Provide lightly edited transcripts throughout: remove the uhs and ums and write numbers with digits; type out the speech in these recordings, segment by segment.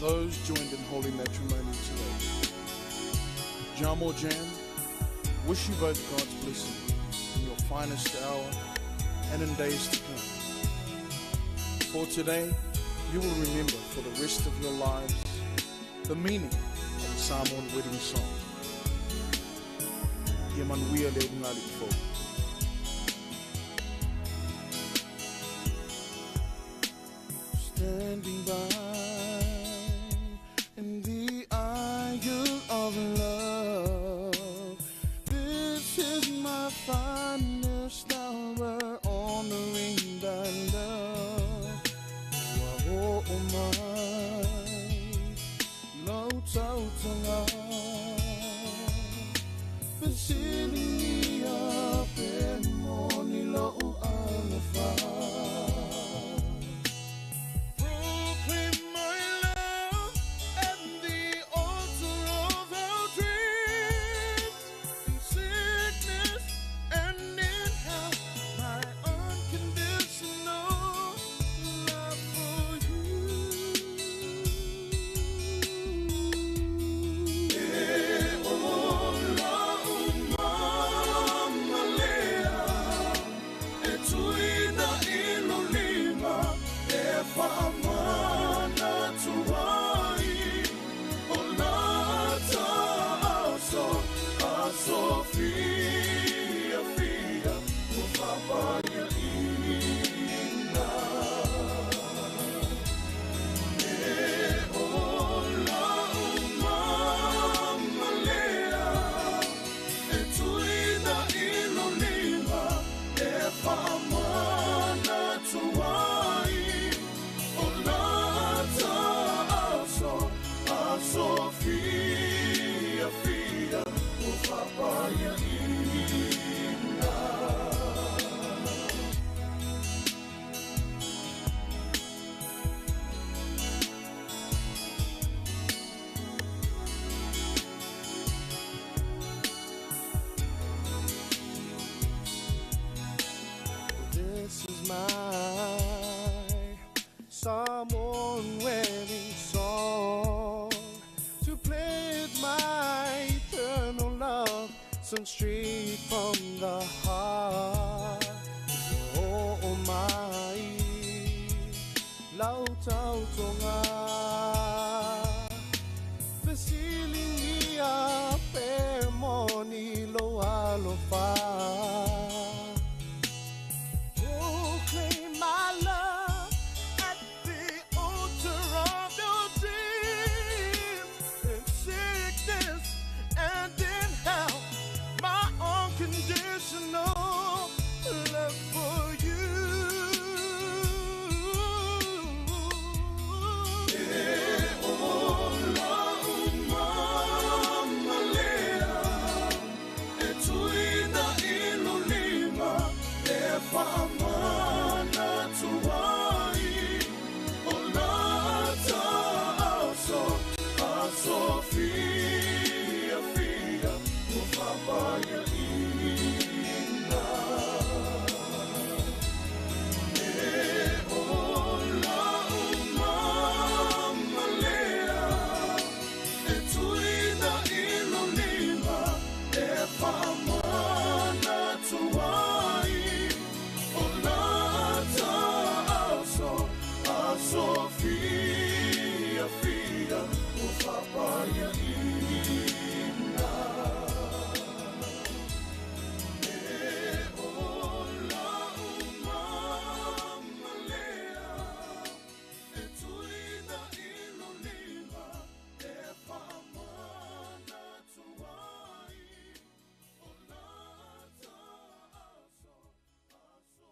Those joined in holy matrimony today. Jamo Jam, wish you both God's blessing in your finest hour and in days to come. For today, you will remember for the rest of your lives the meaning of the Samoan wedding song. Ia manuia le ulugalii fou. Standing by in the aisle of love, this is my finest hour, honoring thy love. Ua oo mai lau tautaga, fesiligia pe moni lou alofa. Proclaim my love at the altar of our dreams, in sickness and in health, my unconditional love for you. E ola umamalea, e tuina i lo lima, e faamanatu ai o lata aso, aso fiafia ua faapaiaina. E ola umamalea, e tuina i lo lima, e faamanatu ai o lata aso, aso fiafia ua faapaiaina. This is my Samoan wedding song, to pledge my eternal love, sung straight from the heart. Oh, my lau tautoga, fesiligia pe moni lou alofa. Proclaim my love at the altar of your dreams, in sickness and in health, my unconditional love for you. E ola umamalea, e tuina i lo lima, e faamanatu ai o lata aso, aso fiafia ua faapaiaina. E ola umamalea, e tuina i lo lima, e faamanatu ai o lata aso, aso fiafia ua faapaiaina. E ola umamalea, e tuina i lo lima, e faamanatu ai o lata aso, aso.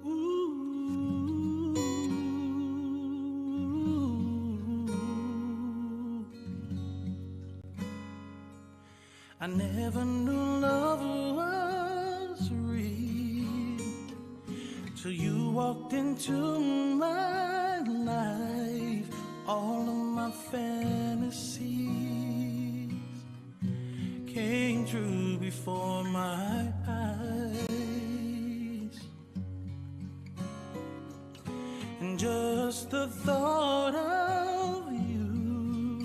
Ooh. I never knew love was real till you walked into my life. All of my fantasies came true before my eyes. And just the thought of you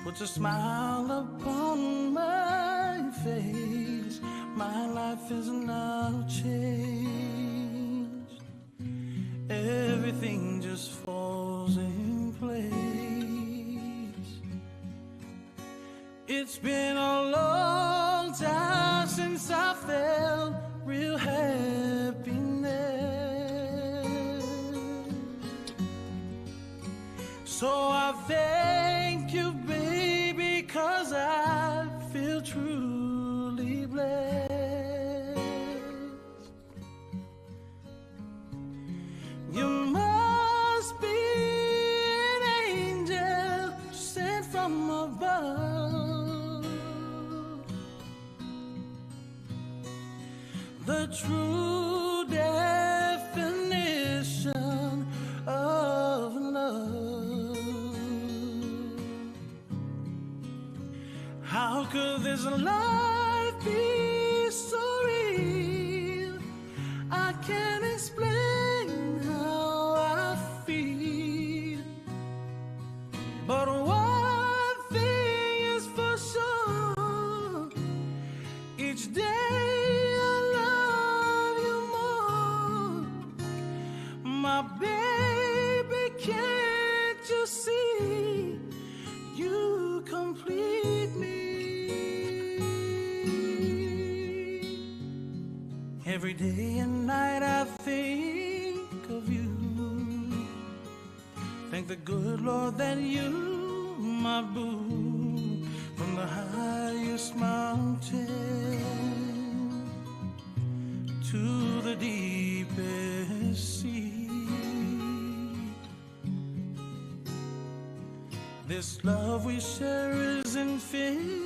puts a smile upon my face. My life is now changed. Everything just falls in place. It's been a long time since I felt real happiness. So I thank you, baby, 'cause I feel truly blessed. You must be an angel sent from above. The true definition of love. How could this life be so real? I can't explain how I feel. But one thing is for sure, each day I love you more. My baby, can't you see? You complete me. Every day and night I think of you. Thank the good Lord that you, my boo, from the highest mountain to the deepest sea. This love we share is infinity.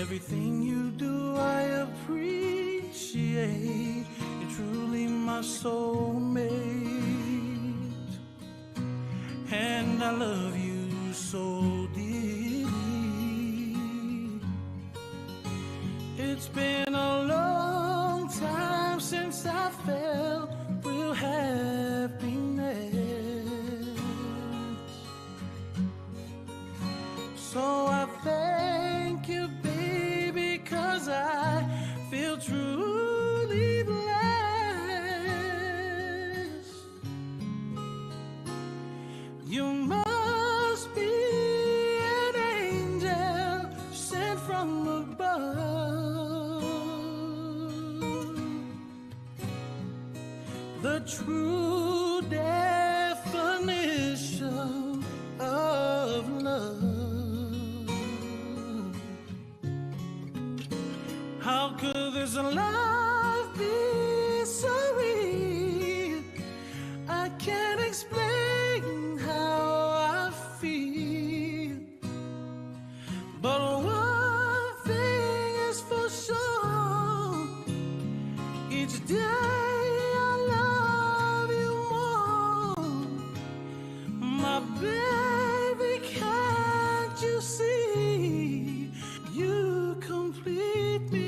Everything you do, I appreciate. You're truly my soulmate, and I love you so dearly. It's been a long time since I felt real happiness. So I thank you, baby, 'cause I feel truly blessed. You must be an angel sent from above. The true definition of love. How could this love be so real? I can't explain how I feel. But one thing is for sure, each day I love you more. My baby, can't you see? You complete me.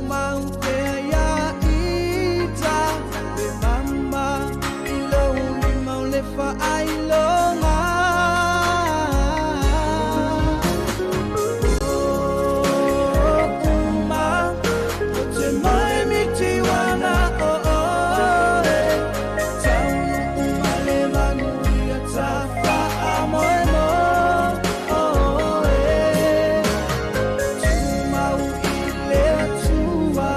Tumau pea ia ita le mama i lou lima o le faailoga. Uma o te moemiti wana o oe, taunuu ma le manuia tafaamoemoe. Tumau i le Atua.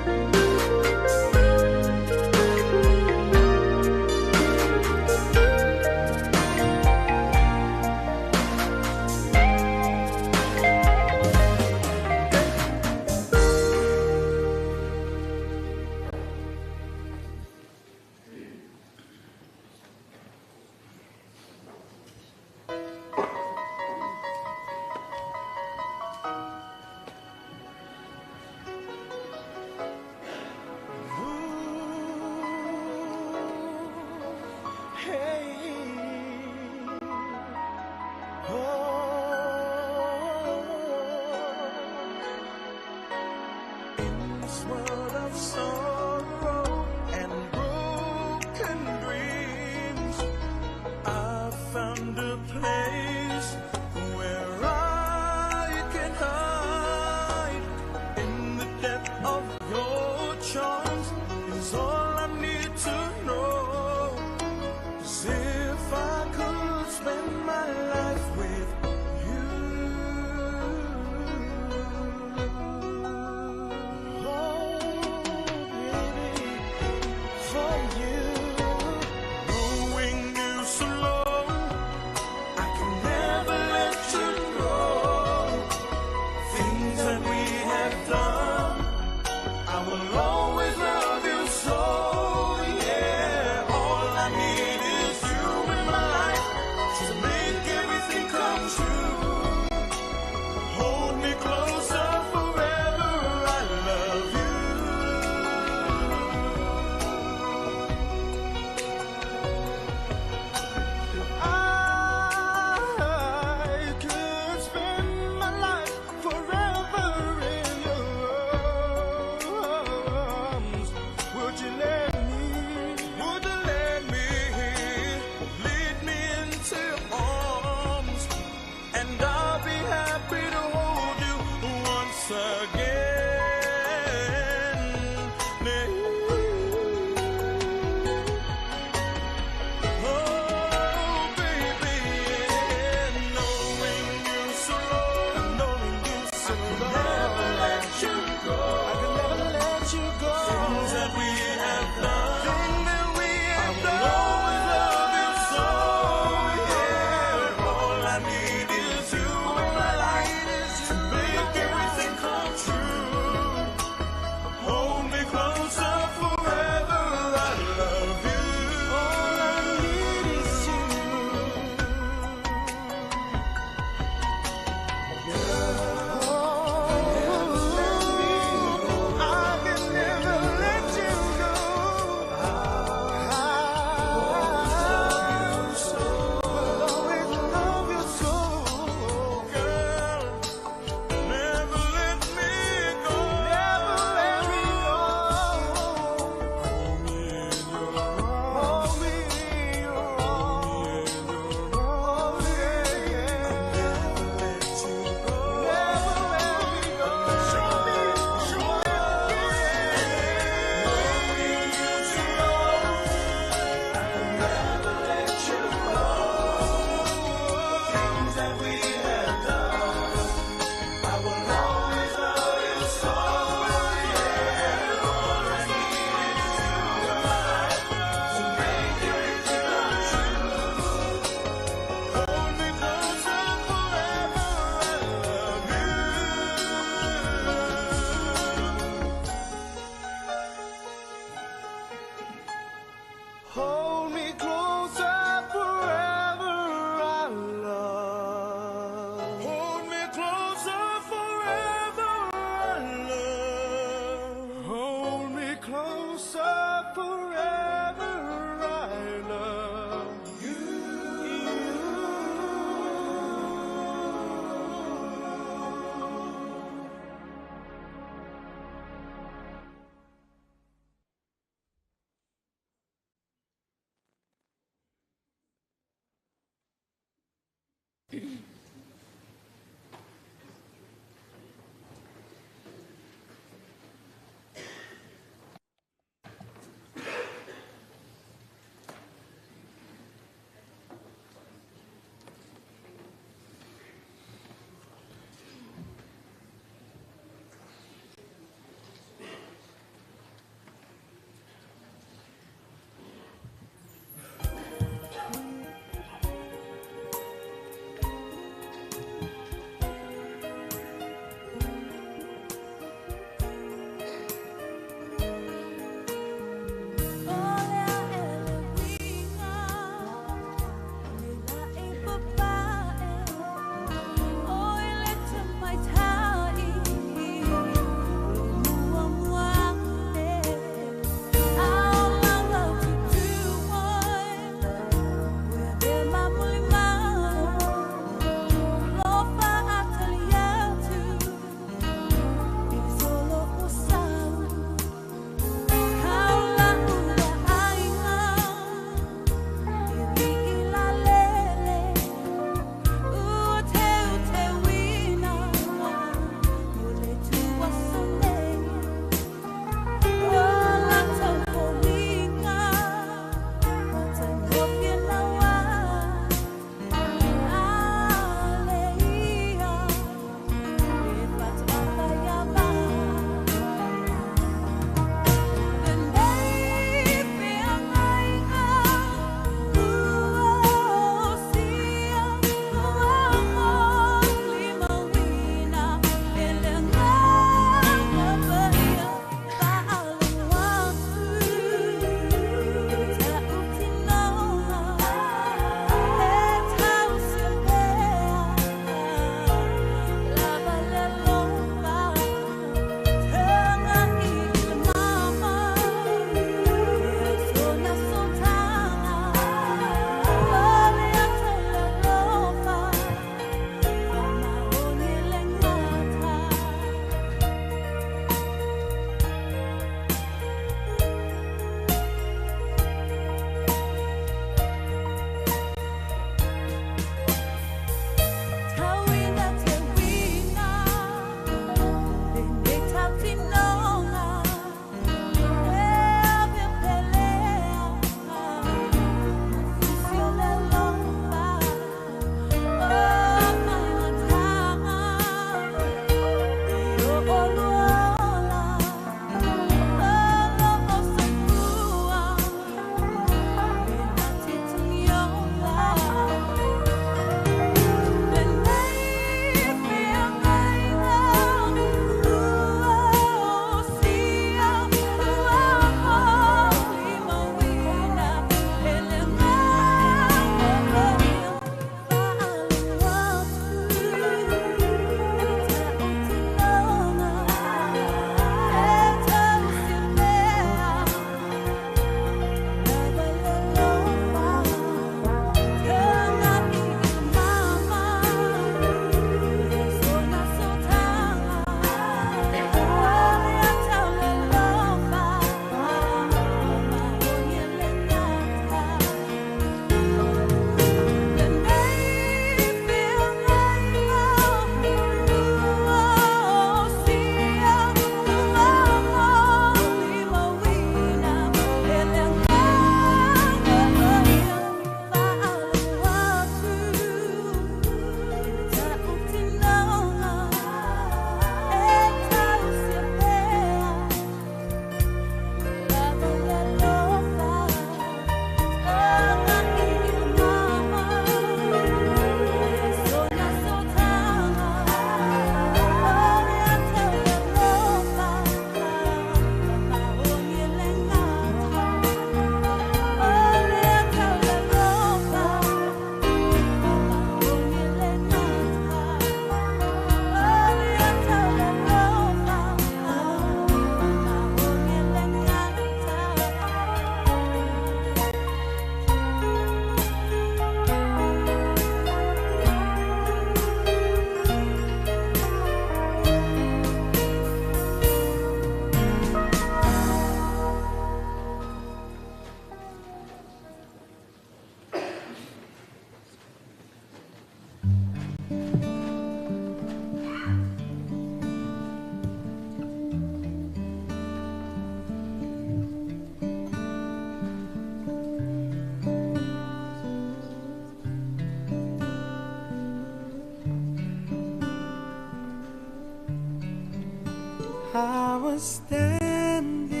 I was standing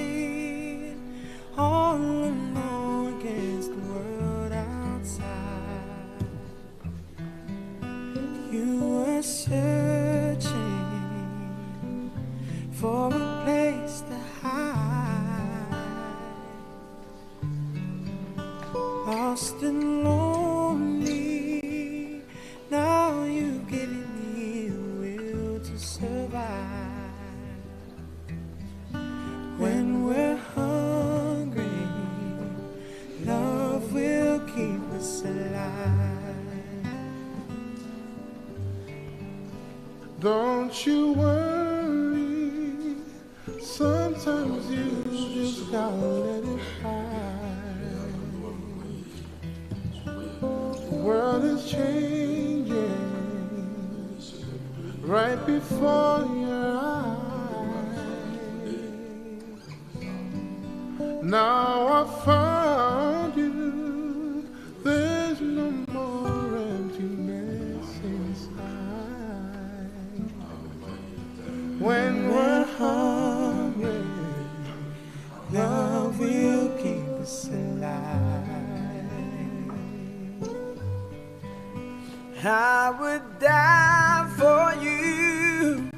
all alone against the world outside. You were searching for a place to hide, lost and lonely. Now you've given me a will to survive. When we're hungry, love will keep us alive. Don't you worry, sometimes you just gotta let it fly. The world is changing right before your eyes. Now I found you, there's no more emptiness inside. When we're hungry, love will keep us alive. I would die for you,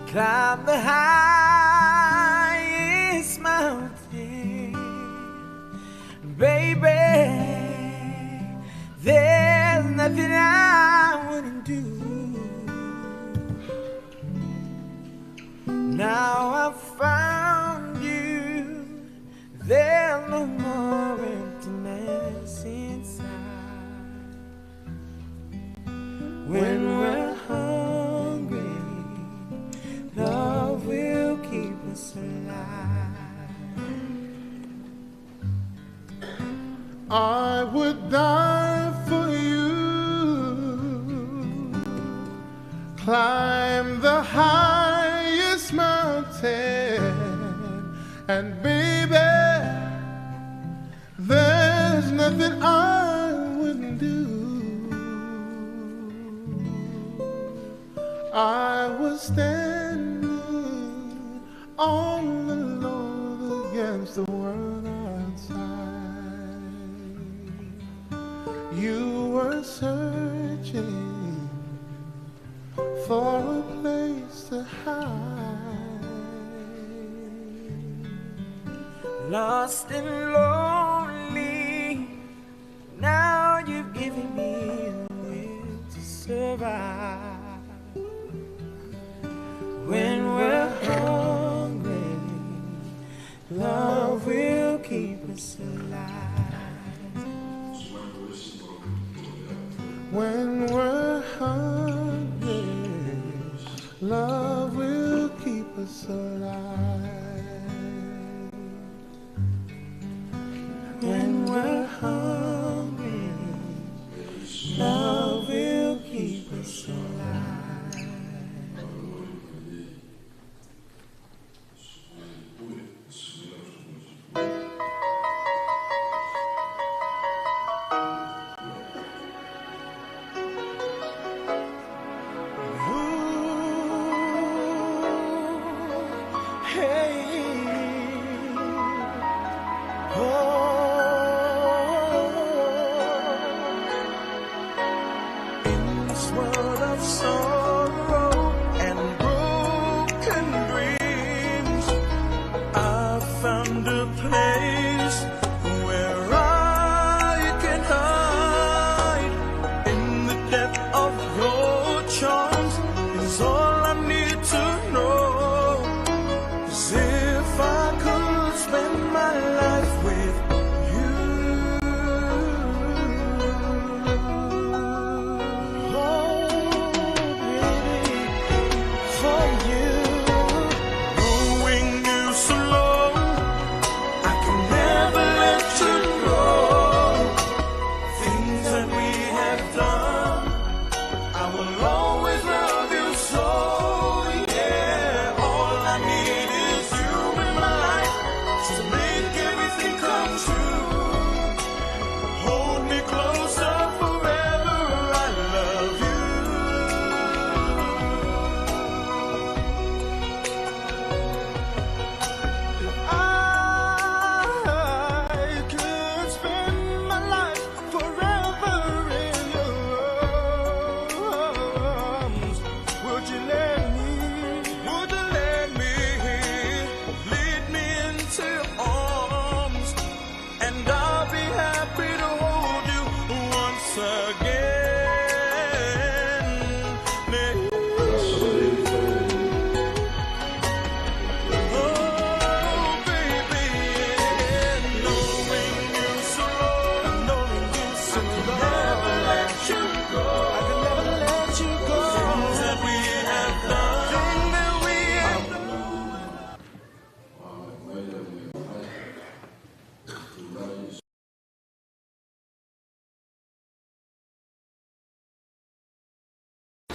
climb the highest mountain, baby. There's nothing I wouldn't do. Now I've found you, there's no more emptiness inside. When we're hungry, love will keep us alive. I would die for you, climb the highest mountain, and baby, there's nothing I wouldn't do. I was standing all alone against the world outside. You were searching for a place to hide. Lost and lonely, now you've given me a will to survive. When we're hungry, love will keep us alive. When we're hungry, love will keep us alive. When we're hungry, love will keep us alive.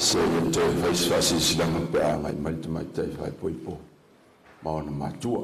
Seia toe fai se faasilasilaga pe a agai mai le tamaitai faaipoipo ma ona matua.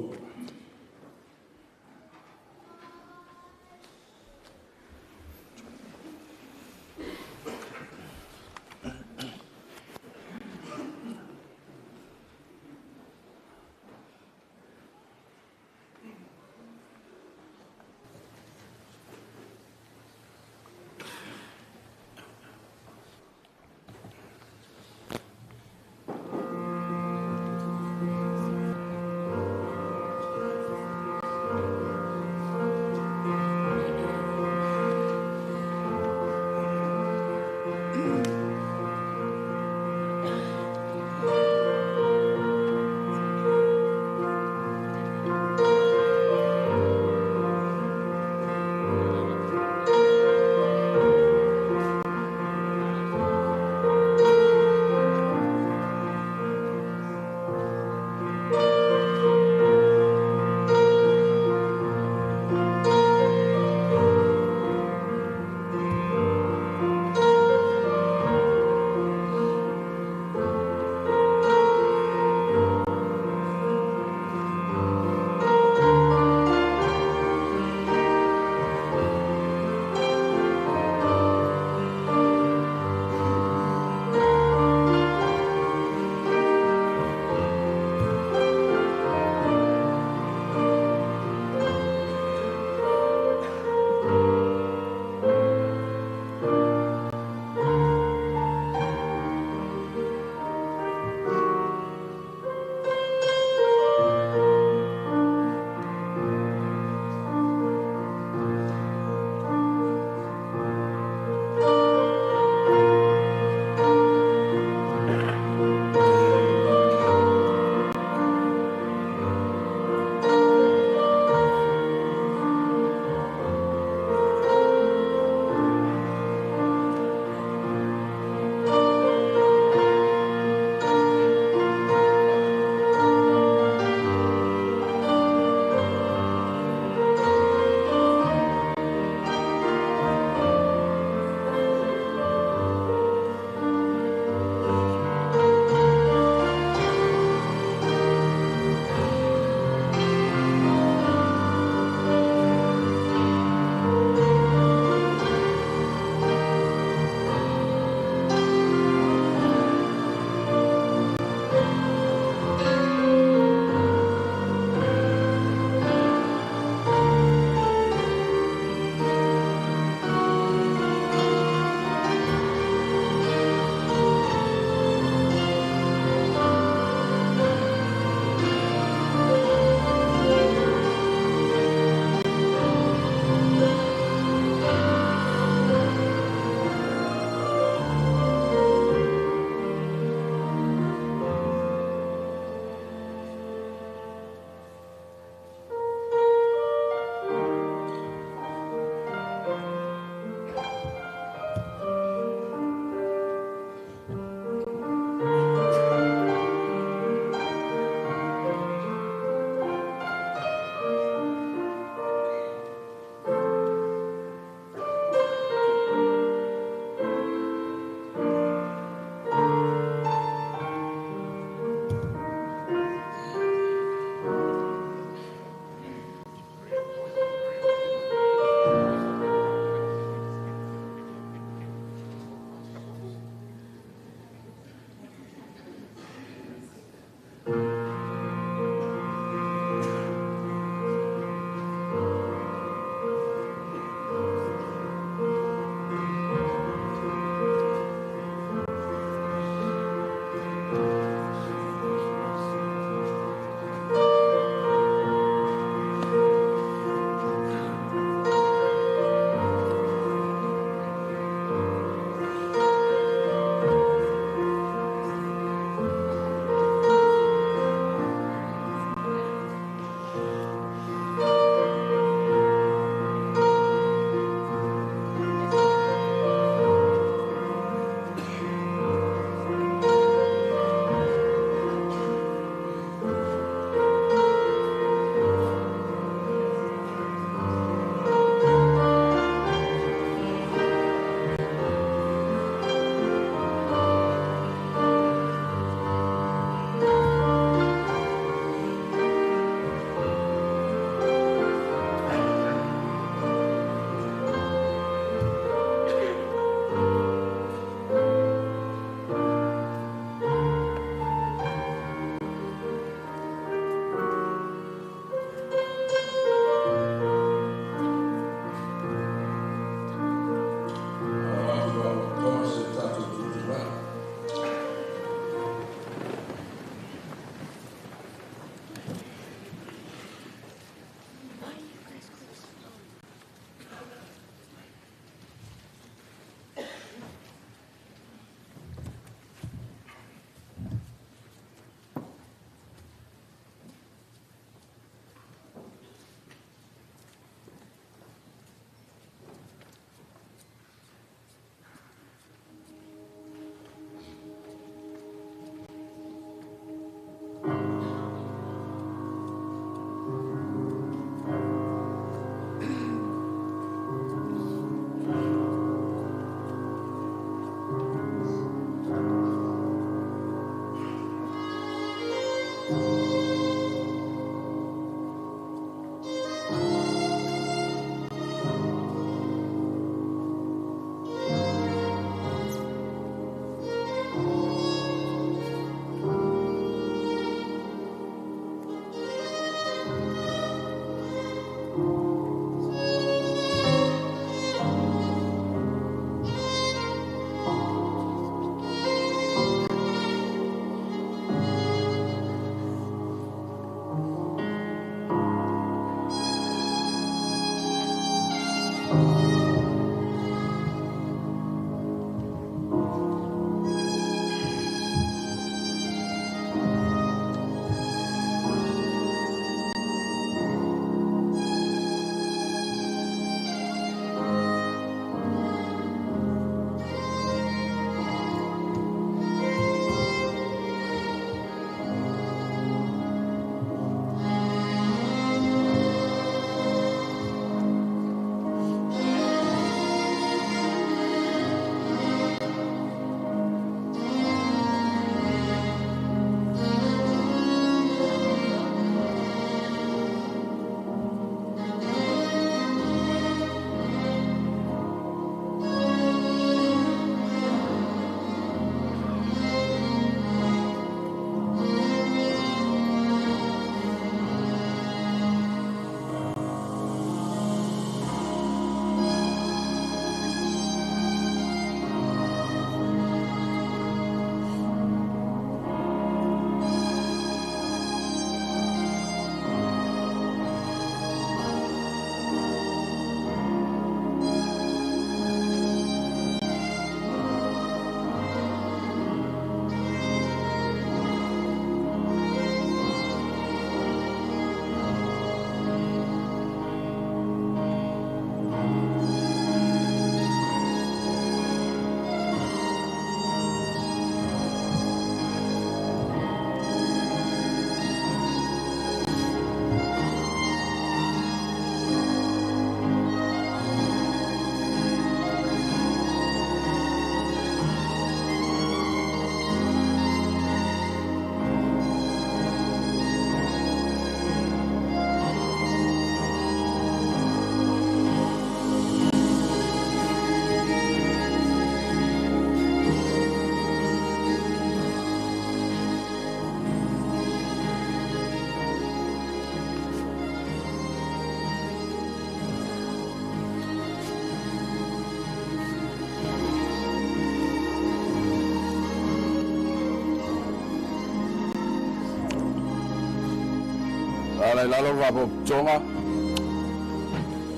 Ala i lalo le faapotopotoga,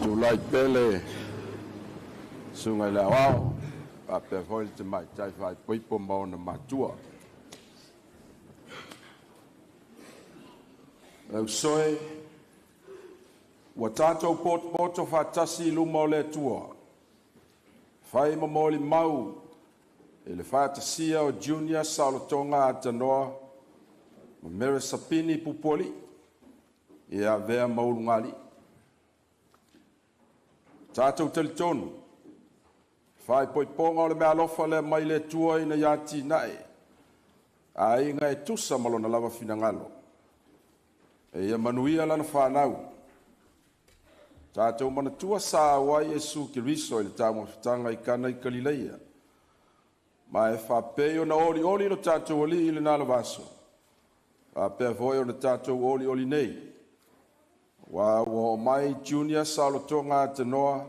tulai pea le Susuga i le Aoao faapea foi le tamaitai faaipoipo ma ona matua. Le uso e, ua tatou potopoto faatasi i luma o le Atua, e fai ma molimau i le faatasia o Junior Saolotoga Atanora ma Mere Sapini Pupualii e avea ma ulugalii. Tatou talitonu, faaipoipoga o le meaalofa lea mai le Atua ina ia atinae aiga e tusa ma lona lava finagalo, e ia manuia lana fanau. Tatou manatua sa auai Iesu Keriso i le taumafataga i Kana i Kalileia, ma e faapei ona olioli lo tatou Alii i lena lava aso, faapea foi ona tatou olioli nei, ua oo mai Junior Saolotoga Atanora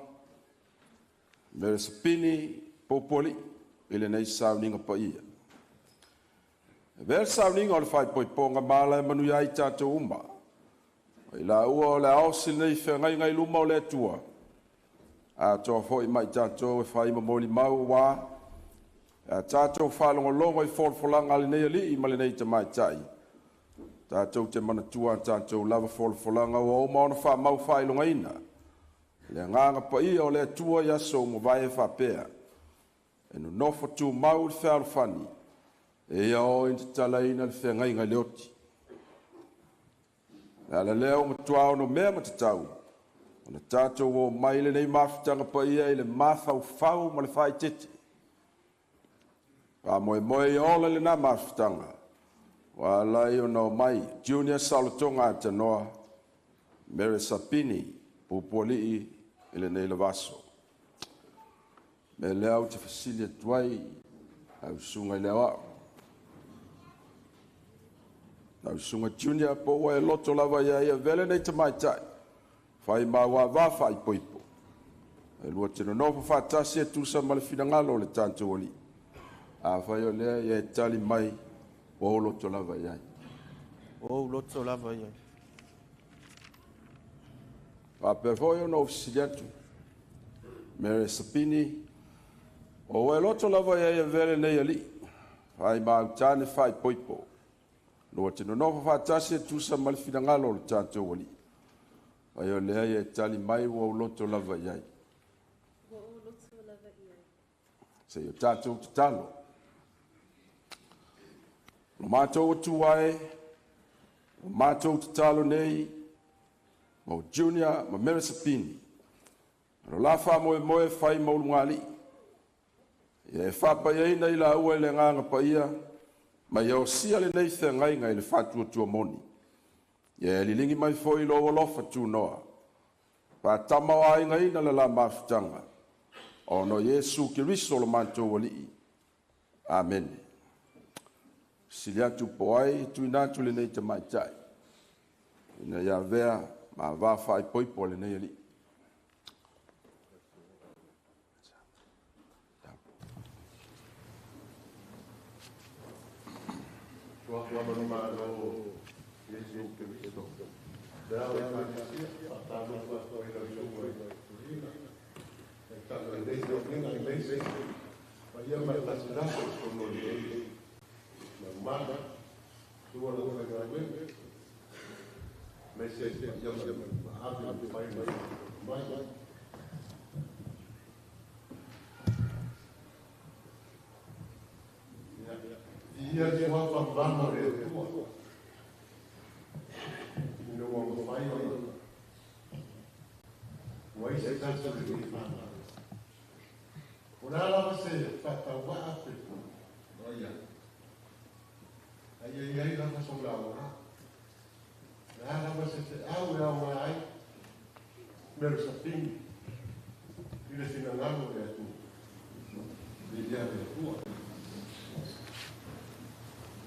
Mere Sapini Pupualii i lenei sauniga paia. E avea le sauniga o le faaipoipoga ma ala e manuia ai tatou uma. O i laua o le a osi lenei feagaiga i luma o le Atua, atoa foi ma i tatou e fai ma molimau ua a tatou faalogologo i folafolaga a lenei alii ma lenei tamaitai, tatou te manatua a tatou lava folafolaga ua uma ona faamau faailogaina le agaga paia o le Atua i aso ua mavae e faapea, e nonofo tumau le fealofani, e ia oo ina tatalaina le feagaiga i le oti. O le ala lea ua matua onomea ma tatau ona tatou omai i lenei mafutaga paia i le mafaufau ma le faaeteete. Faamoemoe ia ola lena mafutaga, ua ala ai ona omai Junior Saolotoga Atanora, Mere Sapini Pupualii i lenei lava aso. O le mea lea ou te fesili atu ai lau Susuga i le Aoao, lau Susuga Junior, po ua e loto lava i ai e avea lenei tamaitai fai ma auavaa faaipoipo e lua te nonofo faatasi e tusa ma le finagalo o le tatou Alii. Afai o lea, ia e tali mai, ua ou loto lava i ai. Ua ou loto lava i ai. Faapea foi ona ou fesili atu, Mere Sapini, o ua e loto lava i ai e avea lenei alii fai ma autane faaipoipo, lua te nonofo faatasi e tusa ma le finagalo o le tatou Alii. Ai o lea ia e tali mai, ua ou loto lava i ai. Ua ou loto lava i ai. Se i o tatou tatalo. Lo matou Atua e, o matou tatalo nei, mo Junior ma Mere Sapini, o la faamoemoe e fai ma ulugalii, ia e faapaiaina i laua i le agaga paia, ma ia osia lenei feagaiga i le faatuatua moni. Ia e liligi mai foi lou alofa tunoa, faatamaoaigaina le la mafutaga, ona o Iesu Keriso lo matou Alii. Amene. Sili atu po ai tuuina atu lenei tamaitai ina ia avea ma ava faaipoipo a lenei alii.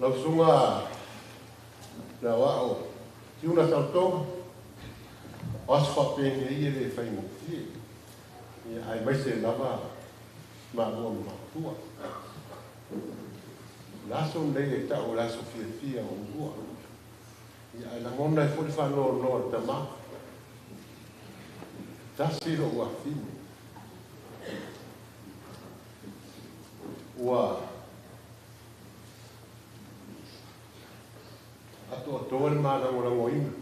Lau Susuga le Aoao Tiuna Saolotoga, o aso faapenei e le faigofie, aemaise lava maua ma matua. O le aso lenei e tau o le aso fiafia o ulua. Ia ae lagona ai foi le faanoanoa o le tamā. Tasi lou afine. Ua atoatoa le malagolagoina.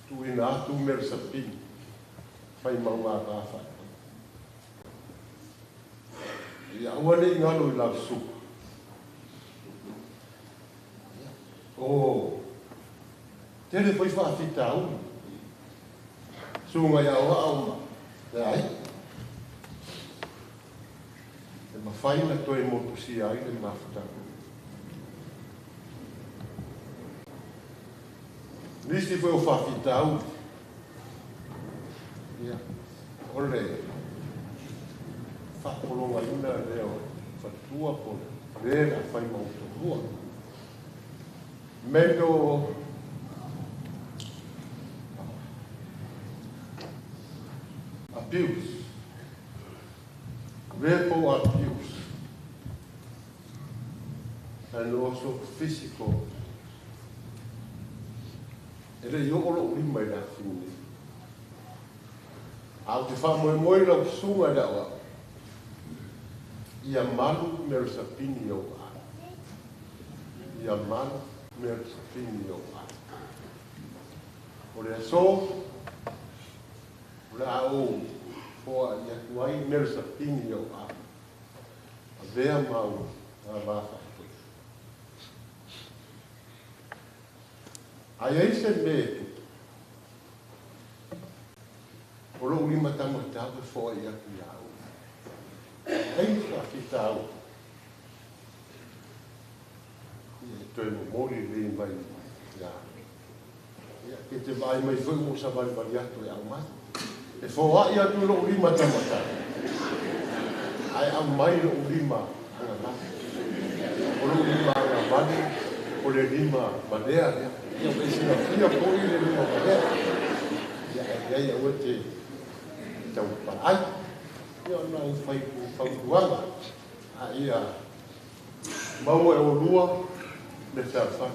Tuuina atu Meresapini fai maugāgā faaipoipo. Ia aua ne i galo i lau suka. O tele foi faafitauli. Suga i aoao ma le aiga. E mafai ona toe motusia ai le mafutaga. Nisi foi o faafitauli, ia, o le faapologaina lea o faletua po o le le a fai ma utomua. Mental abuse, verbal abuse, and also physical. E le i oo lou lima i le afine nei. A ou te faamoemoe i lau susuga i le aoao, ia malu Meresapini i ou aao. Ia malu Meresapini i ou aao. O le aso, o le a ou foai atu ai Meresapini i ou aao. Avea ma ou va faaipoipo. A i ai se mea e tupu, o lou lima taumatau e foai atu ia au. Ai ni faafitauli, ia e toe momoli lelei mai ia au. Ia, ke te vaai mai foi ua ou savalivali atu e aumai. E foai atu lou lima taumatau, ae aumai lou lima agavale. O lou lima agavale, o le lima valea lea. Ia, ua e silafia foi le lima valea. Ia, ae leai aua e te taupalaai. Ia, o nai fautuaga, a ia maua e olua le fealofani.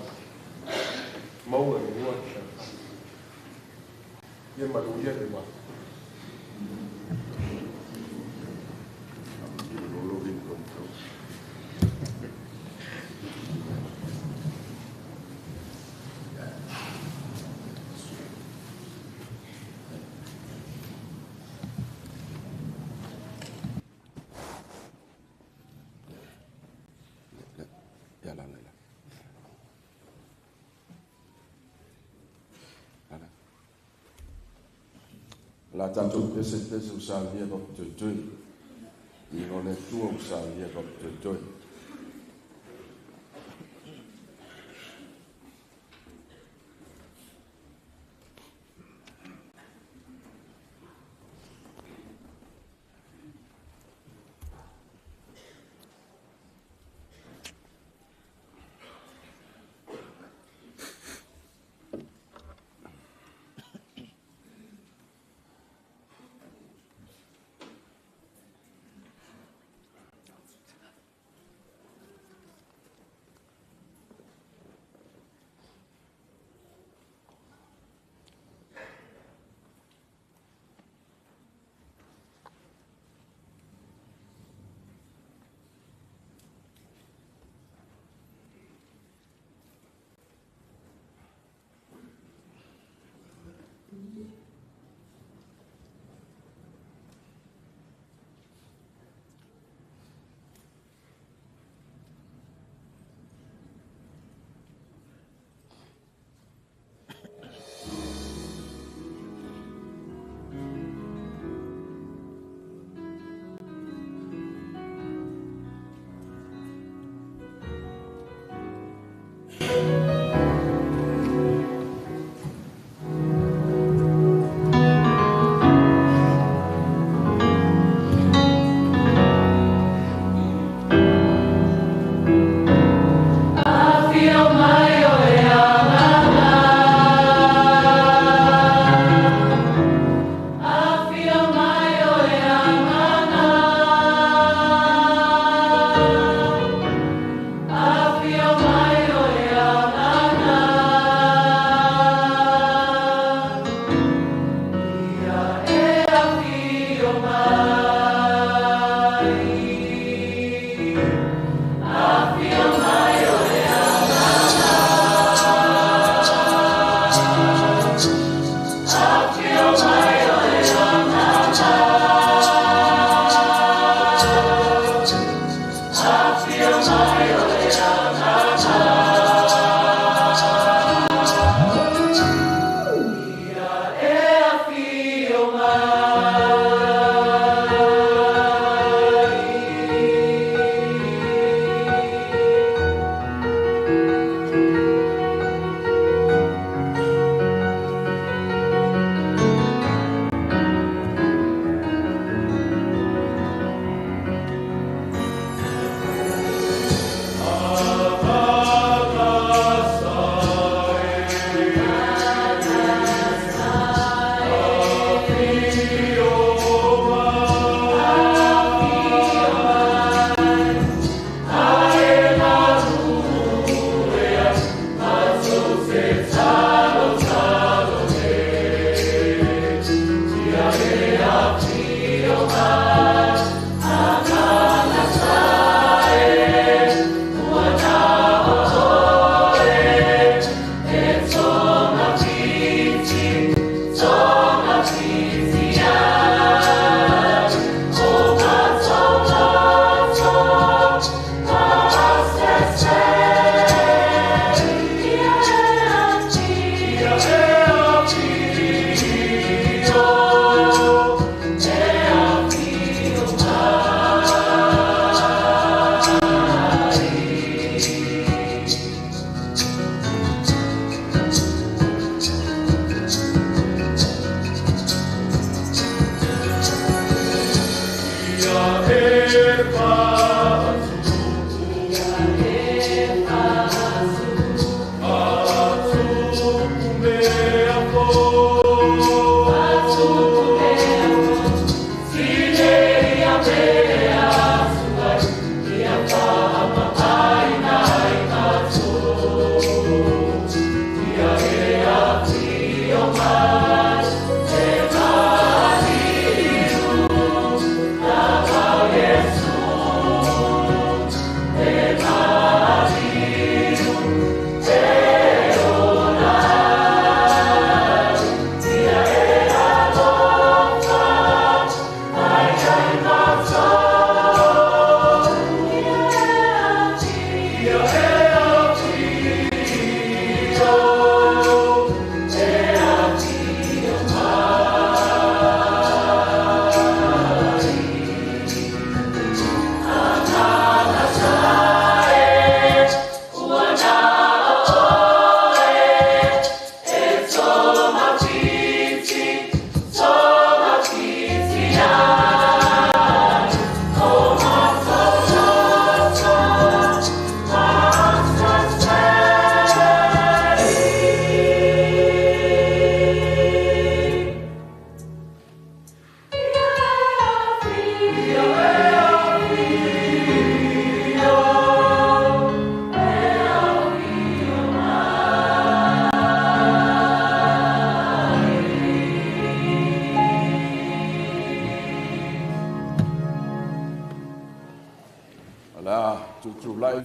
Maua e olua le fealofani. Ia manuia le uafu. O le a tatou pese i le pese ua saunia e toetoe. I o le Atua ua saunia e toetoe.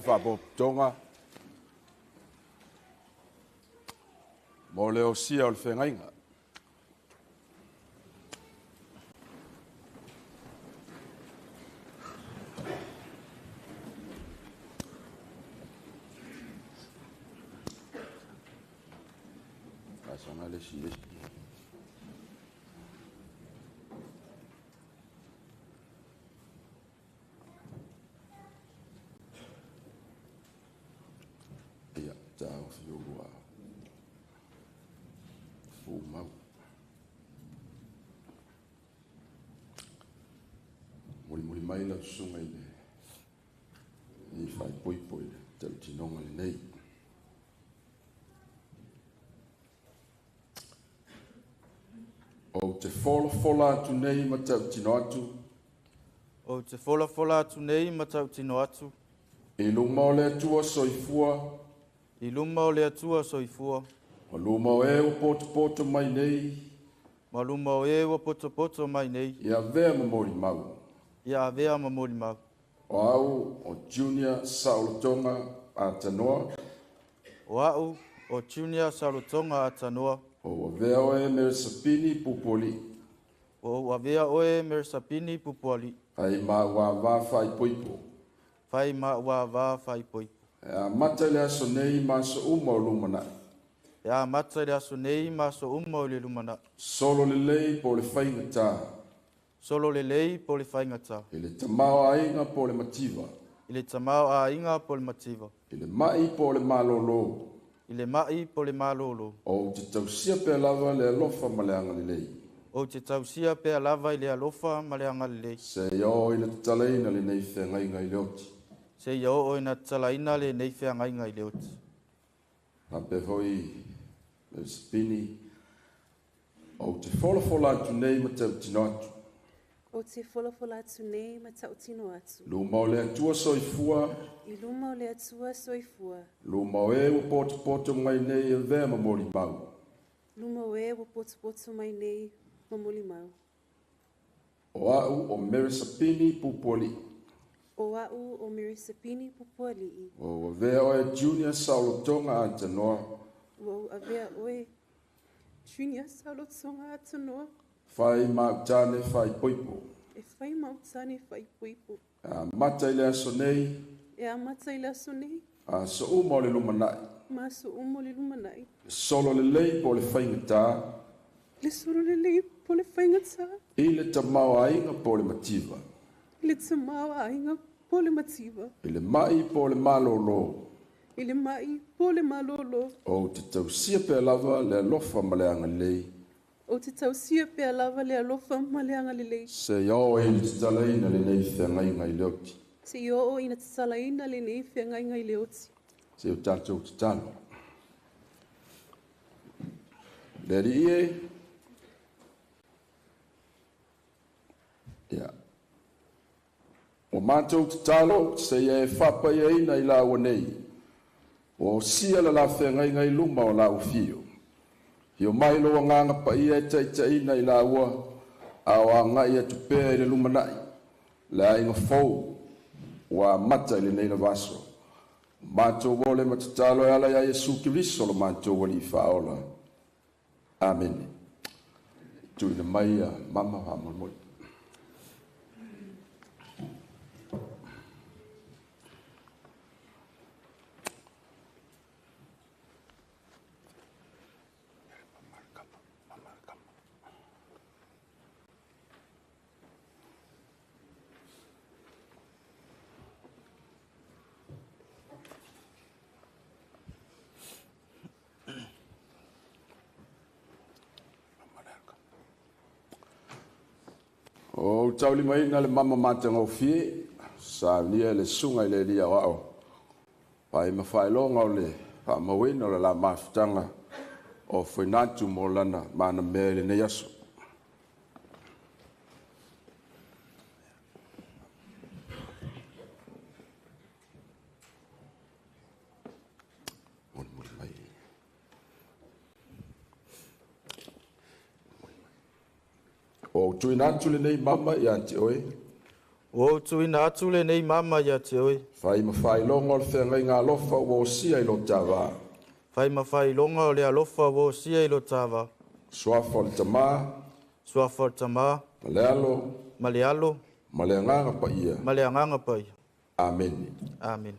Faapotopotoga mo le osia o le feagaiga. Asaga le isi isi. Ia, taofi ua fumau. Mulimuli mai lau susuga i le i faaipoipo i le tautinoga lenei. Ou te folafola atu nei ma tautino atu. Ou te folafola atu nei ma tautino atu. I luma o le Atua soifua. I luma o le Atua soifua. Ma luma o e ua potopoto mai nei. Ma luma o e ua potopoto mai nei. Ia avea ma molimau. Ia avea ma molimau. O au o Junior Saolotoga Atanoa. O au o Junior Saolotoga Atanoa. O avea oe Meresapini Pupualii. O avea oe Meresapini Pupualii. Ai mauāvā faaipoipo. Fai ma'u āvā faaipoipo. E amata i le aso nei ma aso uma o lumana'i. E amata i le aso nei ma aso uma o le lumana'i. Solo lelei po o le faigatā. Solo lelei po o le faigatā. I le tamaoaiga po o le mativa. I le tamaoaiga po o le mativa. I le ma'i po o le malōlō. I le ma'i po o le malōlō. Ou te tausia pea lava le alofa ma le agalelei. Ou te tausia pea lava i le alofa ma le agalelei. Seia oo ina tatalaina lenei feagaiga i le oti. Seia oo ina tatalaina lenei feagaiga i le oti. Faapea foi le Sapini, ou te folafola atu nei ma tautino atu. Ou te folafola atu nei ma tautino atu. Luma o le Atua soifua. I luma o le Atua soifua. Luma o e ua potopoto mai nei e avea ma molimau. Luma o e ua potopoto mai nei ma molimau. O a'u o Mary Sapini Pupualii. O a'u o Mary Sapini Pupualii. Ua ou avea oe Junior Saolotoga Atanoa. Ua ou avea oe Junior Saolotoga Atanoa. Fai ma a'u tane faaipoipo. E fai ma a'u tane faaipoipo. E amata i le aso nei. E amata i le aso nei. Aso uma o le lumanai. Ma aso uma o le lumanai. Le solo lelei po o le faigatā. Le solo lelei po o le faigatā. I le tamaoaiga po o le mativa. I le tamaoaiga po o le mativa. I le ma'i po o le malōlō. I le ma'i po o le malōlō. Ou te tausia pea lava le alofa ma le agalelei. Ou te tausia pea lava le alofa ma le agalelei. Seia oo ina tatalaina lenei feagaiga i le oti. Seia oo ina tatalaina lenei feagaiga i le oti. Se o tatou tatalo. Le Alii e, ia, ua matou tatalo, seia e faapaiaina i laua nei, ua osia le la feagaiga i luma o lau afio. Afio mai lou Agaga Paia e taitaiina i laua, a o agai atu pea i le lumanai, le aiga fou ua amata i lenei lava aso. Matou ole ma tatalo e ala iā Iesu Keriso lo matou Alii Faaola. Amene. Tuuina mai ia mama faamolemole. Ua ou taulimaina le mama matagofie, saunia e le Susuga i le Alii Aoao, fai ma faailoga o le faamauina o le la mafutaga o Foinatu mo lana manamea i lenei aso. Ua ou tuuina atu lenei mama ia te oe. Ua ou tuuina atu lenei mama ia te oe. Fai ma faailoga o le feagaiga alofa ua osia i lo ta va. Fai ma faailoga o le alofa ua osia i lo ta va. Suafa o le Tamā. Suafa o le Tamā. Ma le Alo. Ma le Alo. Ma le Agaga Paia. Ma le Agaga Paia. Amene. Amene.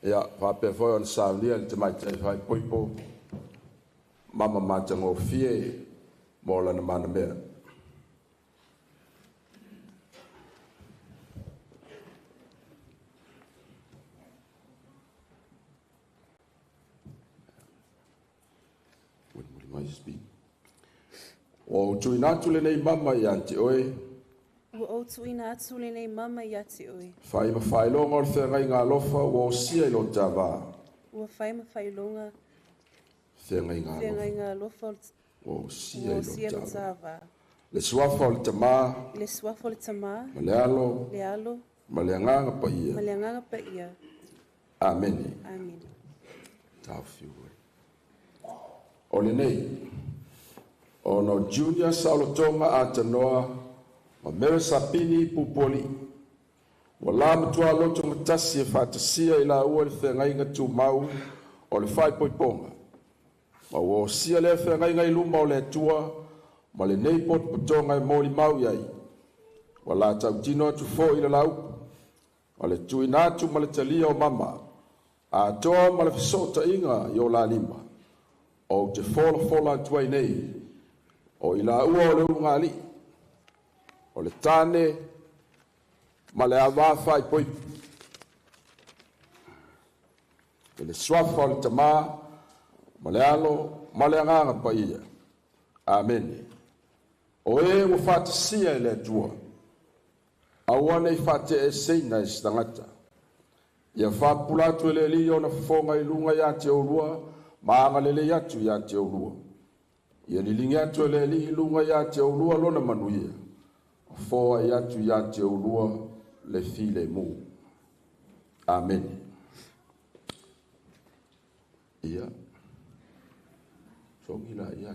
Ia, faapea foi ona saunia le tamaitai faaipoipo mama matagofie mo lana manamea. Ua ou tuuina atu lenei mama ia te oe. Ua ou tuuina atu lenei mama ia te oe. Fai ma faailoga o le feagaiga alofa ua osia i lo ta va. Ua fai ma faailoga feagaiga alofa ua osia i lo lo ta ta va. va. Le suafa o le Tamā. Le suafa o le Tamā. Ma le Alo. Le Alo. Ma le Agaga Paia. Ma le Agaga Paia. Amene. Amene. Taofi ua. O lenei, ona o Junior Saolotoga Atanoa ma Mary Sapini Pupualii, ua la matua loto gatasi e faatasia i laua le feagaiga tumau o le faaipoipoga, ma ua osia lea feagaiga i luma o le Atua ma lenei potopotoga e molimau i ai. Ua la tautino atu fo'i le laupu, o le tuuina atu ma le talia o mama, atoa ma le feso'ota'iga i o la lima, ou te folafola atu ai nei, o i laua o le ulugalii, o le tane ma le avā faaipoipo, i le suafa o le Tamā ma le Alo ma le Agaga Paia. Amene. O e ua faatasia e le Atua, aua nei faate'eseina e se tagata. Ia faapupula atu e le Alii ona fofoga i luga iā te oulua ma agalelei atu iā te oulua. Ia liligi atu e le Alii i luga iā te oulua lona manuia, foai atu iā te oulua le filemu. Amene. Ia. Sogi la ia.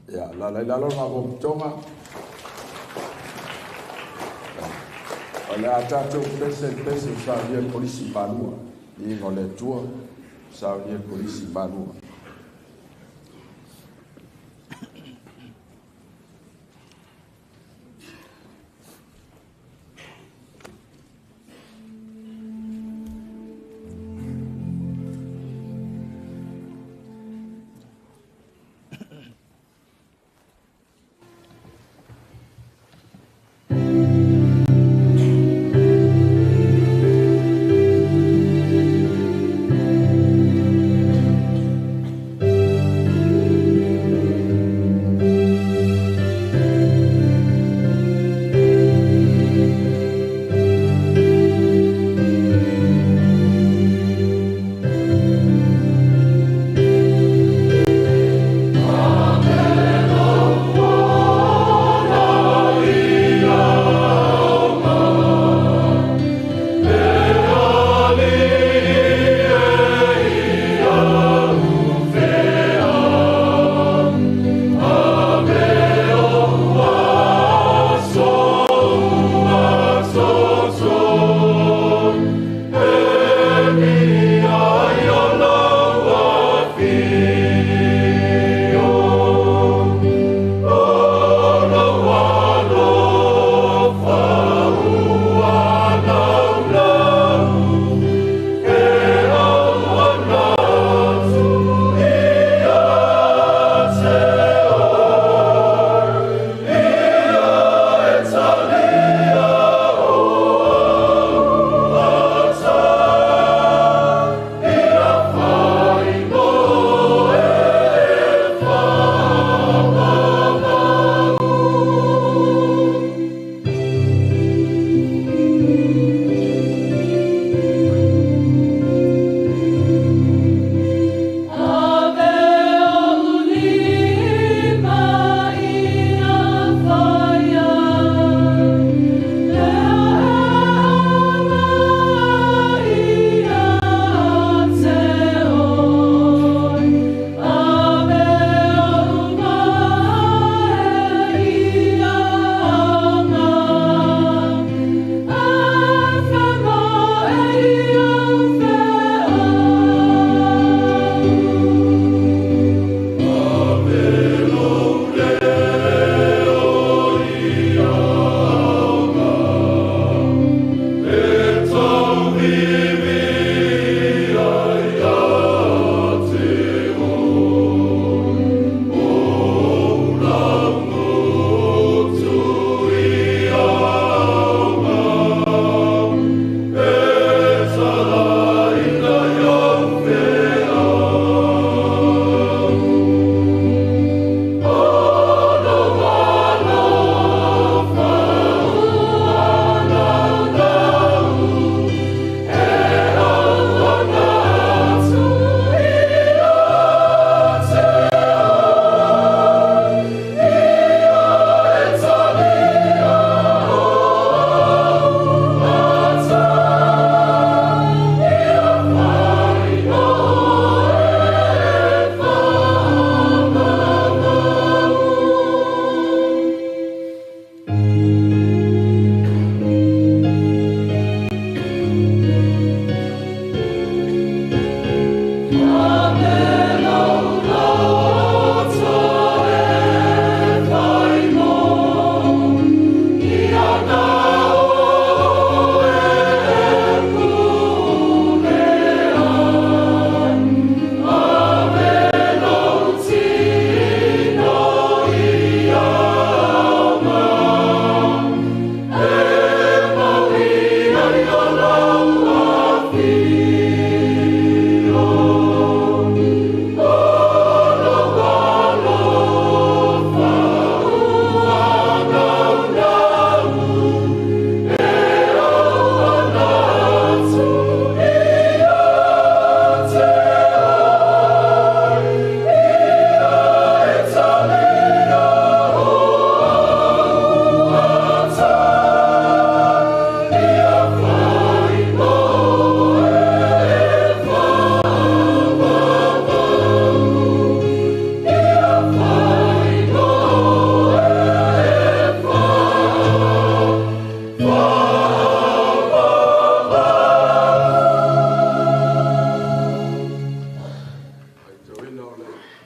Ia, la la la la ma O le a tatou pese pese saunia le kolisi malua. Viiga o le Atua, saunia le kolisi malua.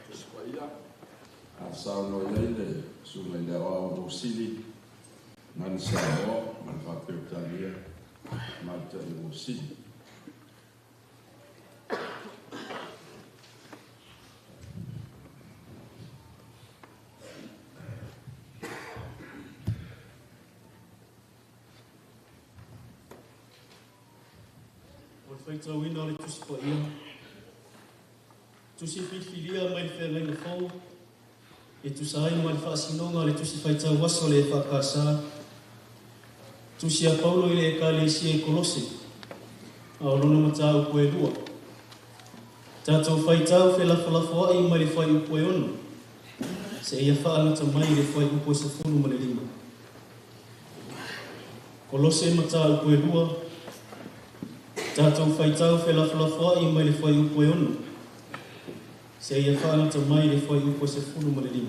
Tusi Paia, a saunoa i ai le Susuga i le Aoao Sili Gagana Samoa ma le Faa-Peretania Tamaitai Sili. O le faitauina o le Tusi Paia, Tusi filifilia mai le Feagaiga Fou, e tusa ai ma le faasinoga o le Tusi Faitau Aso a le EFKS, Tusi a Paulo i le Ekalesia i Kolose, a o lona mataupu e lua. Tatou faitau felafolafoai mai le fuaiupu e 6, seia faalata mai i le fuaiupu e 15. Kolose mataupu e 2, tatou faitau felafolafoai mai le fuaiupu e 6, seia faalata mai i le fuaiupu e 15.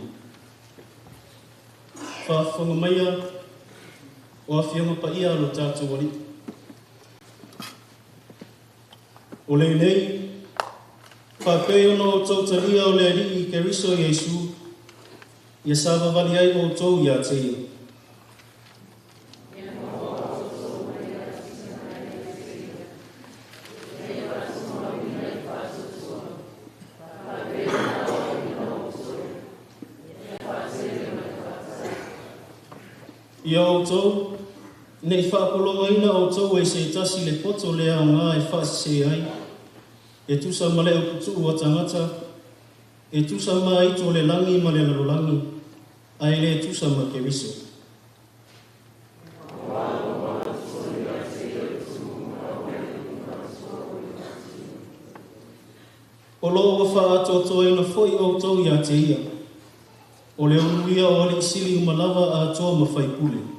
Faafofoga maia o Afioga Paia a lo tatou Alii. O lenei, faapei ona outou talia o le Alii Keriso Iesu, ia savavali ai outou ia te ia. Ia outou, ne i faapologaina outou e se tasi le poto le aoga e faasese ai, e tusa ma le uputuu a tagata, e tusa ma aitu o le lagi ma le lalolagi, ae le tusa ma Keriso. O loo ua faaatoatoaina foi outou ia te ia, o le uluia o alii sili uma lava atoa ma faipule.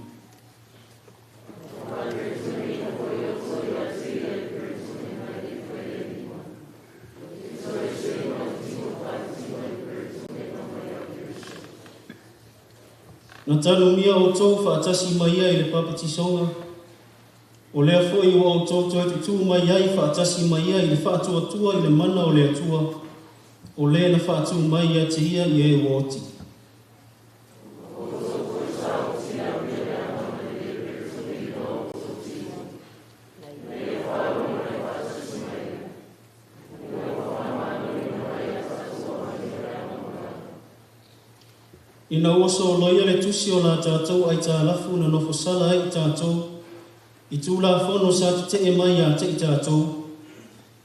Na tanumia outou faatasi ma ia i le papatisoga, o lea foi ua outou toe tutū mai ai faatasi ma ia i le faatuatua i le mana o le Atua, o le na faatū mai ia te ia i e ua oti. Ina ua soloia le tusi o la tatou aitalafu na nofosala ai i tatou, i Tulafono sa tetee mai ia te i tatou,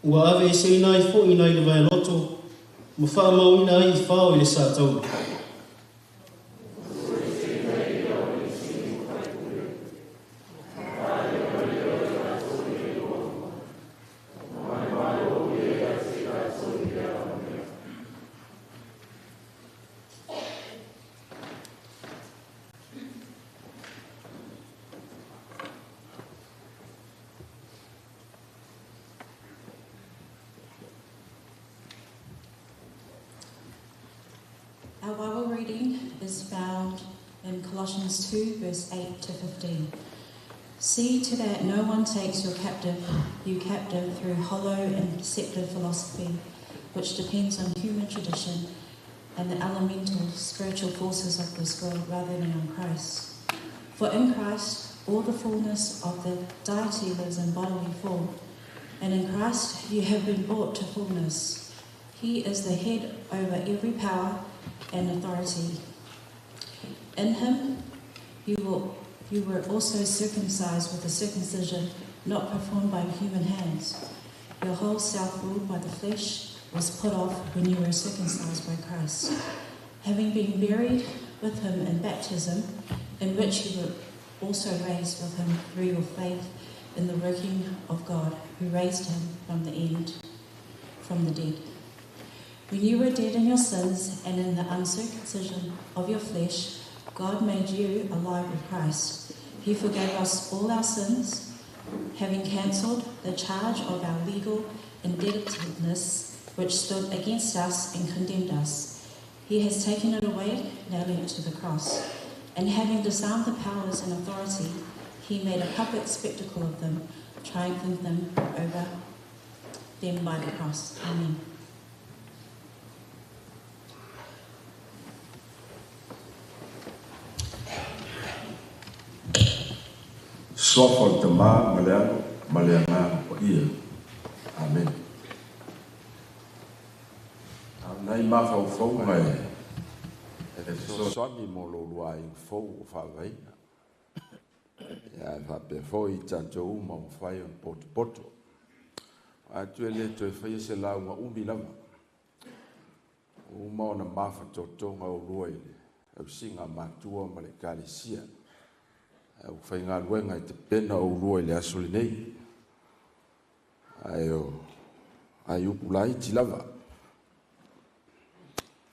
ua aveeseina ai foi nai le vaeloto, ma faamauina ai i fao i le sataula. Our Bible reading is found in Colossians 2, verse 8 to 15. See to that no one takes you captive through hollow and deceptive philosophy, which depends on human tradition and the elemental spiritual forces of this world rather than on Christ. For in Christ all the fullness of the deity lives in bodily form, and in Christ you have been brought to fullness. He is the head over every power and authority. In him you were also circumcised with a circumcision not performed by human hands. Your whole self ruled by the flesh was put off when you were circumcised by Christ, having been buried with him in baptism, in which you were also raised with him through your faith in the working of God, who raised him from the dead. When you were dead in your sins and in the uncircumcision of your flesh, God made you alive with Christ. He forgave us all our sins, having cancelled the charge of our legal indebtedness, which stood against us and condemned us. He has taken it away, nailing it to the cross. And having disarmed the powers and authority, he made a public spectacle of them, triumphing them over them by the cross. Amen. Suafa o le Tamā ma le Alo ma le Agaga Paia. Amene. A o nai mafaufauga e fesoasoani mo lo oulua aiga fou ua faavaeina. Ia ae faapea foi i tatou uma ua mafai ona potopoto. Atu e le toe faia se lauga umi lava. Ua uma ona mafatotoga oulua i le ausiga a matua ma le Ekalesia. Ae ua faigaluega e tapena oulua i le aso lenei. Ae o ai upu laiti lava.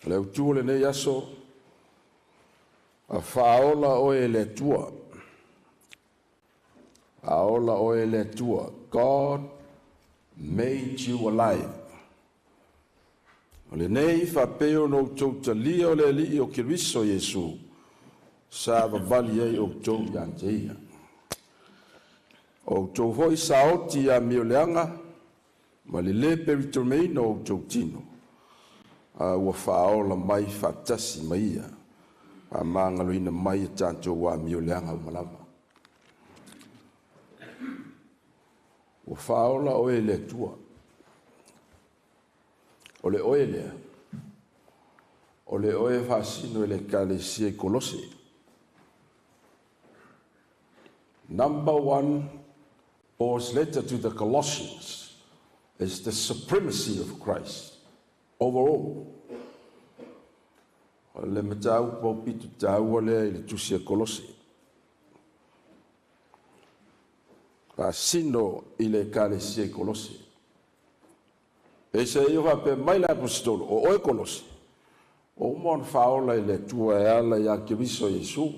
O le autu o lenei aso, a faaola oe e le Atua. Faaola oe e le Atua. God made you alive. O lenei faapei ona outou talia o le Alii o Keriso Iesu, sa vavali ai outou ia te ia. O outou foi sa oti i amioleaga ma le lē pelitlomeina o outou tino, a ua faaola mai faatasi ma ia, faamagaloina mai a tatou amioleaga uma lava. Ua faaola oe e le Atua. O le oe lea, o le oe e faasino i le Ekalesia i Kolose. Number one, Paul's letter to the Colossians is the supremacy of Christ over all. O le mataupu aupito taua lea i le tusi a Kolose. Faasino i le Ekalesia i Kolose. Peiseai o faapea mai le Aposetolo, O oe Kolose, ua uma ona faaola e le Atua e ala ia Keriso Iesu.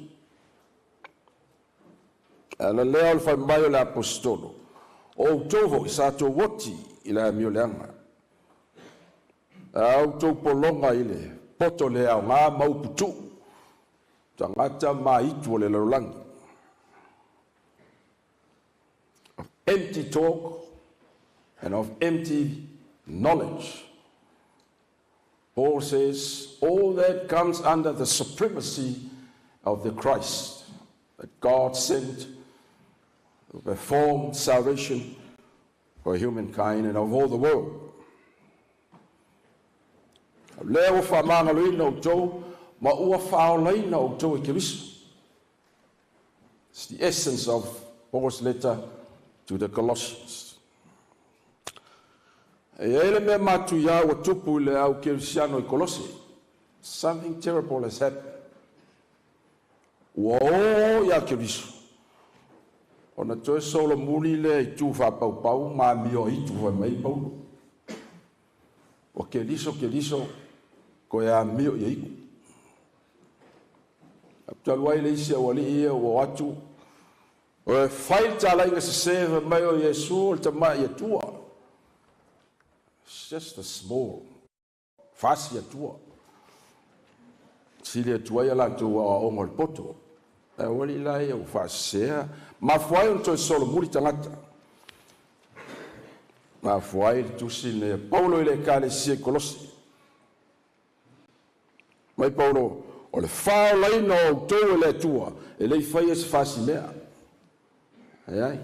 E ala lea o le fai mai o le Aposetolo, O outou foi sa outou oti i le amioleaga, a outou pologa i le poto le aoga ma upu tuu, tagata ma aitu o le lalolagi. Of empty talk and of empty knowledge. Paul says all that comes under the supremacy of the Christ that God sent to perform salvation for humankind and of all the world. O lea ua faamagaloina outou ma ua faaolaina outou e Keriso. It's the essence of Paul's letter to the Colossians. E i ai le mea matuia ua tupu i le au kerisiano i Kolose. Something terrible has happened. Ua o ia Keriso. Ona toe solomuli lea i tu faapaupau ma amio aitu fai mai Paulo. Ua Keriso, Keriso, koe amio ia iku. Talu ai le isi aualii ia ua o atu, o e fai le talaiga sese fai mai o Iesu o le tamai Atua. It's just a small fasi Atua. Sili atu ai a latou aoaoga o le poto. Ae aualii la ia ua faasesea, mafua ai ona toe solomuli tagata. Mafua ai le tusi lenei a Paulo i le Ekalesia i Kolose. Mai Paulo, o le faaolaina o outou e le Atua, e le i faia se fasimea. Ai ai.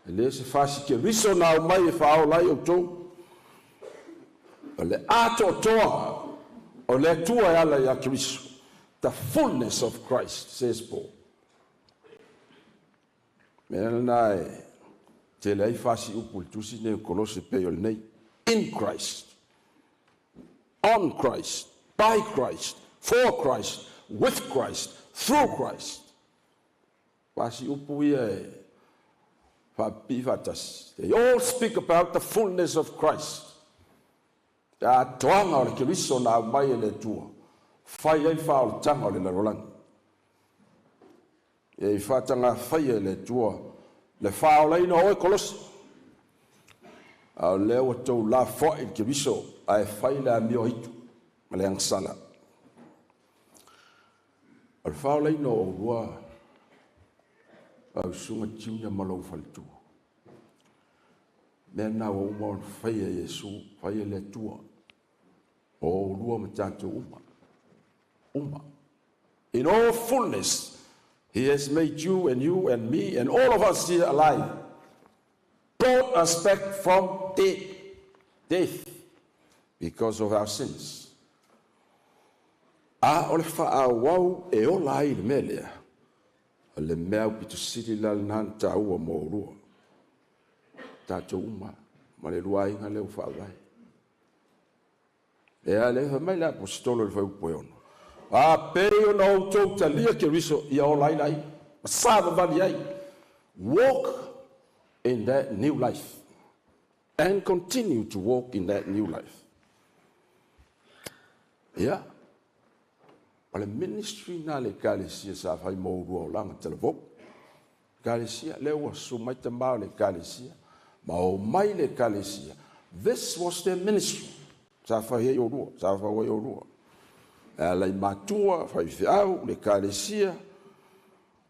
E le se fasi Keriso na aumai e faaola ai outou. O le atoatoa o le Atua e ala ia Keriso. The fullness of Christ, says Paul. Mea lena e tele ai fasi upu i le tusi nei o Kolose pei o lenei. In Christ. On Christ, by Christ, for Christ, with Christ, through Christ. Fasi upu ia e faapipii faatasi. They all speak about the fullness of Christ. Te atoaga o le Keriso na aumai e le Atua, fai ai le faaolataga o le lalolagi. Ia i faatagafaia e le Atua le faaolaina o oe Kolose. A o lea ua tou lafoai i le Keriso ae fai le amio aitu ma le agasala. O le faaolaina o oulua lau Susuga Junior ma lou faletua, mea lena ua uma ona faia e Iesu, faia e le Atua, o oulua ma tatou uma. Uma. In all fullness, He has made you and you and me and all of us here alive. Brought us back from death. Death. Because of our sins. A o le faaauau e ola ai le mea lea, o le mea aupito sili la lena na taua mo oulua, tatou uma ma le lua aiga lea ua faavae. E a lea fai mai le Aposetolo i le fuaiupu e 6, A pei ona outou talia Keriso ia ola ai le aiga, ma savavali ai. Walk in that new life and continue to walk in that new life. Ia, o le ministry na le Ekalesia sa fai mo oulua olaga talavou. Ekalesia, lea ua susu mai tama o le Ekalesia, ma omai le Ekalesia. This was their ministry. Sa fai ai oulua, sa fau ai oulua. E ala i matua, faifeau, le Ekalesia,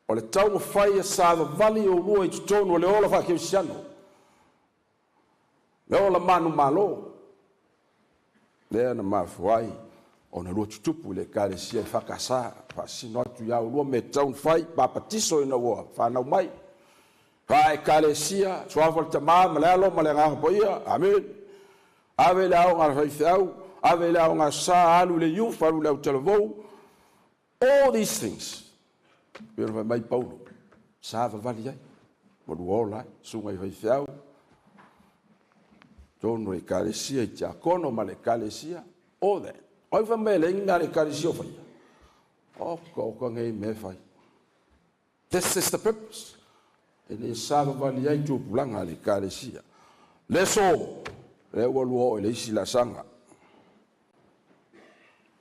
o le taumafai e savavali oulua i totonu o le ola faakerisiano, le ola manumalo. Lea na mafua ai ona lua tutupu i le Ekalesia EFKS, faasino atu ia oulua mea e tatau ona fai, papatiso ina ua fanau mai, faa-Ekalesia, suafa o le Tama ma le Alo ma le Agaga Paia, amene. Ave i le aoga a le faifeau, ave i le aoga sa, alu i le youth, alu i le autalavou, all these things. Pei ona fai mai Paulo, savavali ai, ma lua ola ai, susuga i faifeau, totonu o le Ekalesia i tiakono ma le Ekalesia, all that. O ai fai mai e leai ni mea a le Ekalesia o faia? Oka oka nei mea e fai. This is the purpose. E le savavali ai tupulaga a le Ekalesia. Le aso, lea ua lua oo i le isi laasaga.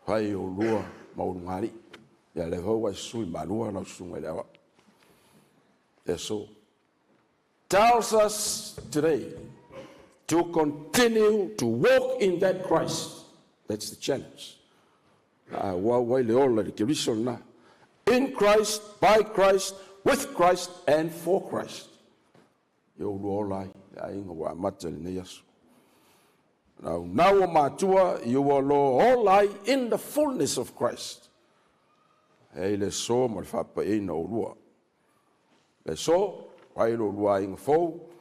Fai oulua ma ulugalii. Ia lea foi ua e susu i Malua lau susuga i le aoao. Le aso tells us today to continue to walk in that Christ. That's the challenge. Faaauau ai le ola i le Keriso lena. In Christ, by Christ, with Christ and for Christ. Ia oulua ola ai le aiga ua amata i lenei aso. Naunau o matua ia ua loa ola ai in the fullness of Christ. E ai le aso ma le faapaiaina o oulua. Le aso, fai lo oulua aiga fou,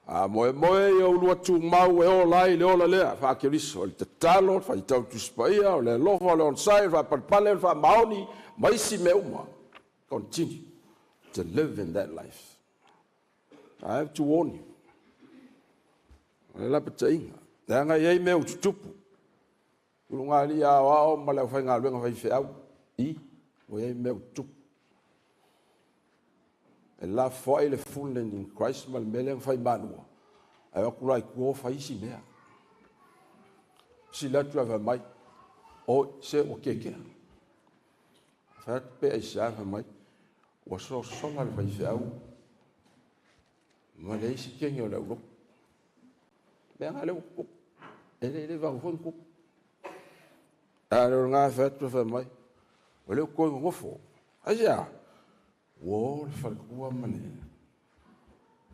a moemoe ia oulua tumau e ola ai le ola lea faa-Keriso, o le tatalo, o le faitau Tusi Paia, o le alofa, o le onosai, o le faapalepale, o le faamaoni, ma isi mea uma. Continue to live in that life. I have to warn you. O le lapataiga, leaga e i ai mea ua tutupu. Ulugalii aoao ma le aufaigaluega faifeau, i, ua i ai mea ua tutupu. E lafoai le full in Christ ma le mea lea na fai malua, ae o atu la i tua fai isi mea. Sili atu la fai mai, oi, se ua kekea. Fai atu pe aisea fai mai, ua sosola le faifeau ma le isi kenge o le aulotu. Mea nga lea ua tutupu. E le le vanu foi na tupu. A le o lena fai atu fai mai, o lea ua toe nonofo. Aisea? Ua o le faletua ma le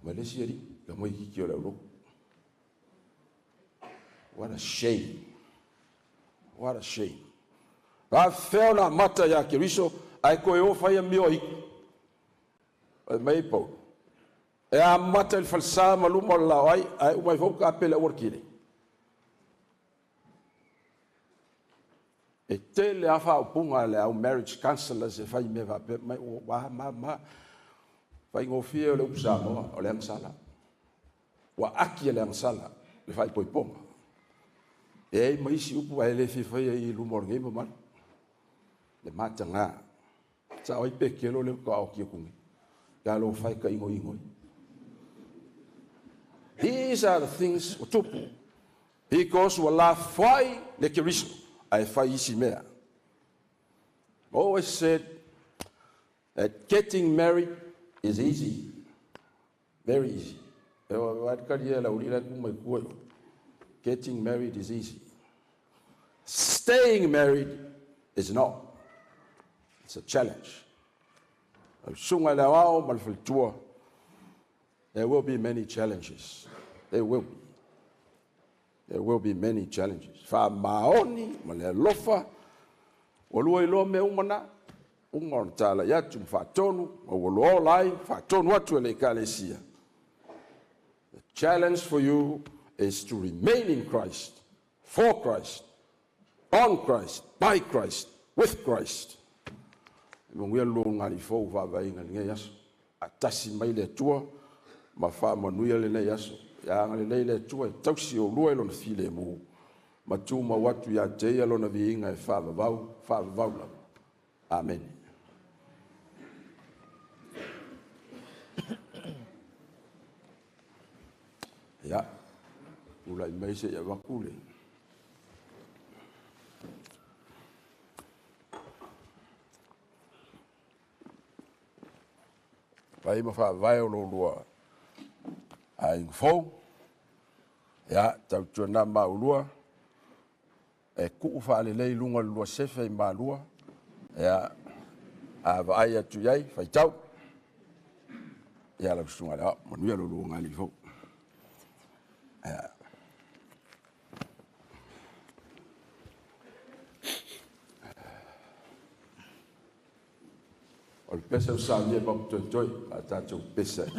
ma le isi alii, tamaitiiti o le aulotu. What a shame. What a shame. Faafefea ona amata ia Keriso ae toe o fai amio a Itu. Fai mai ai Paulo, e amata i le falesa ma luma o le laoai, ae uma ai foi ua tapele aua le kili. E tele lava faaupuga a le au marriage counsellors e fai mea faapea mai, ua ma ma faigofie o le upu Samoa, o le agasala. Ua aki e le agasala le faaipoipoga. E ai ma isi upu ae le fia faia i luma o lenei mamalu. Le mataga. Sao ai pekelo le faatoa oki atu nei. Talofa e ka ingoingo. These are the things ua tupu. Because ua lafoai le Keriso ae fai isi mea. Always said that getting married is easy. Very easy. E wa kali e la uli la ku mai ku. Getting married is easy. Staying married is not. It's a challenge. Lau susuga i le aoao ma le faletua, there will be many challenges. There will be. There will be many challenges. Faamaoni ma le alofa, ua lua iloa mea uma na. Uma ona talai atu ma faatonu, ma ua loa ola ai, faatonu atu e le ekalesia. The challenge for you is to remain in Christ, for Christ, on Christ, by Christ, with Christ. E manuia le lua ulugalii fou vaavaaia i lenei aso. Faatasi mai le Atua ma faamanuia lenei aso. Ia agalelei le Atua e tausi oulua i lona filemu ma tumau atu ia te ia lona viiga e faavavau, faavavau lava. Amene. Ia, tulai mai se i avatu le fai ma faavae o lo lua aiga fou. Ia, tautuana ma ulua, e tuu faalelei i luga o le lua sefe i Malua. Ia, a vaai atu i ai, faitau. Ia, lau susuga i le Aoao, manuia lo lua ulugalii fou. Ia. O le pese o saunia e mapu toetoe, a tatou pese ai.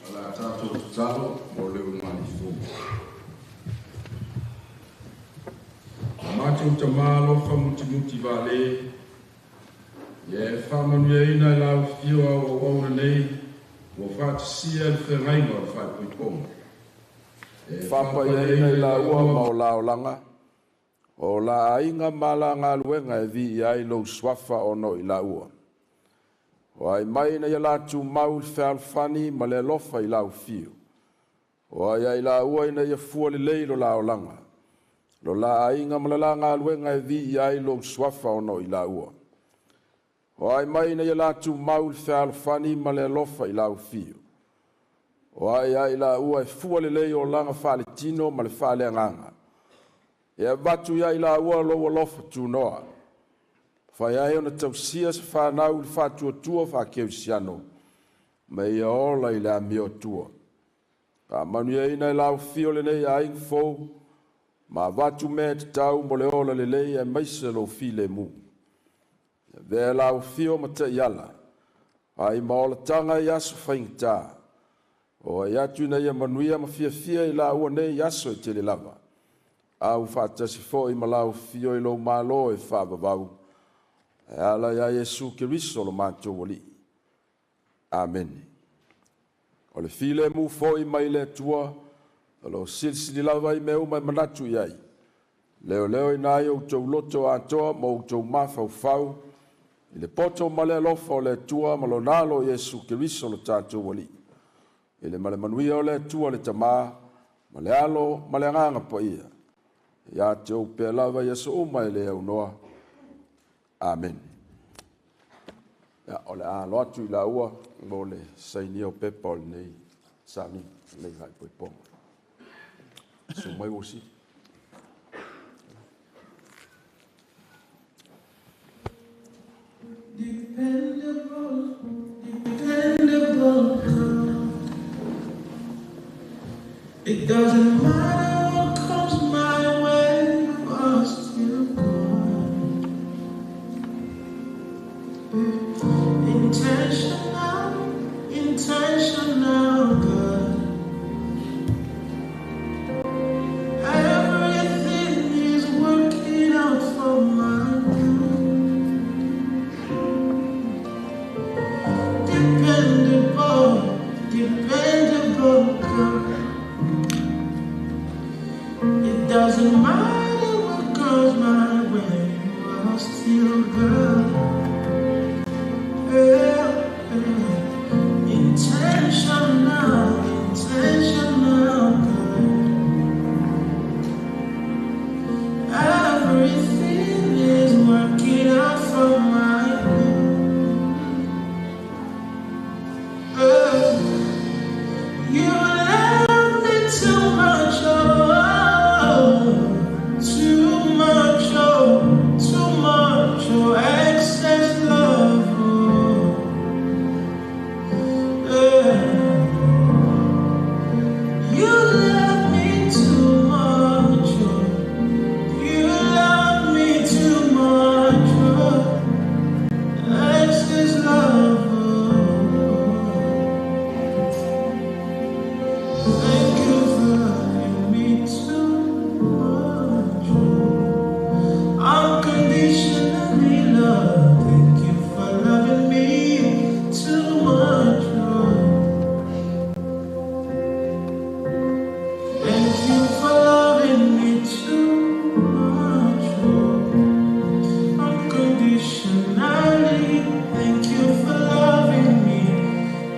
O le a tatou tatalo mo le ulugalii fou. tatou Tamā alofa mutimuti vale, ia e faamanuiaina i lau afio au auauna nei ua faatasia i le feagaiga o le faaipoipoga. E Faapaiaina i laua ma o la olaga, o la aiga ma la galuega e viia ai lou suafa ona o i laua. O ai mai ina ia latou mau i le fealofani ma le alofa i lau afio. O ai ai laua ina ia fua lelei lo la olaga, lo la aiga ma le la galuega e viia ai lou suafa ona o i laua. O ai mai ina ia latou mau i le fealofani ma le alofa i lau afio. O ai ai laua e fua lelei olaga faaletino ma le faaleagaga. E avatu ia i laua lou alofa tunoa. Fai ai ona tausia se fanau i le faatuatua faakerisiano, ma ia ola i le amiotua. Faamanuiaina i lau afio lenei aiga fou, ma avatu mea e tatau mo le ola lelei aemaise lou filemu. Avea lau afio ma taiala, ai ma olataga i aso faigata. O ai atu ina ia manuia ma fiafia i laua nei aso e tele lava. Au faatasi foi ma lau afio i lou malo e faavavau. E ala ia Iesu Keriso lo matou Alii. Amene. O le filemu foi mai le Atua, o lo silisili lava i mea uma e manatu i ai. Leoleoina ai outou loto atoa ma outou mafaufau, i le poto ma le alofa o le Atua ma lona alo Iesu Keriso lo tatou Alii. I le ma le manuia o le Atua le Tamā, ma le Alo ma le Agaga Paia, ia te ou pea lava i aso uma e le aunoa. Amene. Ia, o le a alo atu i laua mo le sainia o pepa o lenei sauniga, lenei faaipoipoga. Susu mai ua sili. Dependable, dependable God. It doesn't matter what comes my way, you are still God. Intentional, intentional God. Everything is working out for my good. Dependable, dependable God. It doesn't matter what goes my way, you are still God. Yeah, yeah. Intentional, intentional God. Everything is working out for my good. You love me too much, oh, too much, oh, too much, oh, excess love, oh, yeah. You love me too much, oh, you love me too much, oh, excess love, oh. Thank you for loving me too much, oh. Unconditionally love. Thank you for loving me too much, oh. Thank you for loving me too much, oh. Unconditionally. Thank you for loving me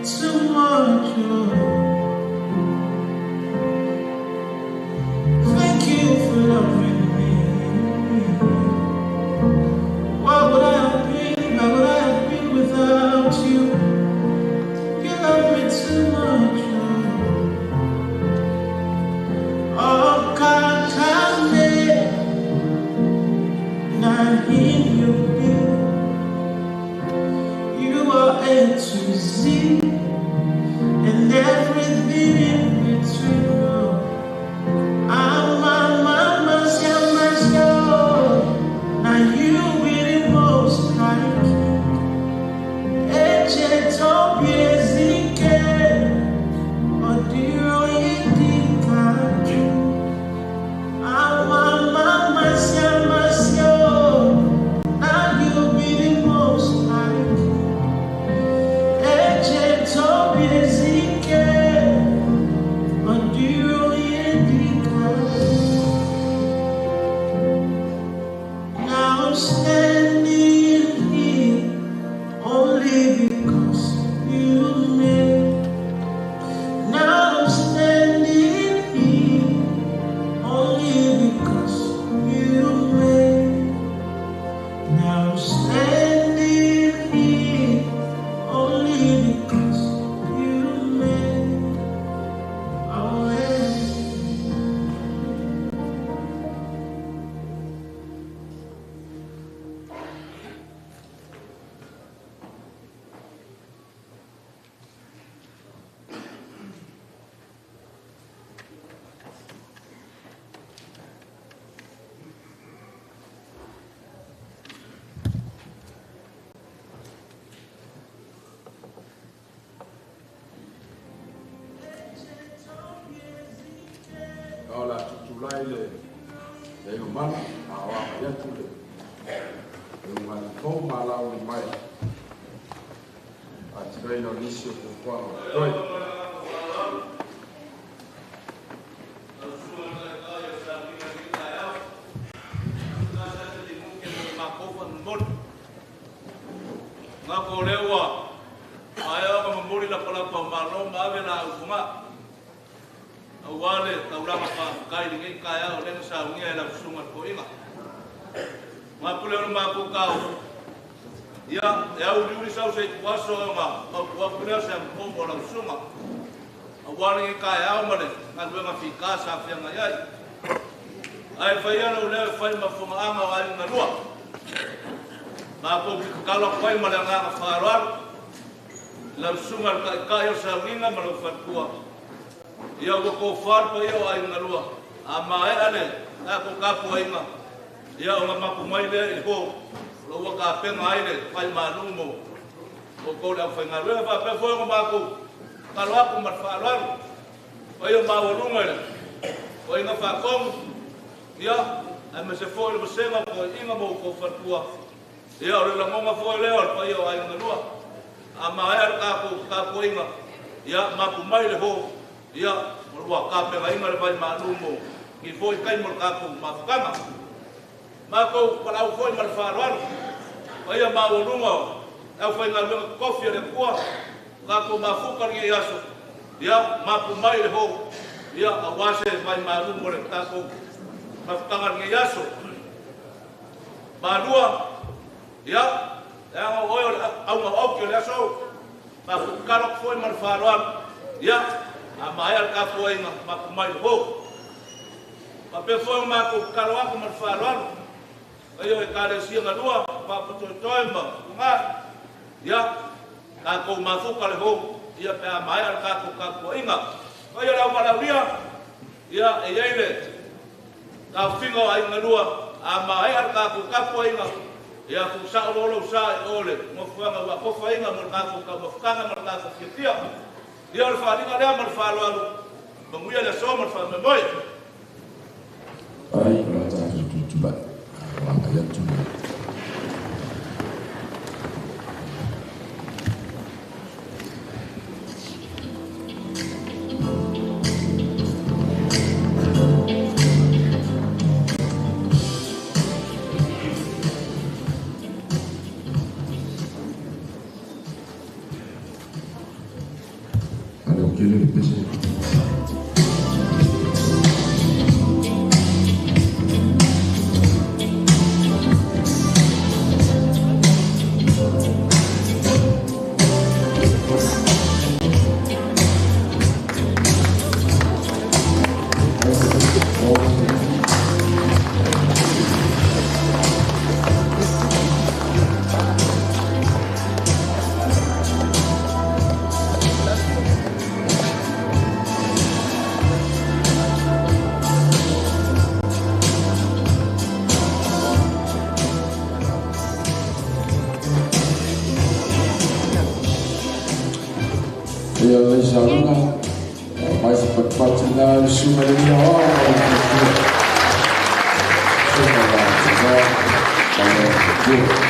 too much, oh. Tulai le le mana a o a atu le le unga fou ma lau ni mai a tinoina o nisi o fuafuaga o totoe. Ngā ko lea ae o ka mamoli la palapa o malo ma ave la ufunga. Au wale taulanga whaafukai li ngei kai ao lenga saungia e la usunga ko inga. Ngā pule o mā kau. Ia, e au liuri sau se kuaso o ngā mau pule se amkomo la usunga. Au wale ngei kai ao male ngā luenga fika sa whianga iai. Ai whai ana uleo whai mafunga anga o ai ngā lua. Mā kou ki kakalo kwai male ngā whaaroaru. La usunga le kai o saunginga ma lau whatua. Ia ua kō wharpa ia o ai ngā lua. A mae ale, ngā ko kapu ai ngā. Ia o ngā mapu mai lea i hō. Lo ua ka penga ai le whai mālumo. O kou le au whai ngā lua. Wha pea fo ngā mākou. Kalo aku ma whaaroaru. O ia mā warunga le. O inga whakongu. Ia, ai me se fo i le masenga ko inga mō kō whatua. Ia o le langonga fo i lea o le pai o ai ngā lua. A maea le kākou inga, ia mapu mai le hō, ia ua kāpenga inga le vai mālumo, ki fōi kai mo le kākou mafukanga. Mākou palau fōi ma le whaaroaro, o ia māualunga o, au whai ngā luenga kofi o le kua, kākou mafuka le i aso, ia mapu mai le hō, ia a wase vai mālumo le kākou mafukanga le i aso. Mālua, ia, e anga oe o le aunga au ki o le aso, ma fukalok foi ma le whaaroaru, ia, a maea le kāpua inga, mapu mai le hō. Ma pe foi o mākou kalo aku ma le whaaroaru, ai o e kālesia ngā lua, pāpatoetoe ma ngā, ia, kākou mafuka le hō, ia pe a maea le kākou kāpua inga. Ai o le au malaulia, ia, e iei le kāwhinga o ai ngā lua, a maea le kākou kāpua inga, ia ku sa o lolo sa e ole, ngofuanga wa kofa inga mo le kākou ka mafukanga mo le kākou fiafia. Ia o le whaalinga lea ma le whaaloalu, manguia le aso ma le whaamemoi. Ai, o la tātou tutulai, o anga iatu le. Ia le saunga, mai se patipati na sunga le ia o ma le tua. Sunga la tina, ma le tua.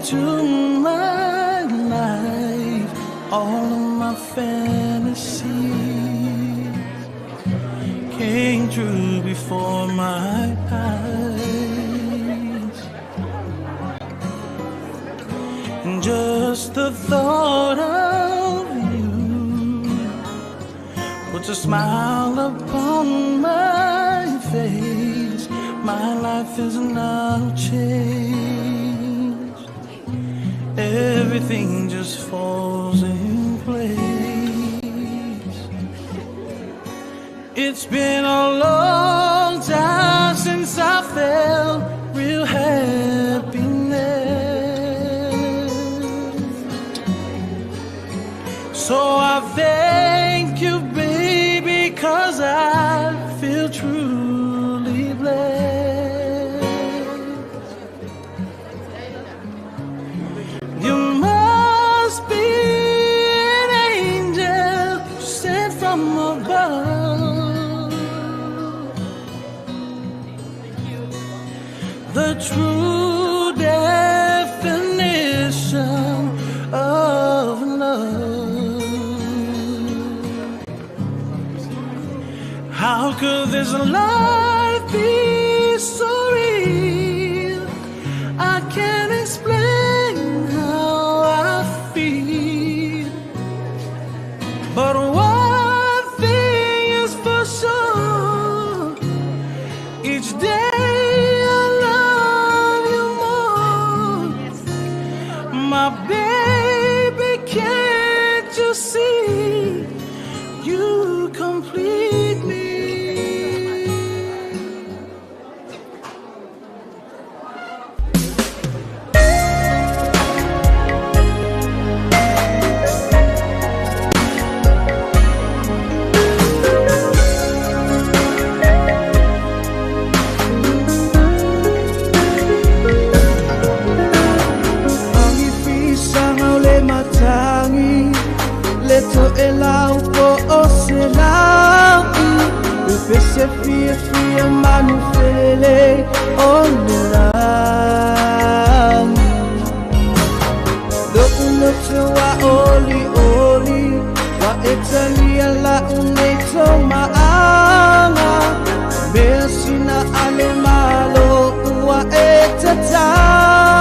into my life, all of my fantasies came true before my eyes. And just the thought of you puts a smile upon my face. My life is now changed. Everything just falls in place. It's been a long time since I felt real happiness. So I thank you, baby, 'cause I feel truly blessed. You must be an angel sent from above. The true definition of love. How could this life be so real? I can't explain how I feel. But one thing is for sure, each day I love you more. My baby, can't you see? You complete me. Pese fia fia manu fele o le langi. Lo'u loto wa oli oli, wa e talia la unei tō maanga. Mea sina ale malo ua e tatala.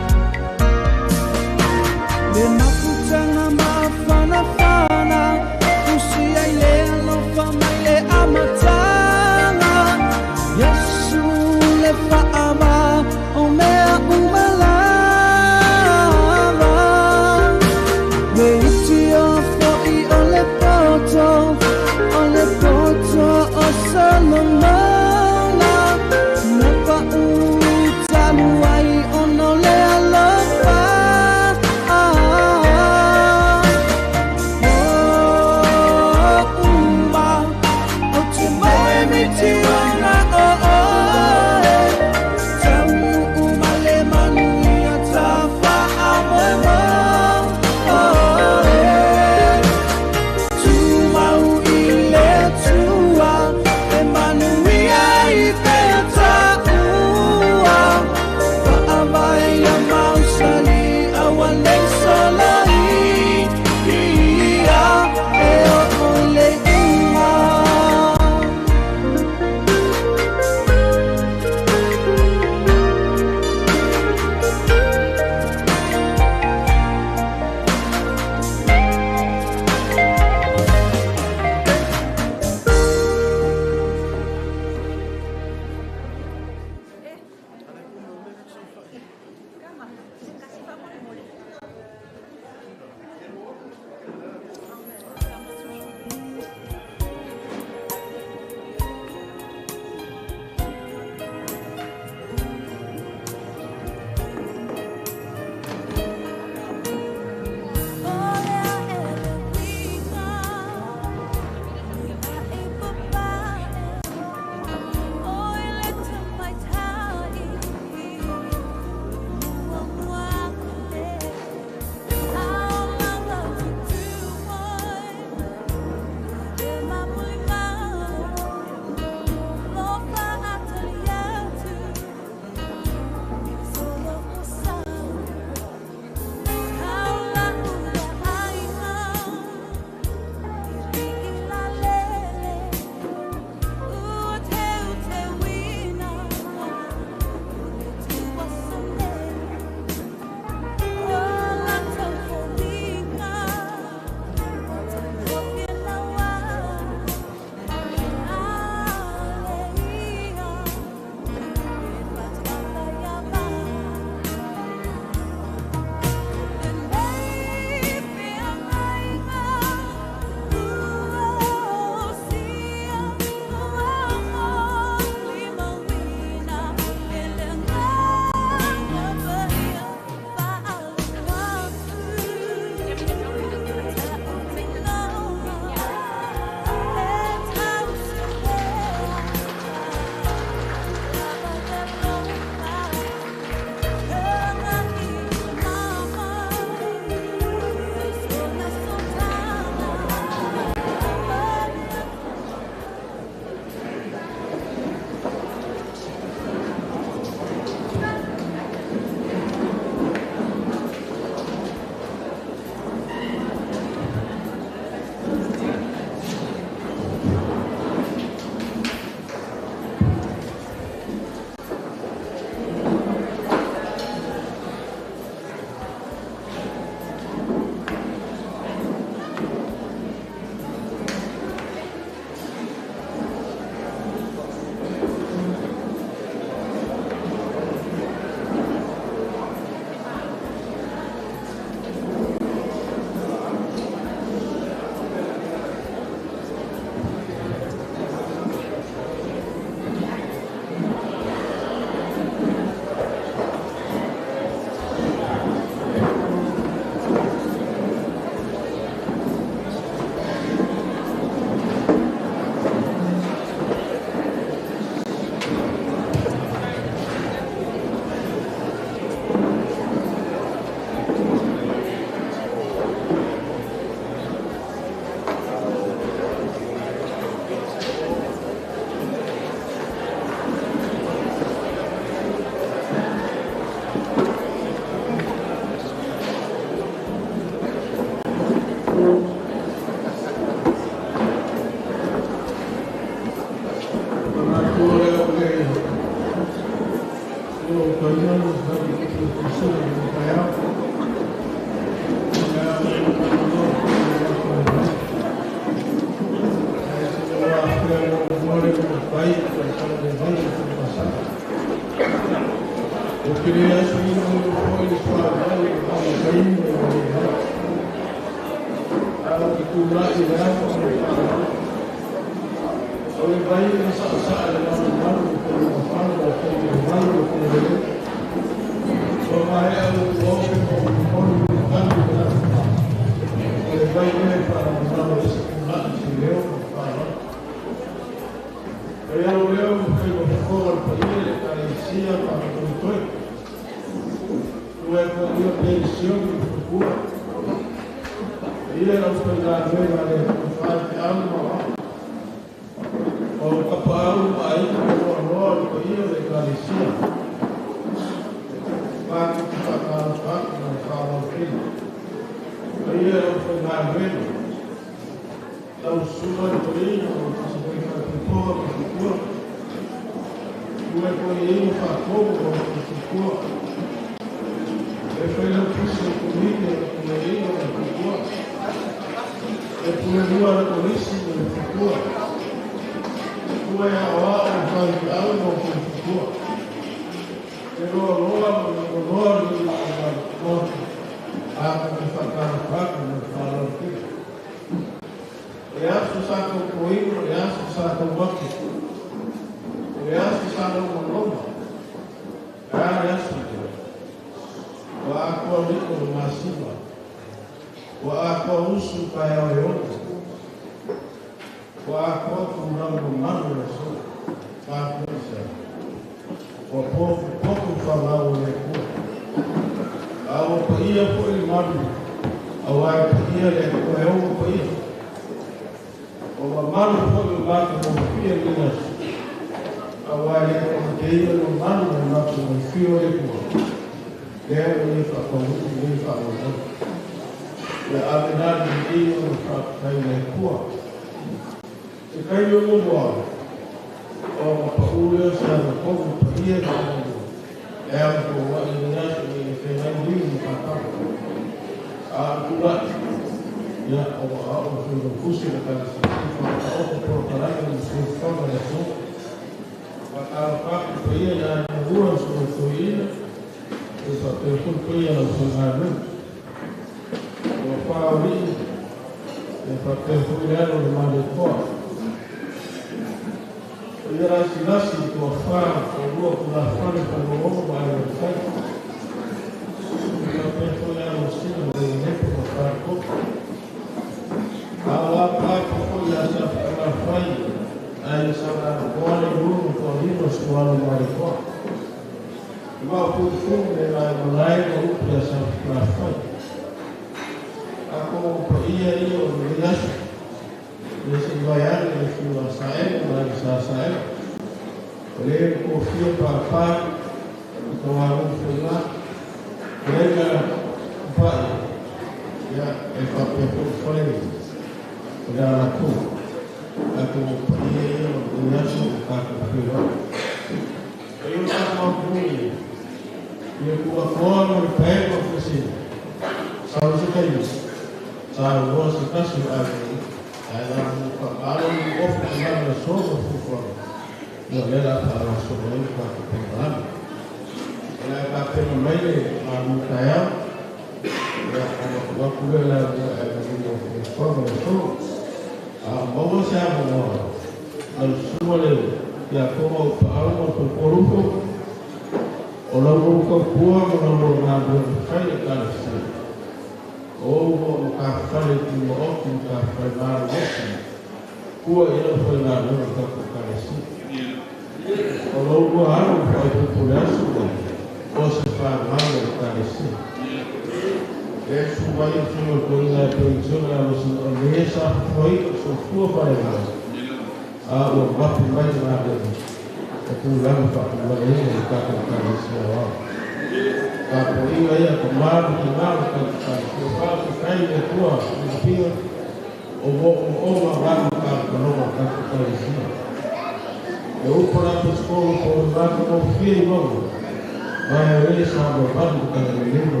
Mai e sa mo valu ka le lelo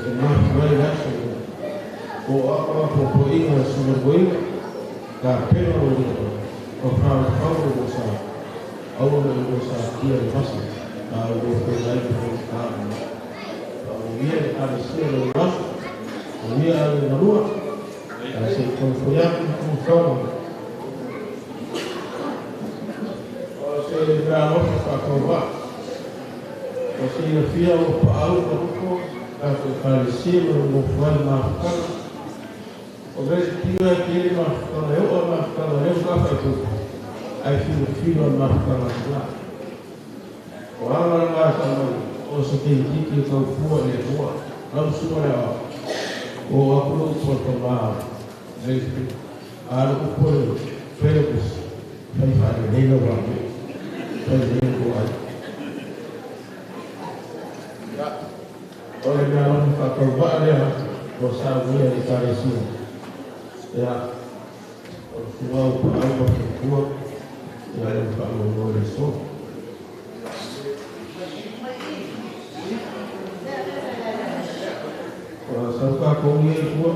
e mafu ai le aso o a popoiga sumagoiga ka pena o le o whāu o sa aua me o sa tia le vasa a o whenai o ka o ia le alesia le aso o ia le nalua a se konfoiaku ku whāu o se mea alofa whakauwa o se ina fia o paau ka ruko ka te alesia le mofuai mafukana o vesi tira e tele mafukana e oa mafukana e o kafa e tupu ai filo filo mafukana la o anga la sa mai o se te tiki e tau fua le fua lau sua le ao o aku upo te maa le alu upo le Felix fai fai le la wa fai le ko ai ya o le mea alofa whakauvaa lea o sa uia i ekalesia ya o le fua o paau ma fukua ia le whaalono le so. O sauka kou ia i fua.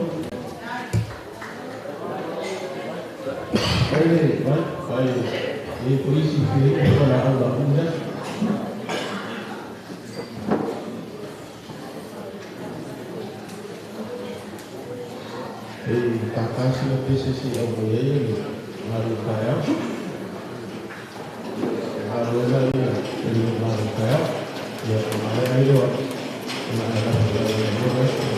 Vai le, vai, vai. E polisi fi e ko la au la unda. E kakasi na PCC au mo ia le maru kaya. Maru la ia le maru kaya. Ia ko mai ai lo. Ma la la la la la.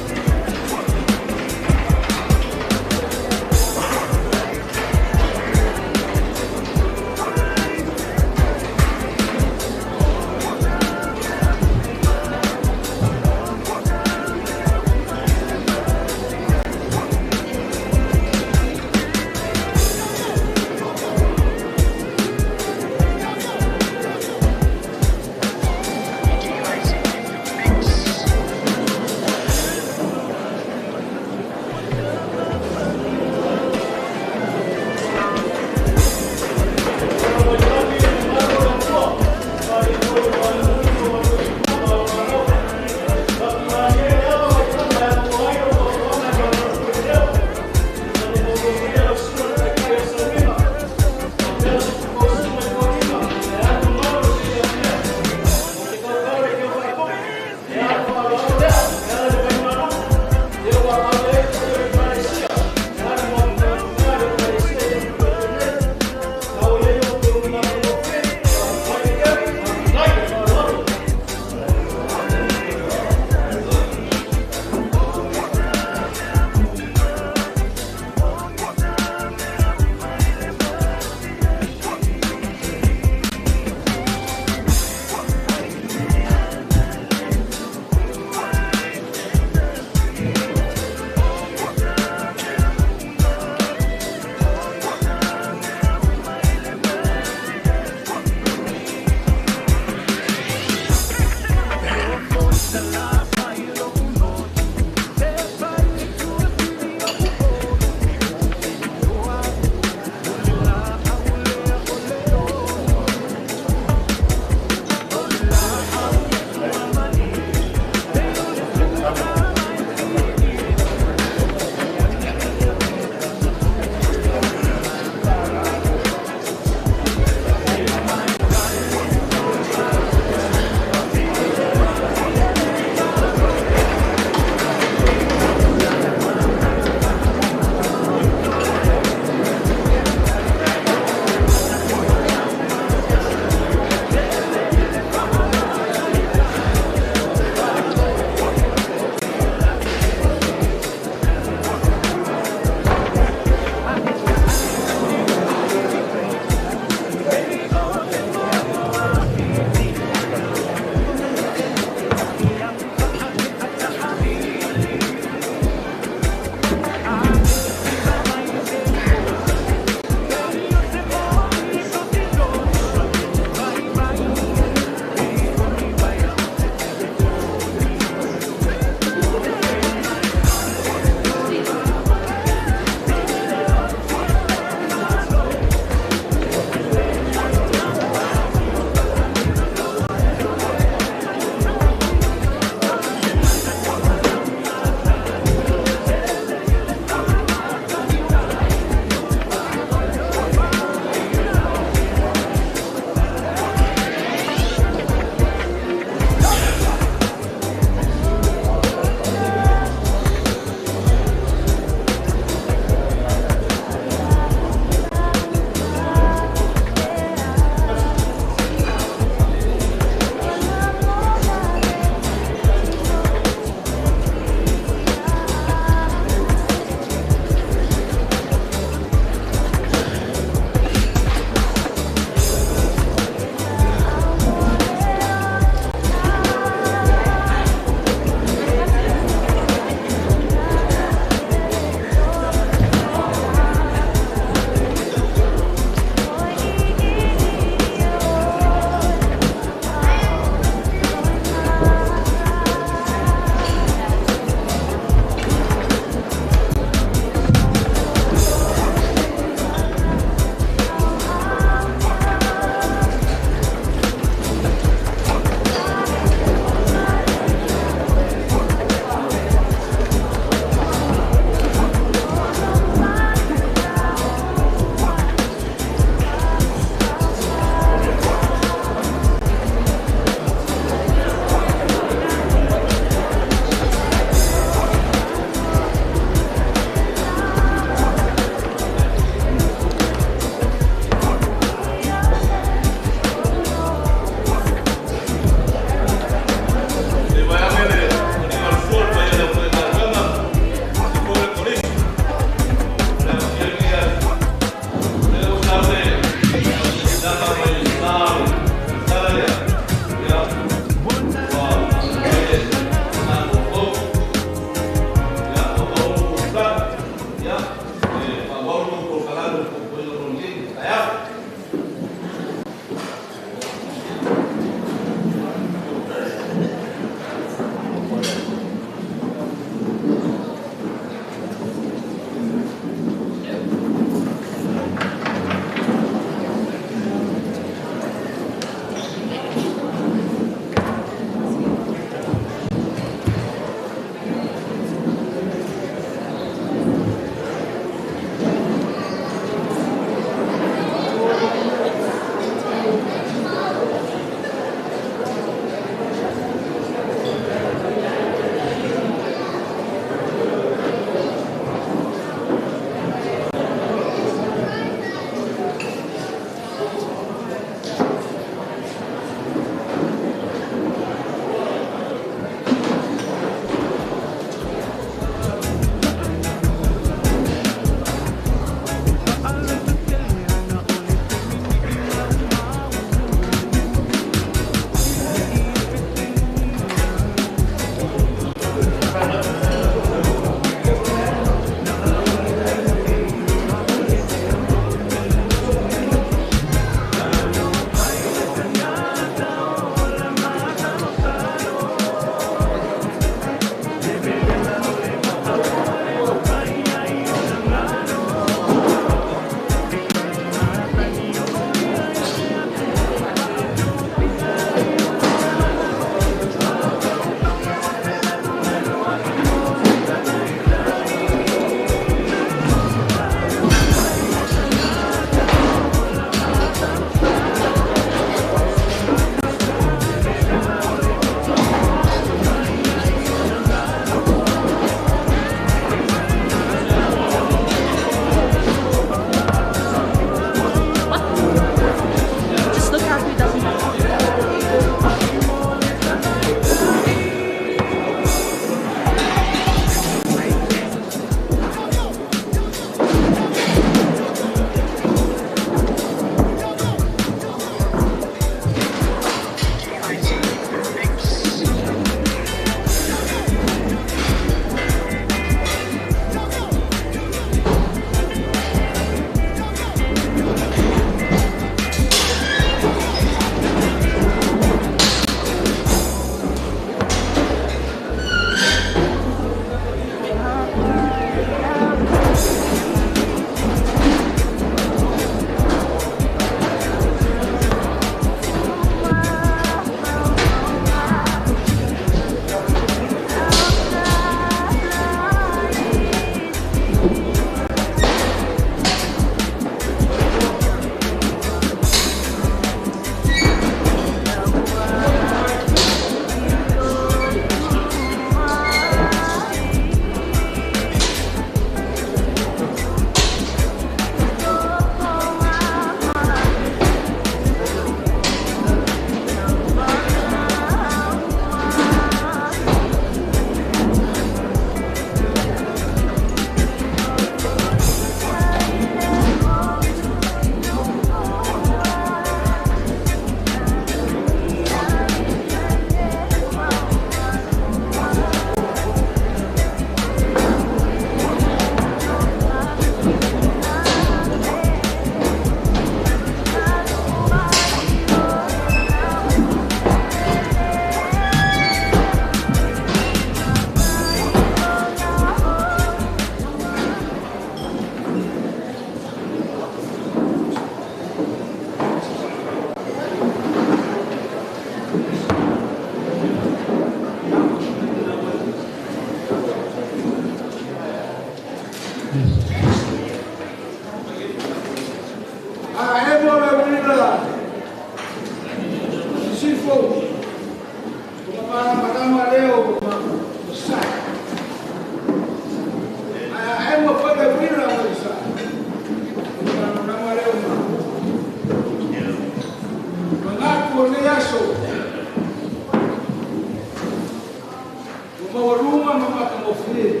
faamagofie.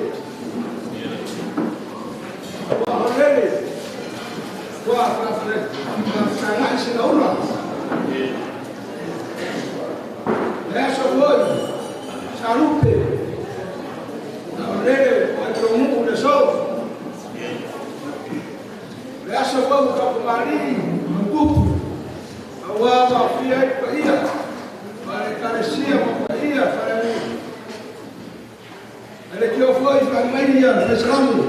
Ua holele, ua faafesagai segaula. Le aso foi, salupe, na holele o ai taunu'u le aso. Le aso foi ua tapamalī ma upu, auā maafia ai paia ma le Ekalesia ma paia faaleaganuu. Ae le tio foi faamai ia le Faisalamo.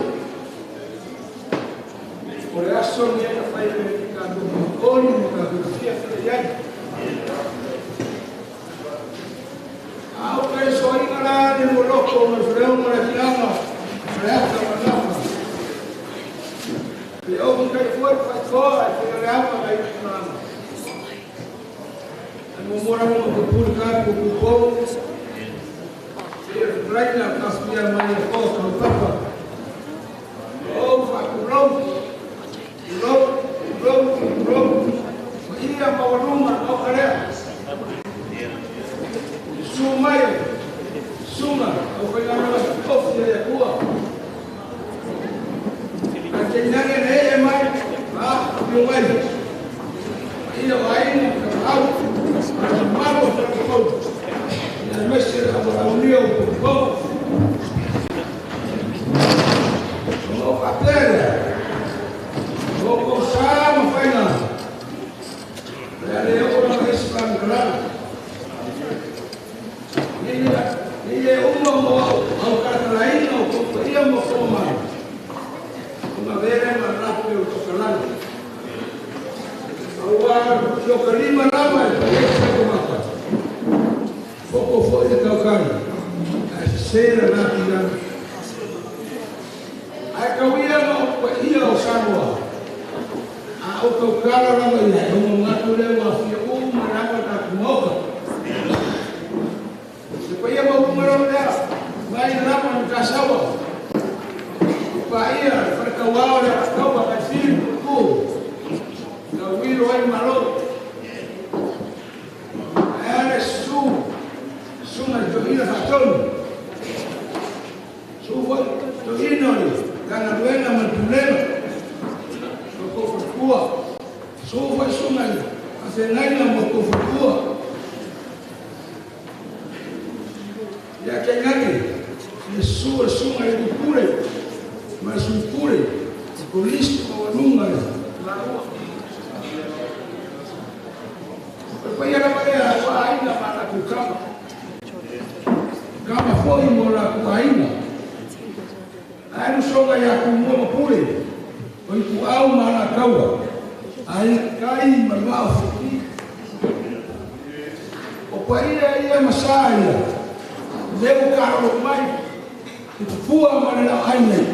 O le aso lenei na fai e le tatou molimoli ma tatou fiafia i ai. A o ka soaiga la le moloko ma le faleoga le atiaga ma le ata ma le nafa. Pe ou kai foi faitoa e fai le ama mai malama. Ai mo mora mo ko puli ka ko ko ko. Se raina ka fia mai e ko ko papa. O fa ku rou. Rou, rou, rou. Ma ia ma walunga o karea. Su mai, sunga, o whai ngā rawa tofi e kua. A te inane ne e mai, a pio mai. Ma ia o aina, ka au, ma te malo o te kau. Ia mese a wala unia o te kau. O whapere, o kou sa ma whainga. Le ale o na esi pa mkalana. Ni le uma mo au karakaraina o koupa ia mo koma mai. Uma vere ma rapu o tokalana. Aua tiokalima lava e pa e sa mata. Foko foi le taukai. Ai sera na tira. Ai kauia ma o pa ia o Samoa. A o taukala lava ia. O ngatu le wa fia uma lava ta kumoka. Se pa ia mau kumara lea, mai lama no tasawa. Pa ia, wharekauao le kaua kai whiri puku. Ka wiro ai malo. Ai ale su, sunga i tohina whatonu. Su foi tohina ori, kana luena ma pulena. Ko kofukua. Su foi sunga i, a whengaina mo kofukua. Ia ke ngani, le sua sunga i pule, ma su pule, polisi ma walunga le larua. Pa ia lava lea ua aina ma la kukama. Kama foi mo la kuaina. Ai no songa ia ku mua ma pule, o i ku au ma la kaua. Ai kai ma lua o fuki. O pa ia ia masaa ia. Leu karo mai, i te pua ma le lau ai nei.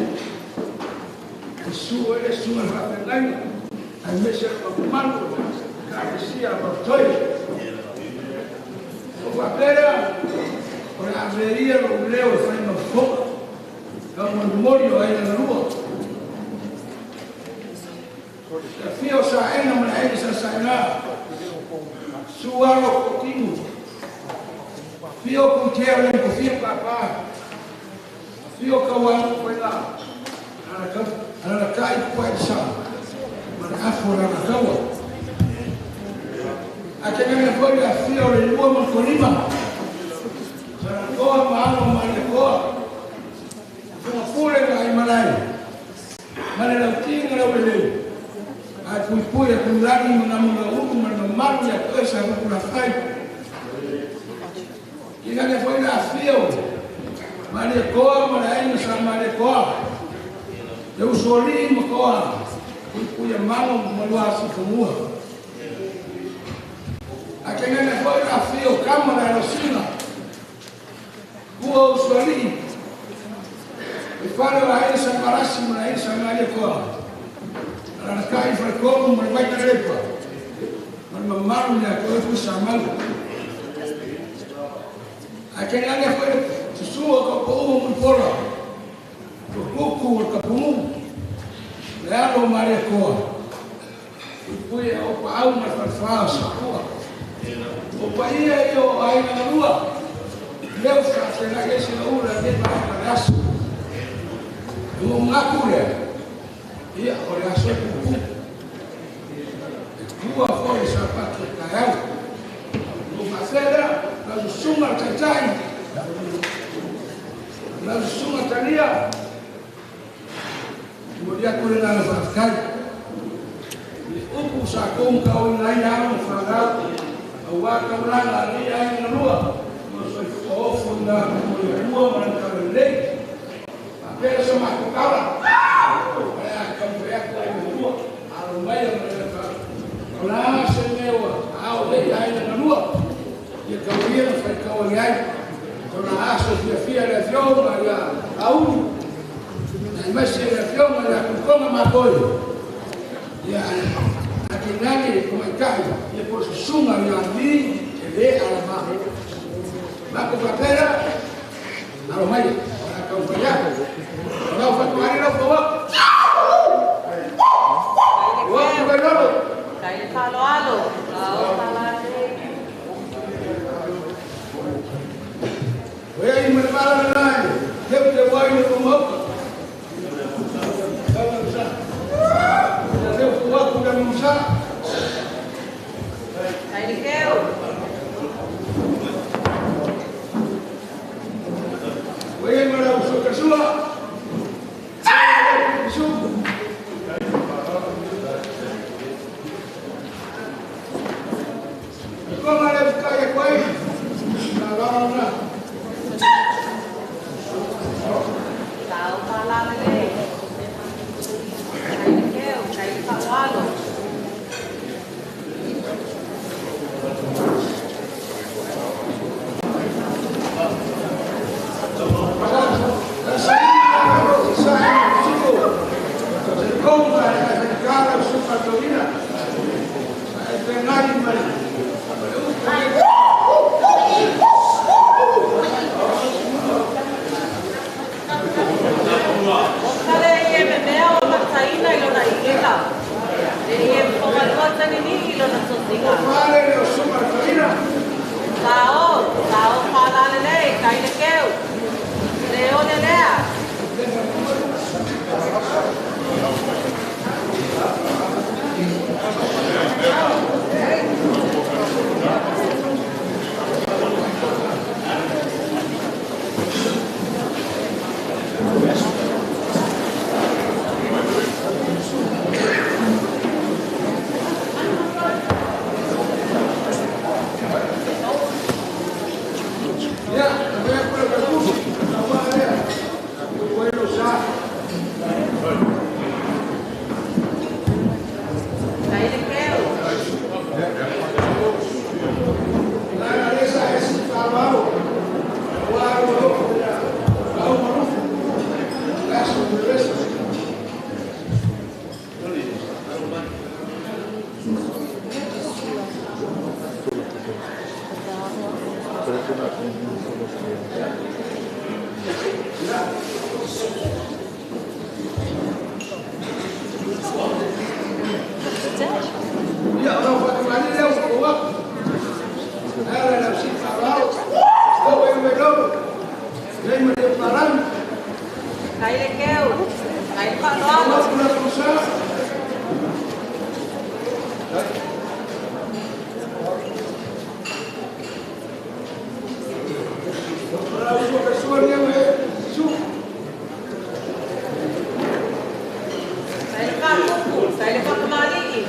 E sua ele sunga whawhengaina, ai mese ma manu, ka resia ma toi. O whapera, o le averia lo leo e whai ma foka, ka molimoli o aina na lua. Ka fia o saena ma le aina sa saena, suaro ko timu. Fio ku tea le ko fio papa. Fio ka wa ko la. Ana ka i ko sa. Ma afo na ka wa. A ke ne ko le fio le lua ma ko lima. Sa ko ma ano ma le ko. Fo pule na i malai. Ma le lau tinga lau le. A ku pule ku lagi ma na u ma na malu ya ko sa ko la fai. Ina ne foi la fio. Mare koa, mare aina sa mare koa. Le usoli ma koa. Kui mamo malua si fomua. A que ne foi la fio kama la rosina. Kua usoli. E fare la aina sa marasi mare aina sa mare koa. Ala kai fa komo mare vai tarepa. Mare mamalu ya ko fu sa malu. A que ne foi susua ka po mo pola. Ko kuku ka pumu. Le alo mare koa. Pui o pa au ma fa sa koa. O pa ia i o aina na lua. Leu sa te na ese na ura ne pa ka rasu. Ngaku lea, ia o le aso e pupu. E tua foi sapati e taeao. O faafea lea, lau susuga le taitai, lau susuga talia, momoli atu le agaga faafetai. I upu sa tou mataoina ai alo ma fanau, auā taulaga a alii aiga na lua, o soifua ofo i na mo le Atua ma lana talalelei. Faapea sa matou tala, o le a taumafai atu ai muamua, alo mai ma le o le a se mea ua ao ai aiga na lua, ia tauia ma faitau ane ai. Tona aso fiafia le afioga ia Auli, aemaise le afioga ia Tutoga Mapoi, ia atinane le tamaitai, ia po o susuga ia Ali e lē alama. Matou faapea, alo mai, o le a taumafai atu. O lau fatuani lau fauau. Ua atu Vailolo. Tai le faaaloalo. Ao faalalelei. O ia i ma le vala lena e teuteu ai le mauta. Tau lau sa. Teu fou atu le nusa. Tai le keu. O ia ma lau sokasua. Su. Koma le ukai e koe. Na vala na. Tau faalalelei. Tai le keu. Tai le faaaloalo. O kale i e memea o mataina i lona ikeka. Le i e mfogalua tanini i lona tosiga. Sao, sao faalalelei, tai le keu. Le ole lea. Tai le keu. Tai le keu. Tai le faaaloalo. Tai le faatupu. Tai le faakamali'i.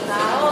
Sao,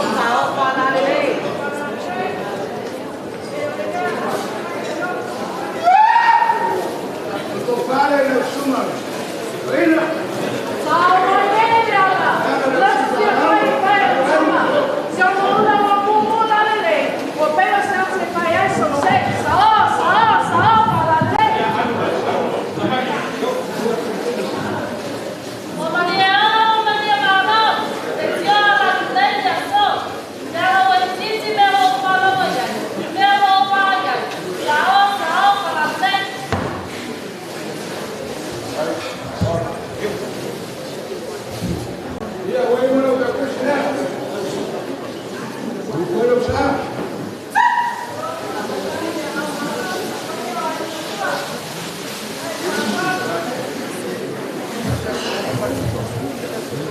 Lau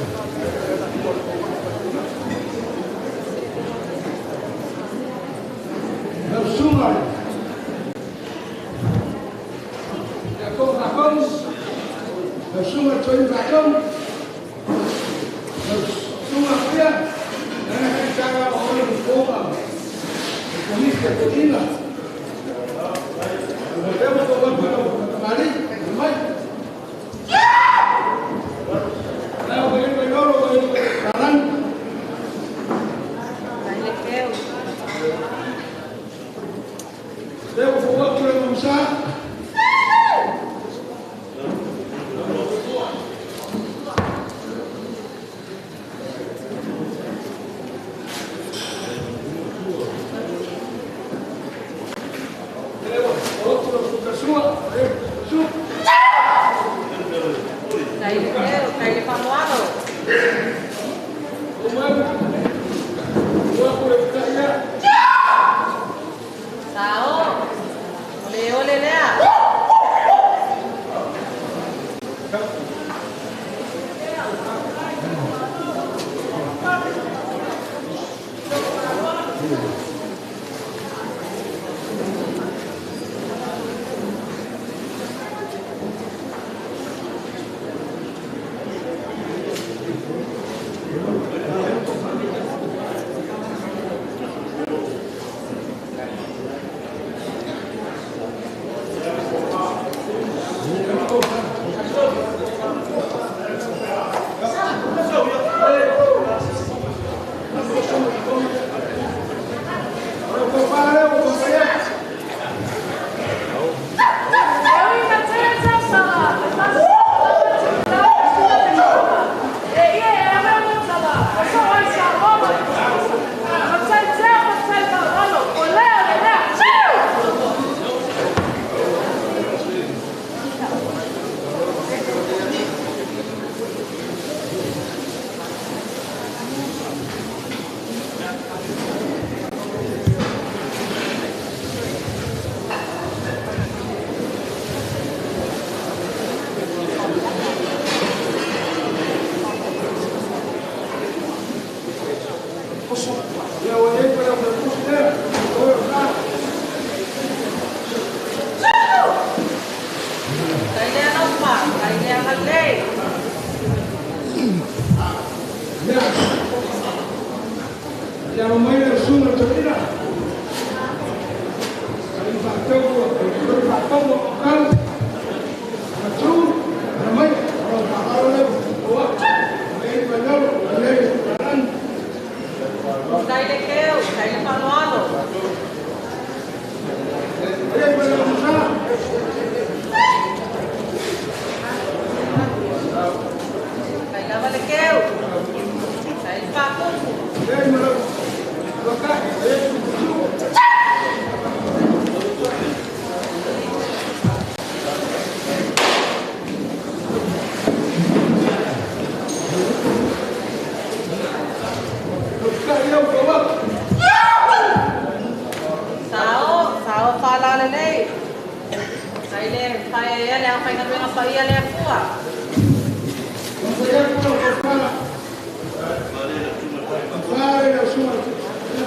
susuga Iakopo Faatonu, lau susuga Toeaina Faatonu, lau susuga Pia, lana kaitaga o ole fofoga o Komisi a Toeaina. Lea ua fou atu i lau fatamalii, mai. Lau ua ele lolo ua ele palani. Tai le keu. Lea ua fou atu le mamusa. Lea ua fou atu lau sutasua. Su. Tai le keu, tai le faaaloalo. O mai. Ua atu le taia. Sao. O le ole lea. Ia ua iai pa lau faletusi lea. O o sa. Tai le alofa, tai le agalelei. Ia. Ia alo mai le susuga toeaina. Ai faatau ua faatau ua kau. Matu, alo mai. Alo faaalo lea ua. Ai pa lalo, ai palani. Tai le keu, tai le faaaloalo. Ai pa lau sa. Tai lava le keu. Tai le faakufu. Ai ma lau. Waka, ai su. Waka ia ua. Sao, sao faalalelei. Tai le faeaea le aufaigaluega paia le Atua. Ia ku lau fala. Fale lau susuga. Ia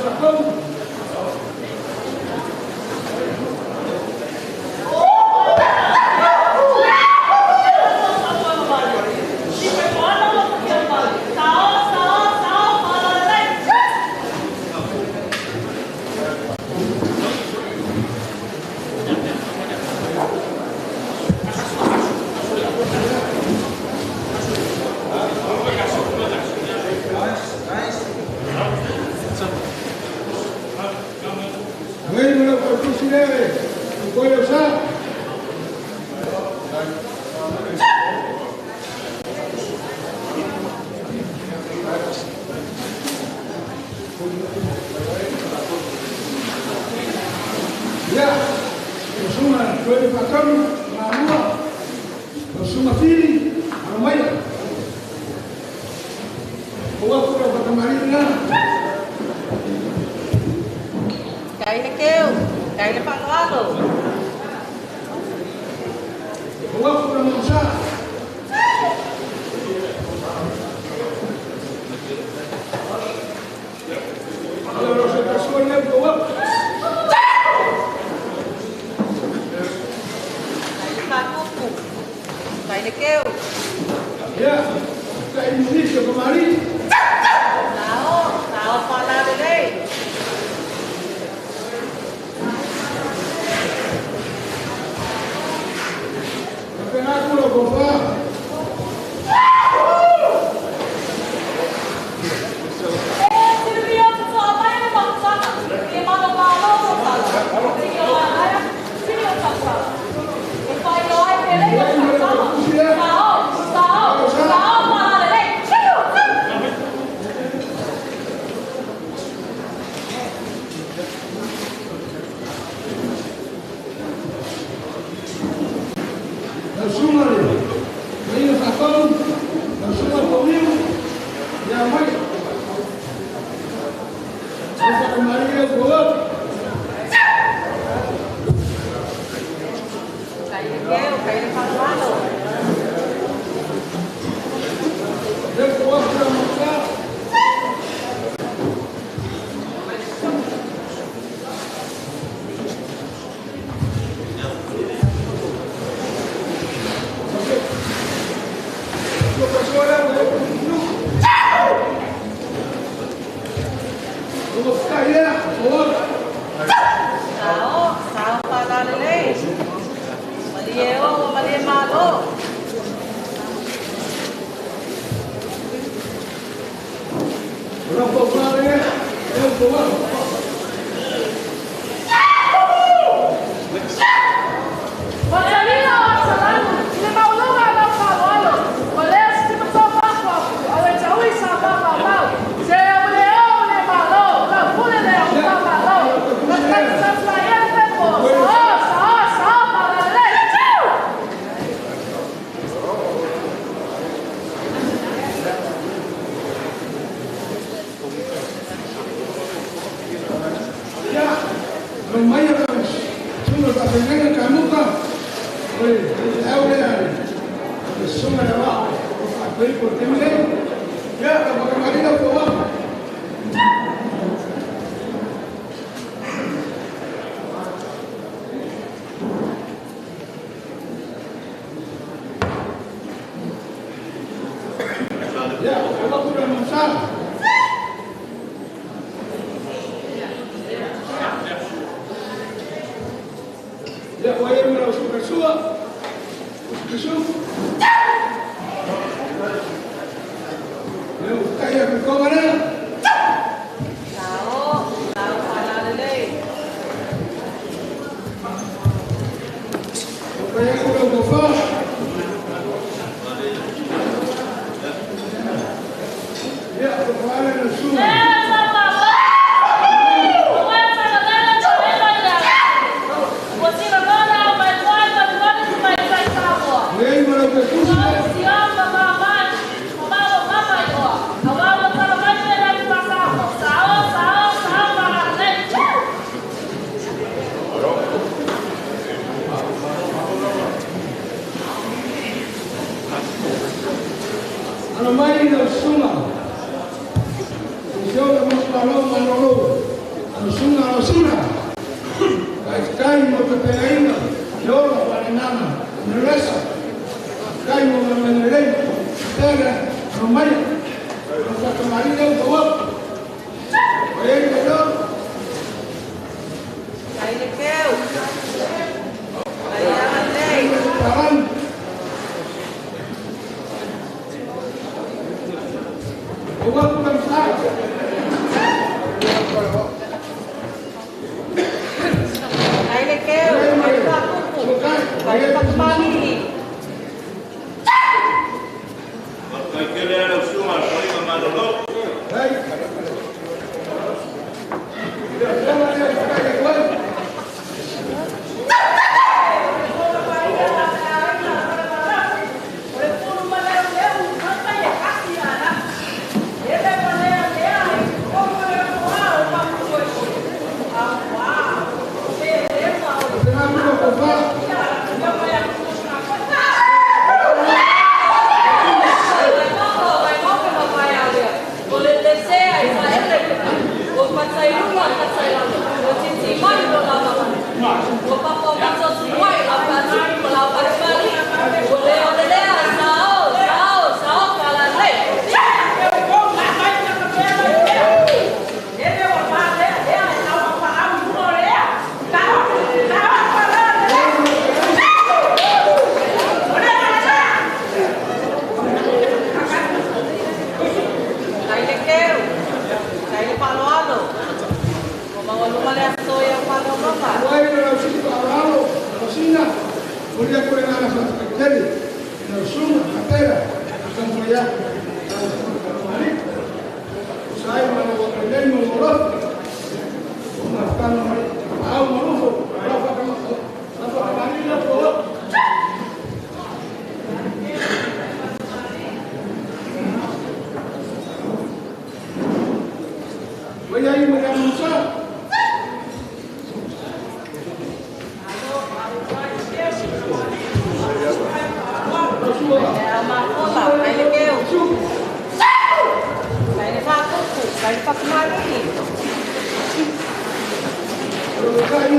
Le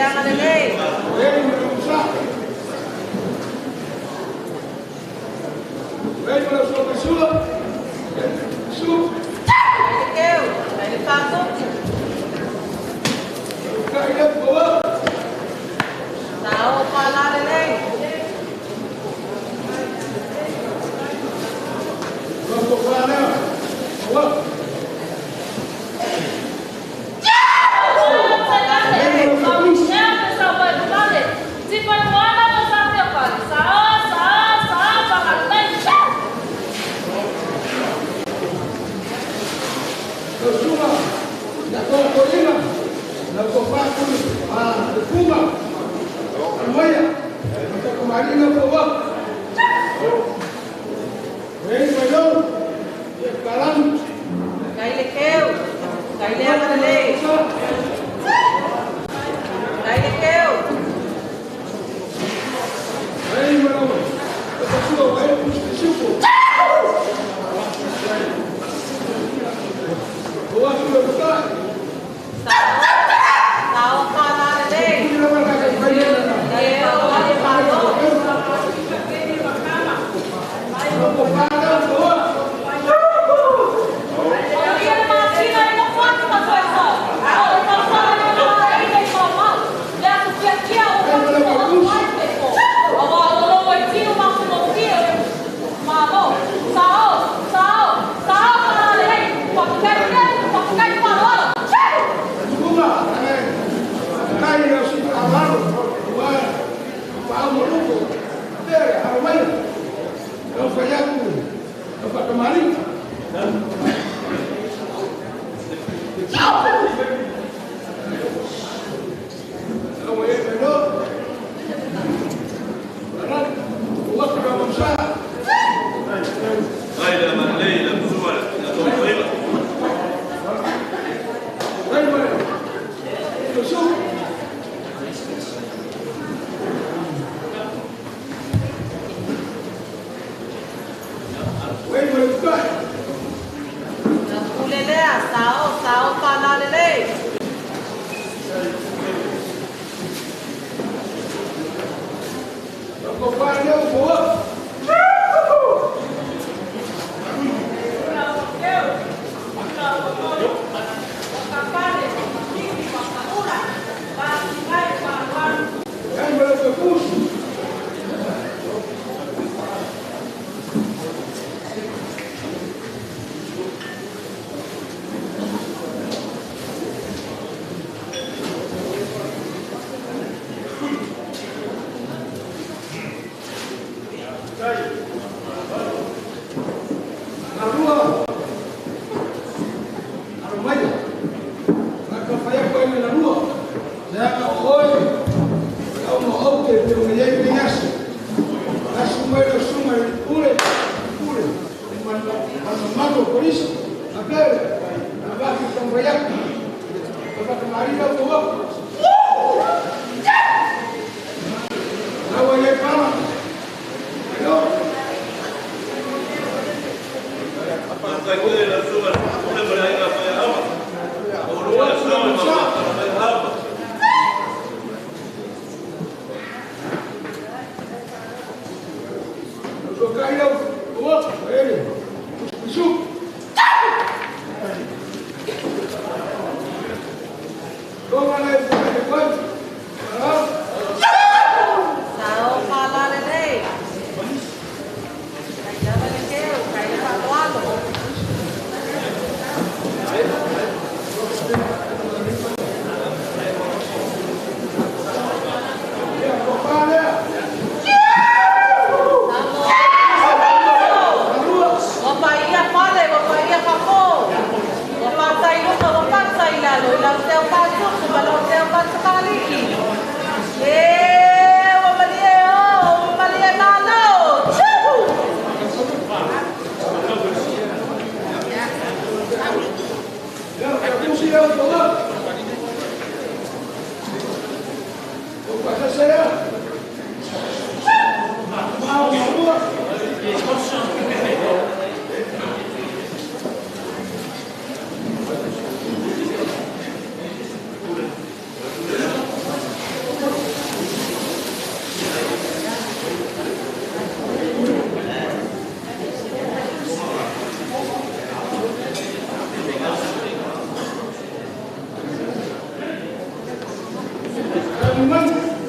Sao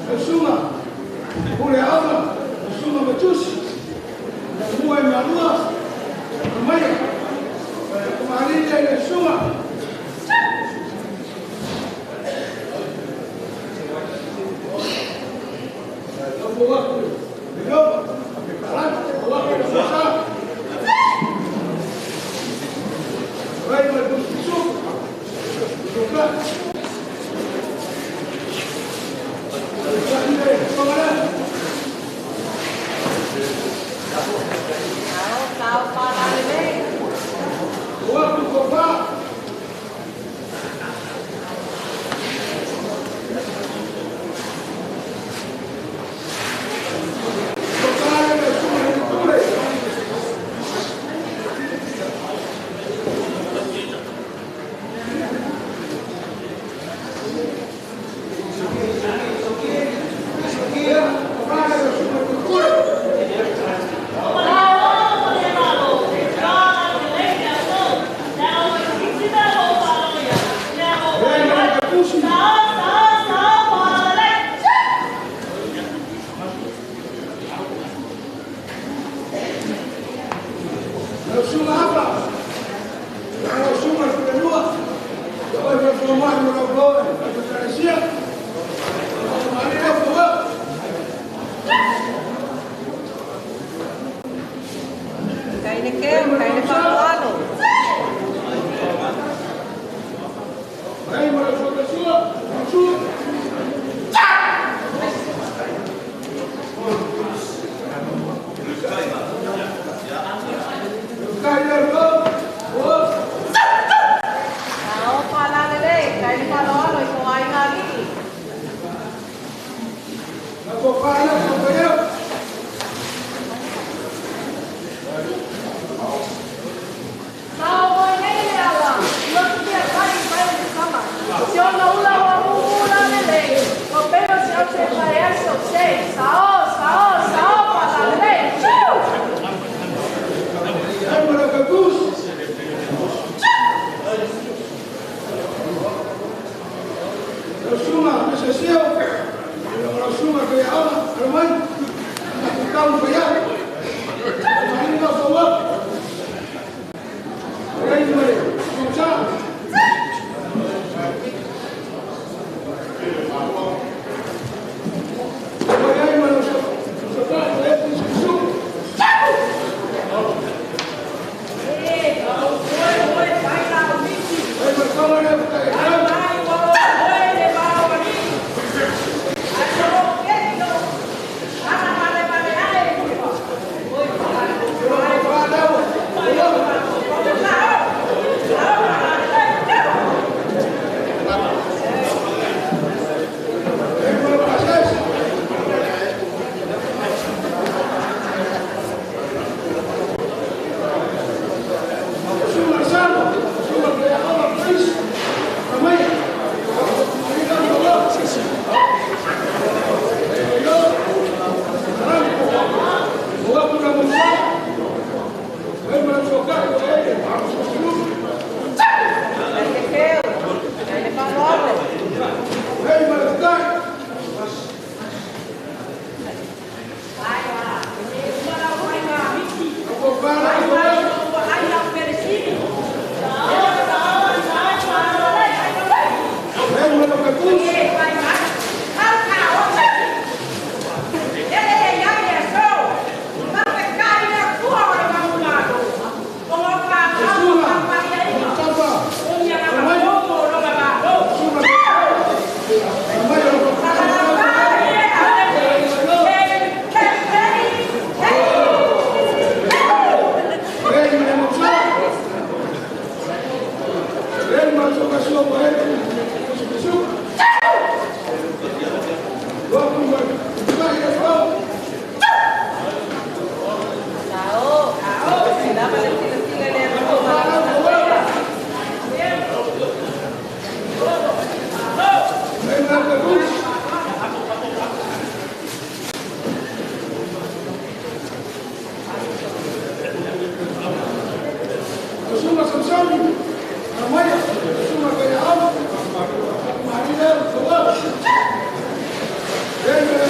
Susunga, pule aoga, susunga matusi, mua i malua, maia, kumalile le susunga. Hey,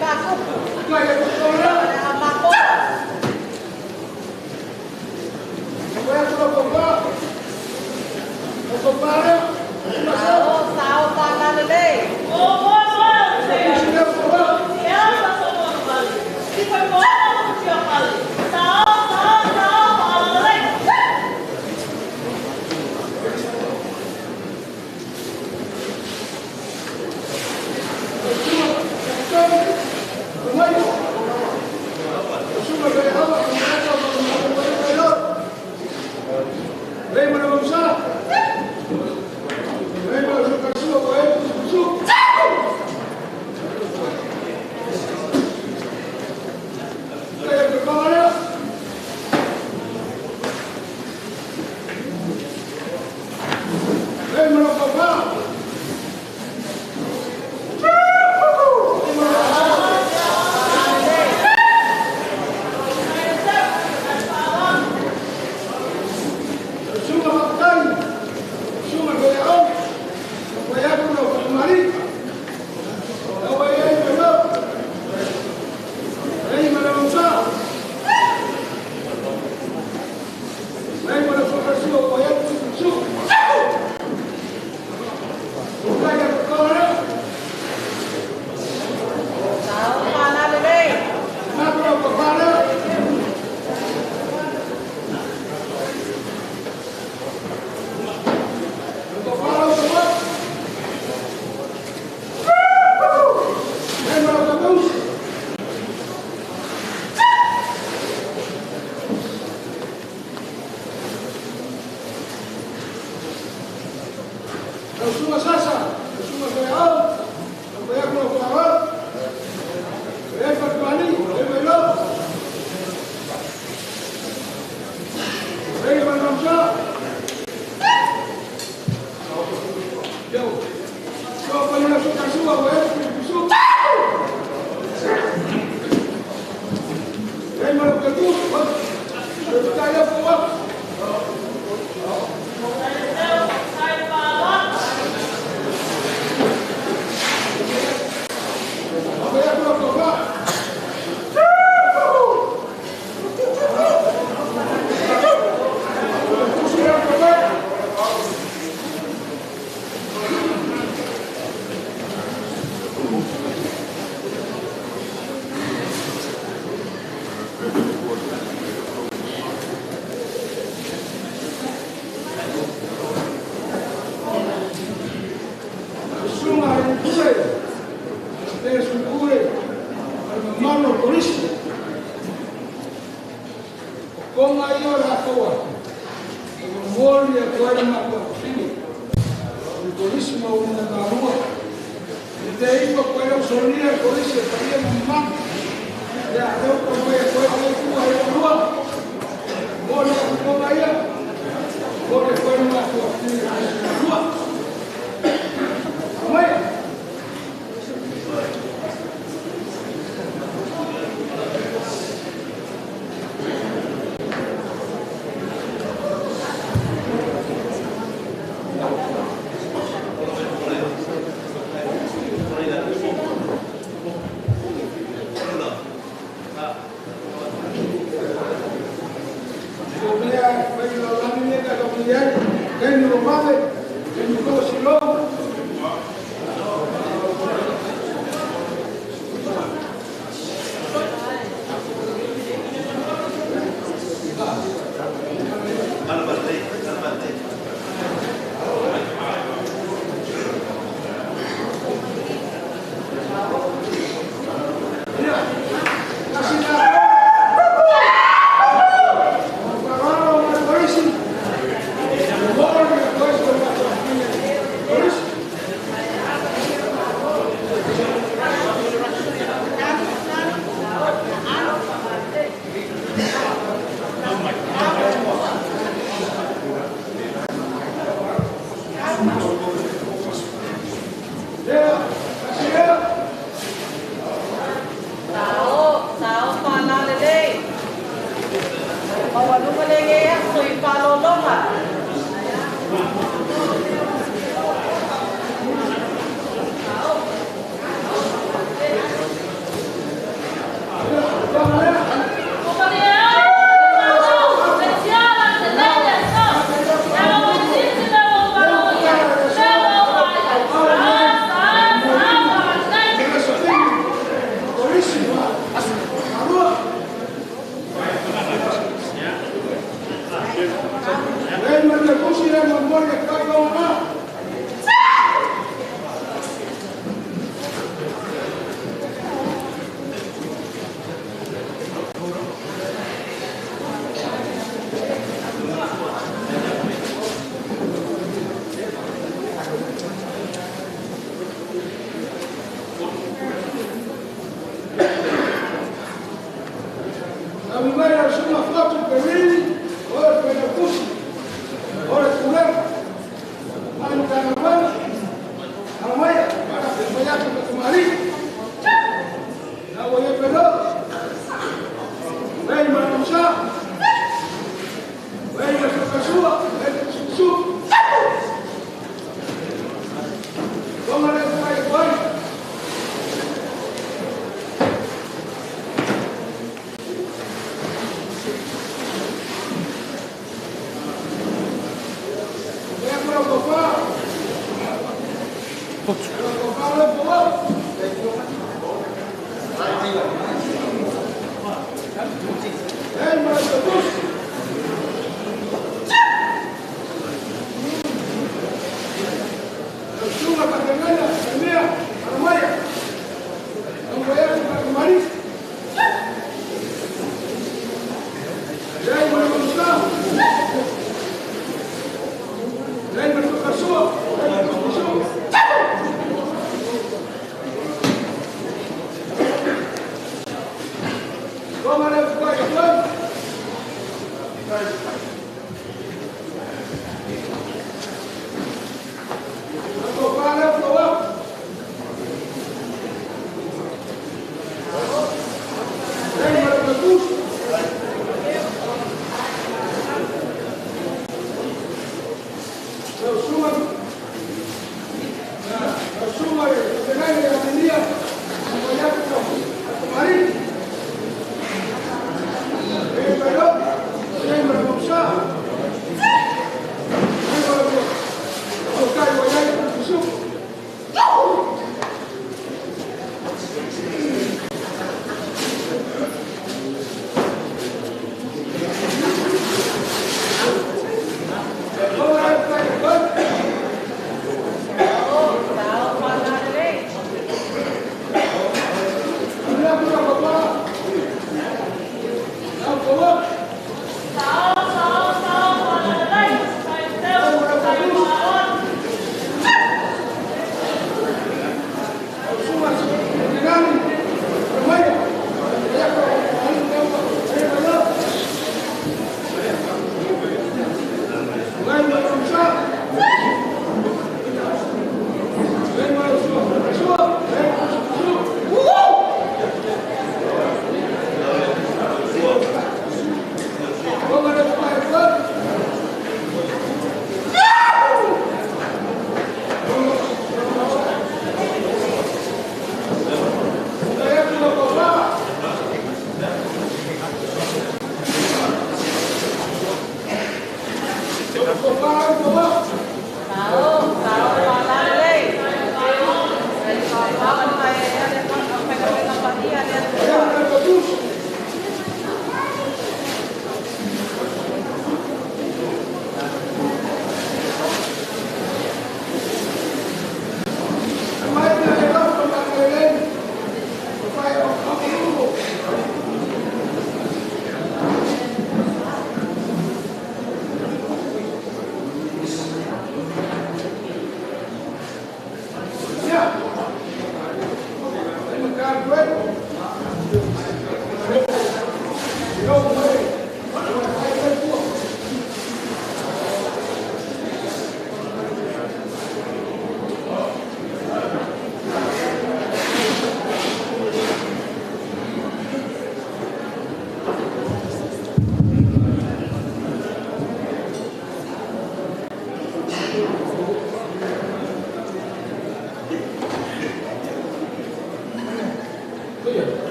Kau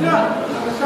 Yeah.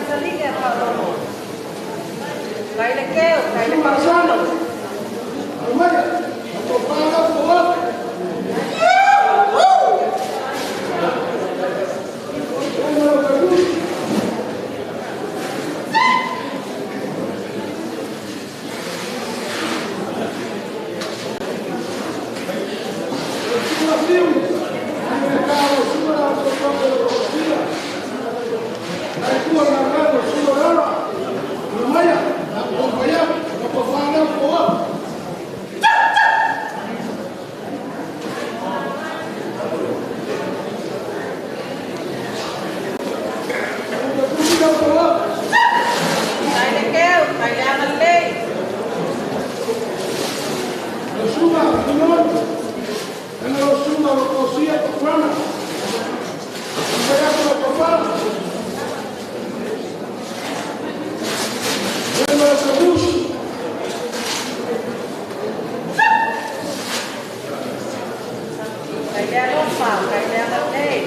saligi a faalogo. Kai le keu, kai le faalogo. Kai le keu, kai le agalelei. Kai le alofa, kai le agalelei.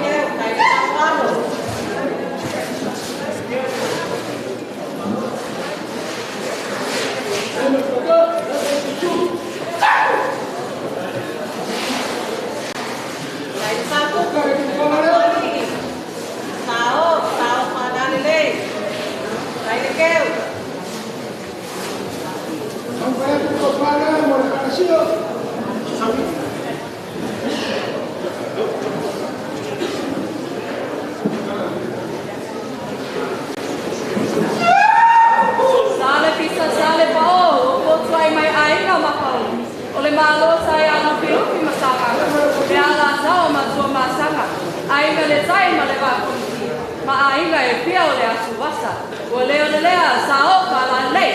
Keu, kai le faaloalo. Kai le fakupu, faaloalii. Sao, sao faalalelei. Kai le keu. Sale pisa sale pa o, o potu ai mai aiga mapau. O le malo sa ia na piupi masanga. Le ala sao ma tua masanga. Aiga le tai ma le vakunti. Ma aiga e pia o le asuwasa. Ua leo le lea sa o ka la lei.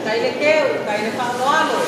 Kai le keu, kai le faaloalo.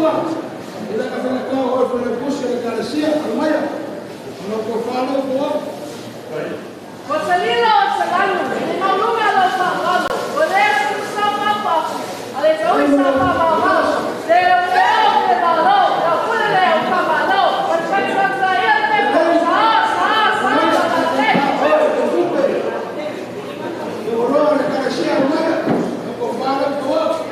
Susuga, ila ka whakatau hoi whanapusi le kalesia, almaia. Ano ko whānau ko au. O se lila o se lanu, le mauluga lo whaangalo, o le sa papafu, a le taui sa pamamalo, le o le o le malo, la pule le o kamalo, o le whaitata ia te ko, sa, sa, sa, sa, le. Le oroa le kalesia, almaia. Ano ko whānau ko au.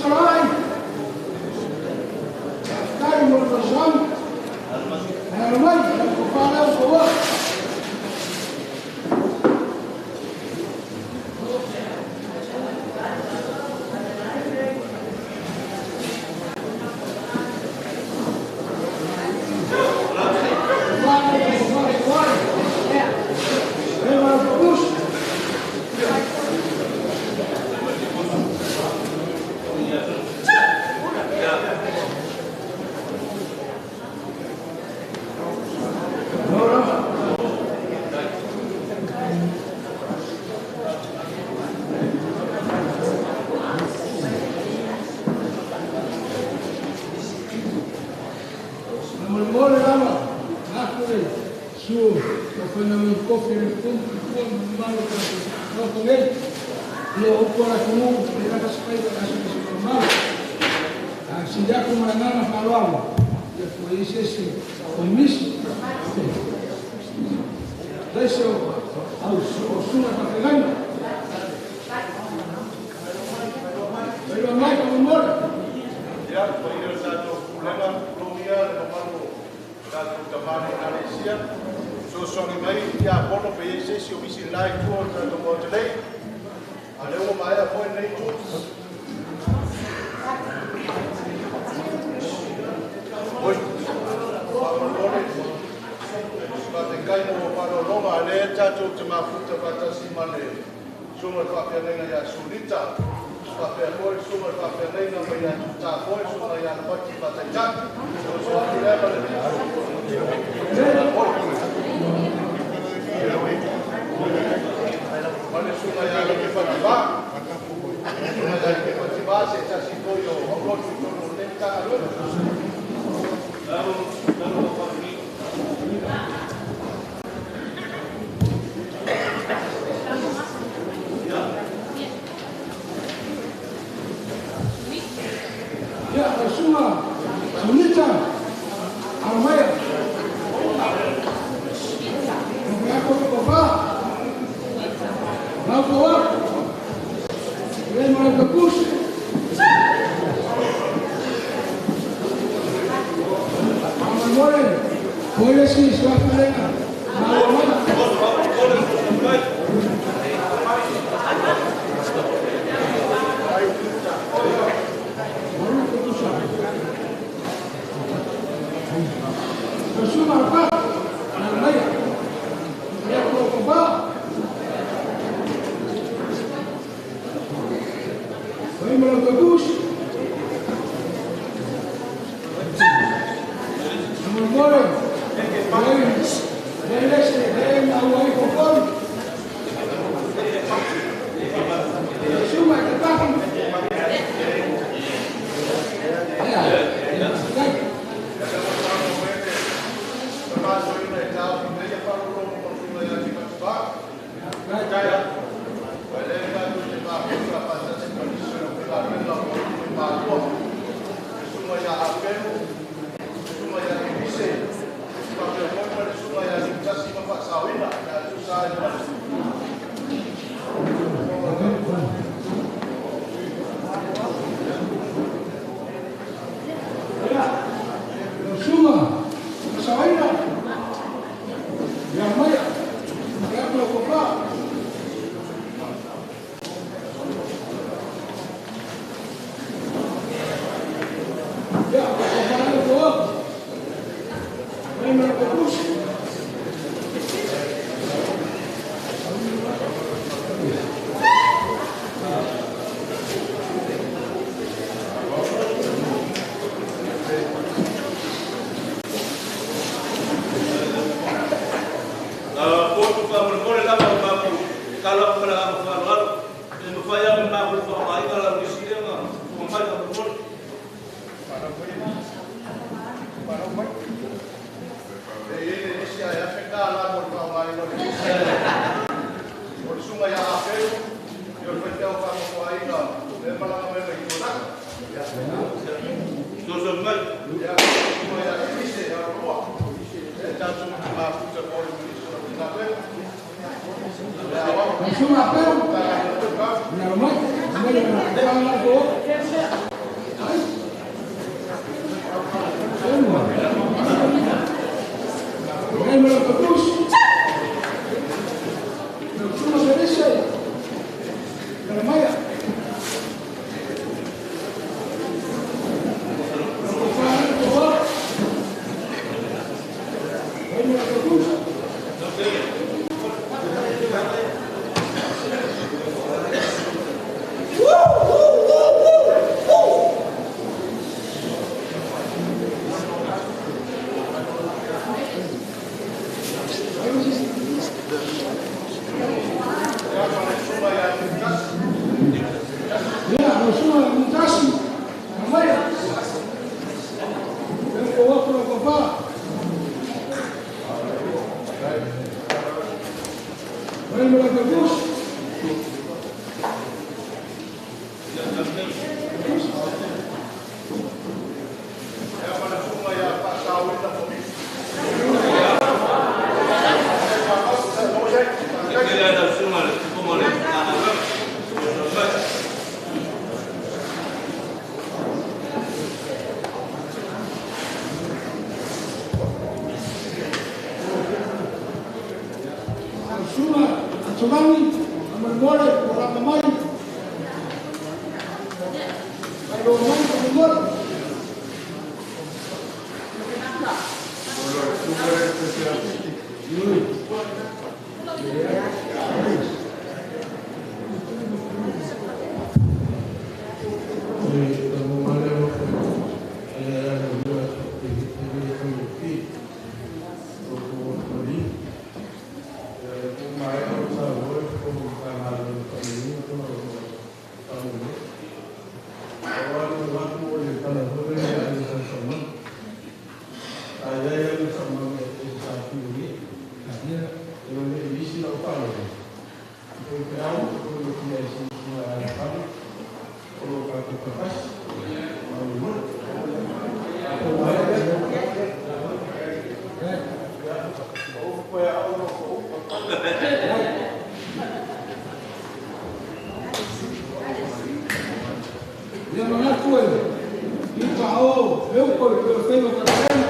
Salai. Kai mo le fesoasoani. Alo mai, lau tofa lea ua fauā. Molemole lava, aku le su o whana mai kofi le kumpu kua malo ka te nei. Ia o upu ala tunu, le kata sapai ka aso kasi malo. A si iaku marangana whaaloalo, ia kua isi esi o misi. Lese o au o sunga ka whengaina. Waiwa mai ka momore. Ia, pa ia o tātou pulega, lomia le mamalu tātou tamane Ekalesia. Sosoani mai ia pono pe iai se isi o misi le la itu o le tātou maota nei. A lea ua maea foi lenei itu. Oi, faamolemole, faafetai mo faaaloaloga a lea tatou te mafuta faatasi ma le susuga i le faafeagaiga ia Sulita. Faapea foi le susuga i le faafeagaiga mai ia Tutā foi, le susuga ia Alapati Faataitai. So atu lea ma le ma le susuga ia Lepefativa. Susuga ia Lepefativa se tasi foi o aulotu i totonu o lenei Matagaluega. Ia, o susuga Sunita Alamaia. Mo ako ko pa. Lau ko ako. Le mo le kapus. Faamolemole, foi le si suafalega. Malo mai. Susuga Alapa, Alamaia. Ia ko ko pa. Foi mo le kapus. Faamolemole, le lese le mau ai ko ko. Susuga te paki. Ia, ia. Ia, susuga Faasauina. Ia maia. Ia ko ko pa. Ia, ko pa le ko. Mai mo le kapus. Potu faamolemole lava o matou tatalo atu ma le agaga faaaloalo e mafai lava ona matou faaaogaina lau lisi lea na tuuga mai faamolemole. E iai le lisi ae afe $1 mo le faaaogaina o le lisi. O le susuga ia Afeu, ia o le faifeau faanofoaina lea e malaga mai mai Tuanaka. Sosoani mai. Ia, susuga ia Elise Alolua, e tatou te mafuta mo le lisi o le Matagaluega. Le aoao. Susuga Apeu. Ia mai. Mai le ko pa la ko. Vai ma lau Lau susuga Felise Jeremaia. Lau tofa Toa. Vai ma lau tatusi. Ia, lau susuga Mutasi Jeremaia. Lau koafu lau tofa. Vai ma lau tatusi. Kele lau susuga le tupu ma le Matagaluega. Lau susuga Giovanni Amolemole o lapa mai. Mai lo mai Amolemole. Ia manatu e i pa o e uko i peo whenga ka tena.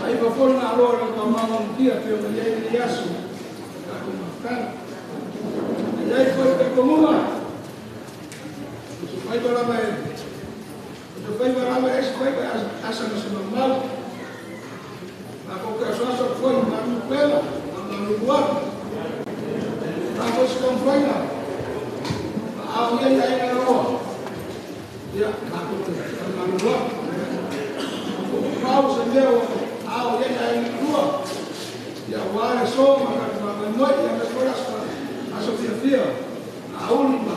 Ai pa fona aloa lau taumama mutia peo ma iai ni aso. Kako mafutana. Ai ai koe te komuga. O se whaiva lava e. O se whaiva lava e se whaiva asa na se mamau. Ako ke aso aso foi manu pela, manu buatu. Ako se konflaina. Ao iai ai na roa. Ia, ako te manu buatu. O pau se mea ao iai ai na rua. Ia wale so ma ka moi ia me foi aso fia fia. Auli ma.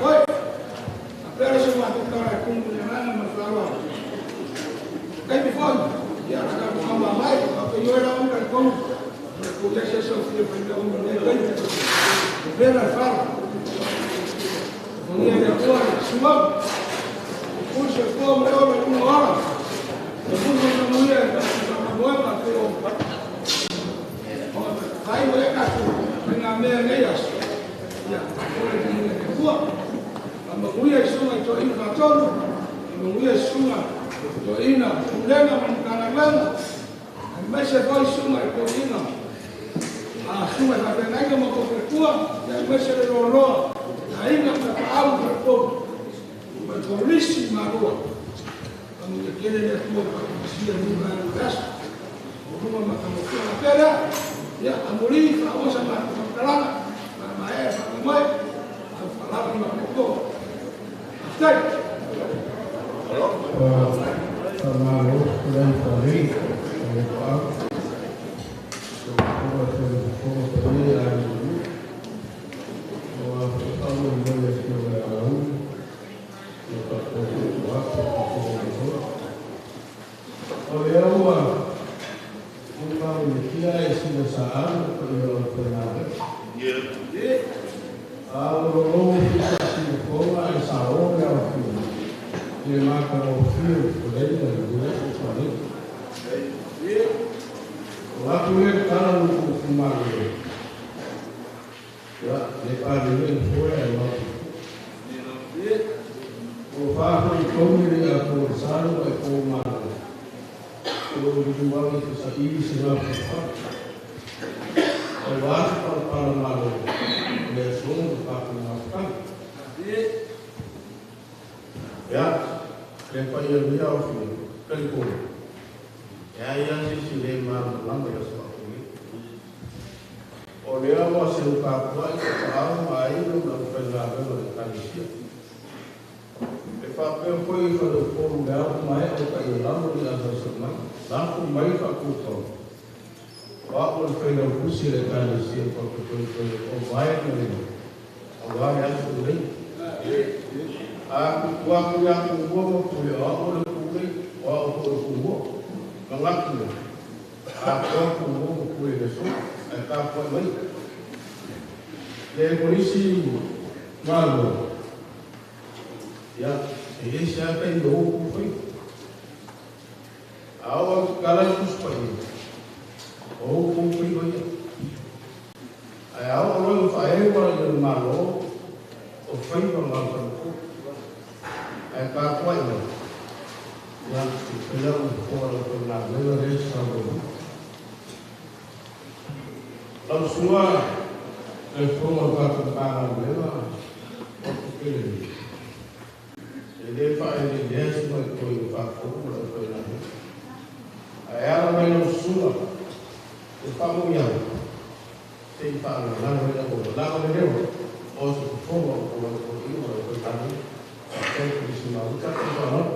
Oi. A pera se ma tara e kumu ni nana ma flawa. Kai mi foi. Ia na ka kama mai, a pe yo era un calcón. Ko ia se so fia fia un ne kai. Pera fala. Ia le tua suma. Pulso ko me o me una hora. Pulso na mulher na boa te o. Vai o ka tu na me nei as. Ia, ko le ni le tua. A ma uia sunga to ina fatonu. Ma uia sunga to ina pulega ma kana vela. A me se foi sunga to ina. A sunga ka venga ma ko tua, ia me se le ro. Aina ka au ka ko. Ma ko lisi ma ro. A mo kele le tua ka sia ni ma ras. O ruma ma ka mo pera. Ia a moli fa o sa ma ka ma ma e fa mo a fa la ma ko. Aftai. Malo lei fali le pa. Ko te ko te ni a ni. O a fa mo le le le a u. O ka ko ko a ko ko. O le ua o ka mo kia e si no sa a ko le o te na. A o ro fi sa si ko a e sa o le o fi. Le ma ka o fi o le le le o le. O a tu le kala no ku ku ma le. Ya le pa le le fo e o. O fa ko i ko ni a ko sa ro e ko ma. O lo luluagi te sa ili se ngā whakawha. O wā se palapala malo o le aso ma tātou mafutaga. Ia, le paia mea o whio, kalikolo. Ia ia se si le malamalama ia sa whakui. O lea ua se ukapua i te paau ma ai no na whaingawenga le kanisia. E whapea koe i whanau le au mai o ka ia lamo i asa mai, lako mai whakukau. Wa o le whainau kusi le kanisia pa ko toi toi o vai na le. A wā le aso lei. A ku aku ia ku mua ma pule o o le pule o o ko le ku mua. Ka ngaku le. A ku aku mua ma pule le so. A ka koe mai. Le polisi malo. Ia, e le se ata i o ku whai. A o kala i kuspa i. O ku whai o ia. Ai au o loe whaewa i le malo o whai wa ngā whanako. Ai ka koe mai. Ia, i whaia o whoa lau koe ngā mea re sa mo. Lau sua le whonga tātou kāngā mea o te pere ni. E le whae le lea sua i koe i whakoro lau koe ngā mea. Ai ara mai lau sua e whango iau. Te i whaanga langa rea o langa le reo o se kufonga o lau koe i o lau koe ngā mea. Te polisi mahuta te whanau.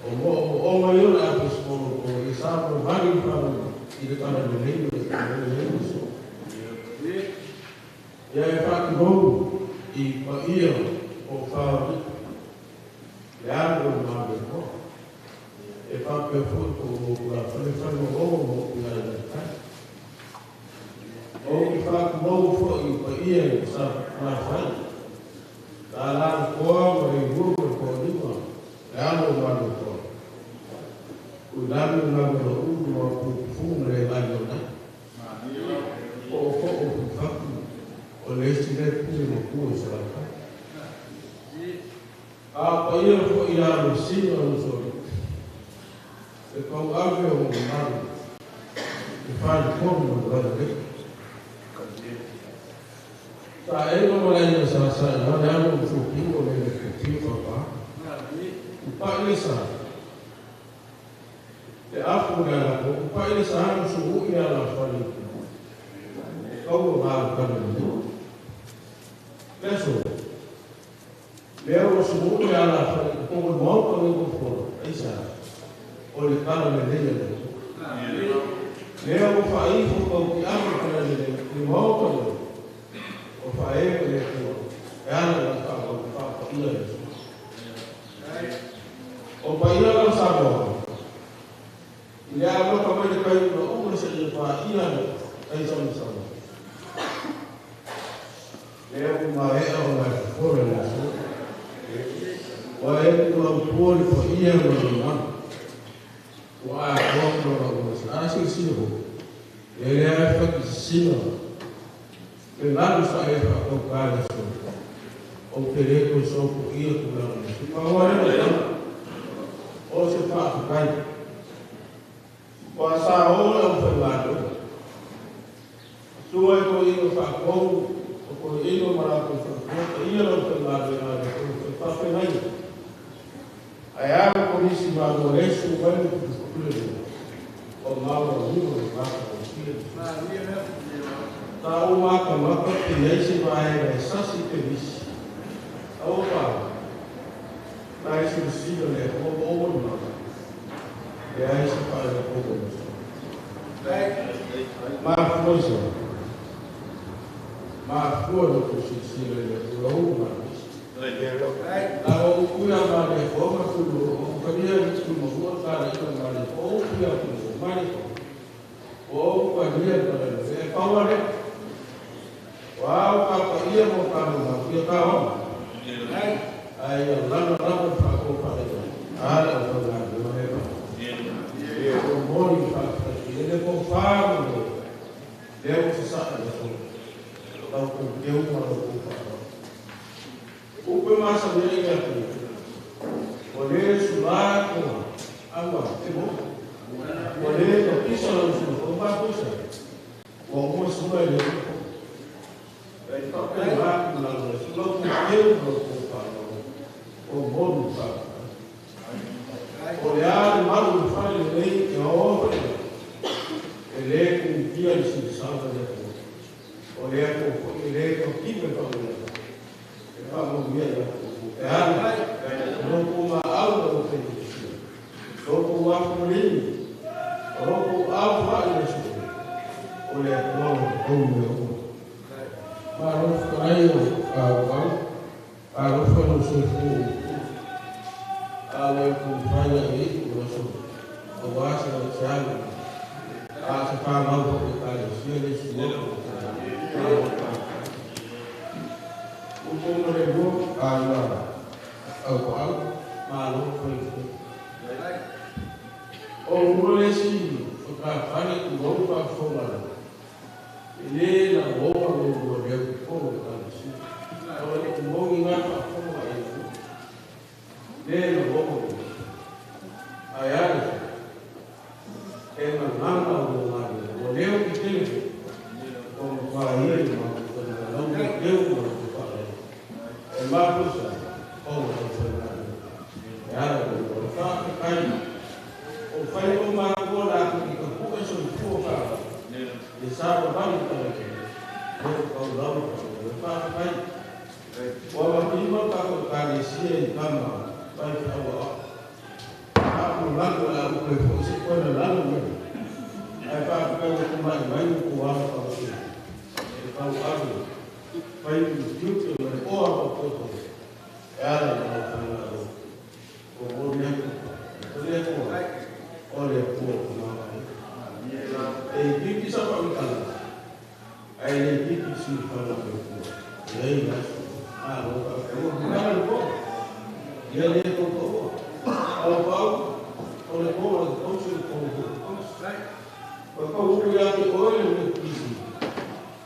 O mo o o mai o la Ia e whakimau i paia o whaari. Le alo o mawe koa. E whapea foi ko o kura whale whale o mo kura i le kai. O i whakimau foi i paia i sa ngā whai. Tā lāna koa ma le huru ma koa lima. Le alo o mawe koa. Ui lani o ngā mea uru ma pupufunga le lai o nai. O o fo o fufaku o le isi le pule ma kua i sa lai. A paia fo i a lo sina o sori. E pau ave o maru. E whai konu ma wai le. Sa e no mala ina sa sa i hane amo o fupingo le le kutiu papa. Upa ile sa. Te afu le ala ko. Upa ile sa hanu suhu i ala whare. Kaua ngā kanu ni. Leso. Lea o suhu i ala whare. Kongo mauka le kofora. Aisa. O le kala le leia le. Lea o whaifo kau ki amu kala le le. Le mauka le. O whae le kua. E ana la ka o wha ia le. O paia la Samoa. I lea aloka mai le kai una uma se i wha ia le. Ai sa Samoa. Lea o maea o ngai fofora le aso. Wa e kua upua le wha ia ma le mana. Wa a koa kua la ua sa. A sila ho. E lea e whaki sina. Le lalu sa e wha kau ka le so. O te reko so ko ia ku la ua. Pa hoa re le. O se wha whakai. Wa sa o le o whai wātu. Sua e ko ia wha kou. O ko ia mara ko wha kou. Ia lau whai wātu e ngā ko whai whawhai nai. Ai a ko nisi mā mo lesu wai mo kutu kule le. O maua hino le maka o kile. Tā o maka maka te neisi vae e sasi te visi. Au pā. Tā isi sila le o o o maka. E ai se pā le o o. Mā fuosa. Mā fua no ku sila le o o maka. A o kuia mā le o ma kulu o kania i tu mahua tāra i mā le o kuia kulu mā le o kania tāra le e paua le wa o ka pa ia mo kānu mā kuia kā oma ai a lana lama wha o pare a le o wha ngā ma he pa e o mori wha e le ko wha mo le o sa sa le so lau ko teu ma lau ko wha Upe masa mea ia ku. O le sula ko awa te mo. O le to pisa la usu o pa pusa. O mo sula le ko. E pa pe la ku la lo sula ku teu ko ko pa lo. O mo nu pa. O le a maru fa le nei e o e le ku kia i si sa le ko. O le ko ko e le ko ki me pa le. E ana, roko ma au o te kusia. Roko wa fulini, roko au fa i le suku. O le atua o kou me o. Ma rofa ai o au au, a rofa no soifua o ku. A wai ku whaia e iku o so. O wā se o te alu. A se whā mau o te kāre, sia le si o. Upo le mo a la au ko au ma lo ko o uro le si o ka fani ku o pa fo ma le la o pa mo mo le ko ko ka si o le mo ngi nga pa fo ma e le la o ko ai ai e ma ma o ma o le o ki te o ma ia ma ko na lo le o e mapusa o o whai e ara o o wha kai o whai o mā kua rā ko ki ka puka so i pua wha e sa o whai o ke o o rau o wha kai o wa pima ka ko ka le sia i kama pai wha wa a o lango la o koe fo se koe na lango me ai wha kai o kumai mai o kua wha o e pau aru Fai tiute ma le oa o poto. E ala i lau whaingalo. O mo ni aku. O le akua. O le akua o mawa. E piki sa pa mikala. Ai le piki si whanga pe kua. E ai aso. A lo ka. E mo hanga le po. Ia le ko ko. Au pau. O le po o le kausu le ko ko. O ka uru ia te oe le me kisi.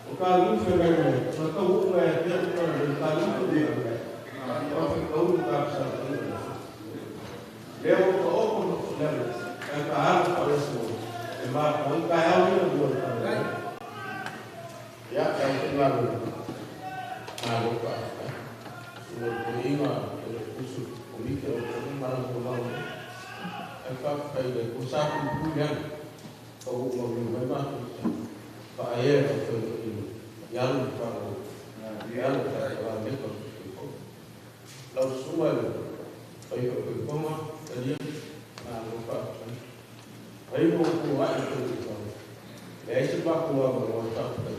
O ka lufe ngai mai. O ka uru ngai te o ka le ka lufe ngai mai. O ka uru ka sa te. Le o ka o ko le ka ka halu pa le so. E ma ko ka hau ni o ka. Ya ka te ngalu. Ma lo ka. O ko inga o le kusu o mike o ko mala ko mau. E ka kai le ko sa ku ku ya. O mo ni mai ma. Pa e ko ko ya lu pa lo. Ya lu ka ba me ko. Lau sua le ai ko ko ma ali ma lo pa. Ai mo ko ai ko ko. Le se pa ko wa mo ta ta.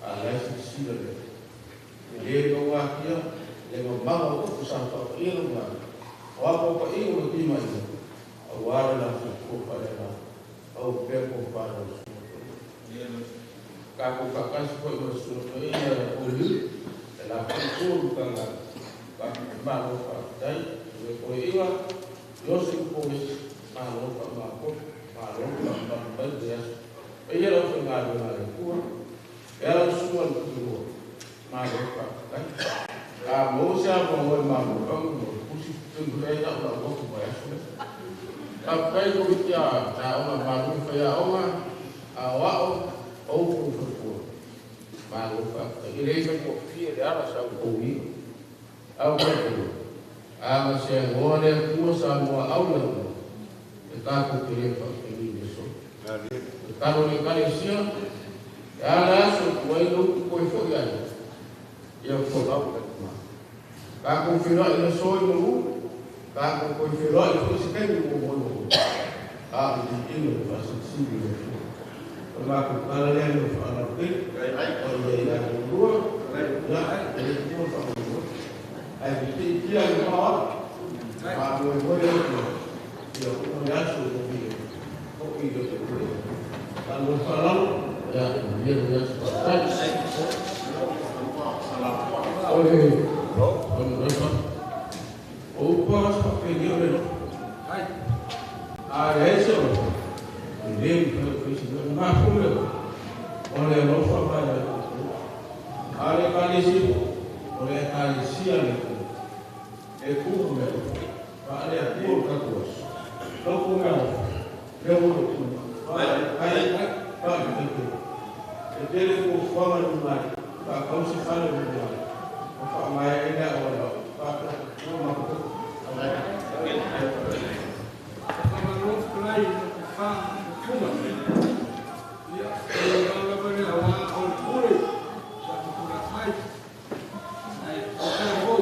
A le se si le. Le ko wa kia le mo ma o ko sa pa i lo ma. Wa ko pa i o ti mai. A wa la ko pa le la. Au pe ko pa lo. Ka ko ka ka ko o su ko i o li. La ko ko ka la. Pa ma lo pa dai le ko i wa yo se ko ma lo pa ma ko ma lo pa ma pa de e ia lo fa lo ma le ku e la su wa ku ma lo pa dai a mo sa mo ma mo pa mo ku si tu le na la ko ku ba su a kai ko ia ta o ma ma ku fa ya o ma a wa o o ku ku ma lo pa i le ko fi le ala sa ko i au ko a ma se ngo le ku sa mo au le e ta ku ke le fa ke ni so e ta lo le ka le sia ya la so ku ai lo ku ko fo ya ya fo au le ma ka ku fi lo le so i mo ka ku ko fi lo le se ka ni mo mo a ni i lo fa se si ni lo o ma ku ka le lo fa la ke ai o le ya lo ya le ko fa mo ai ti ti ai ma ma mo mo le ko yo ko ya su ko bi ko i do te ko ta lo fa la ya ye ya su ta o le o no fa o pa sa pe ni o le ai a le so le ko ko si ma fu le o le lo fa ma ya a le ka le si o le ka le si a le e ku me pa le ku ka ku lo ku me le o ku ai ai pa le ku e te le ku fa ma lu mai pa ka si fa le lu mai o fa mai e na o lo pa ko ma ko ma lo klai fa ku ma ya e la ba le wa o ku le sa ku la fai ai o ka ho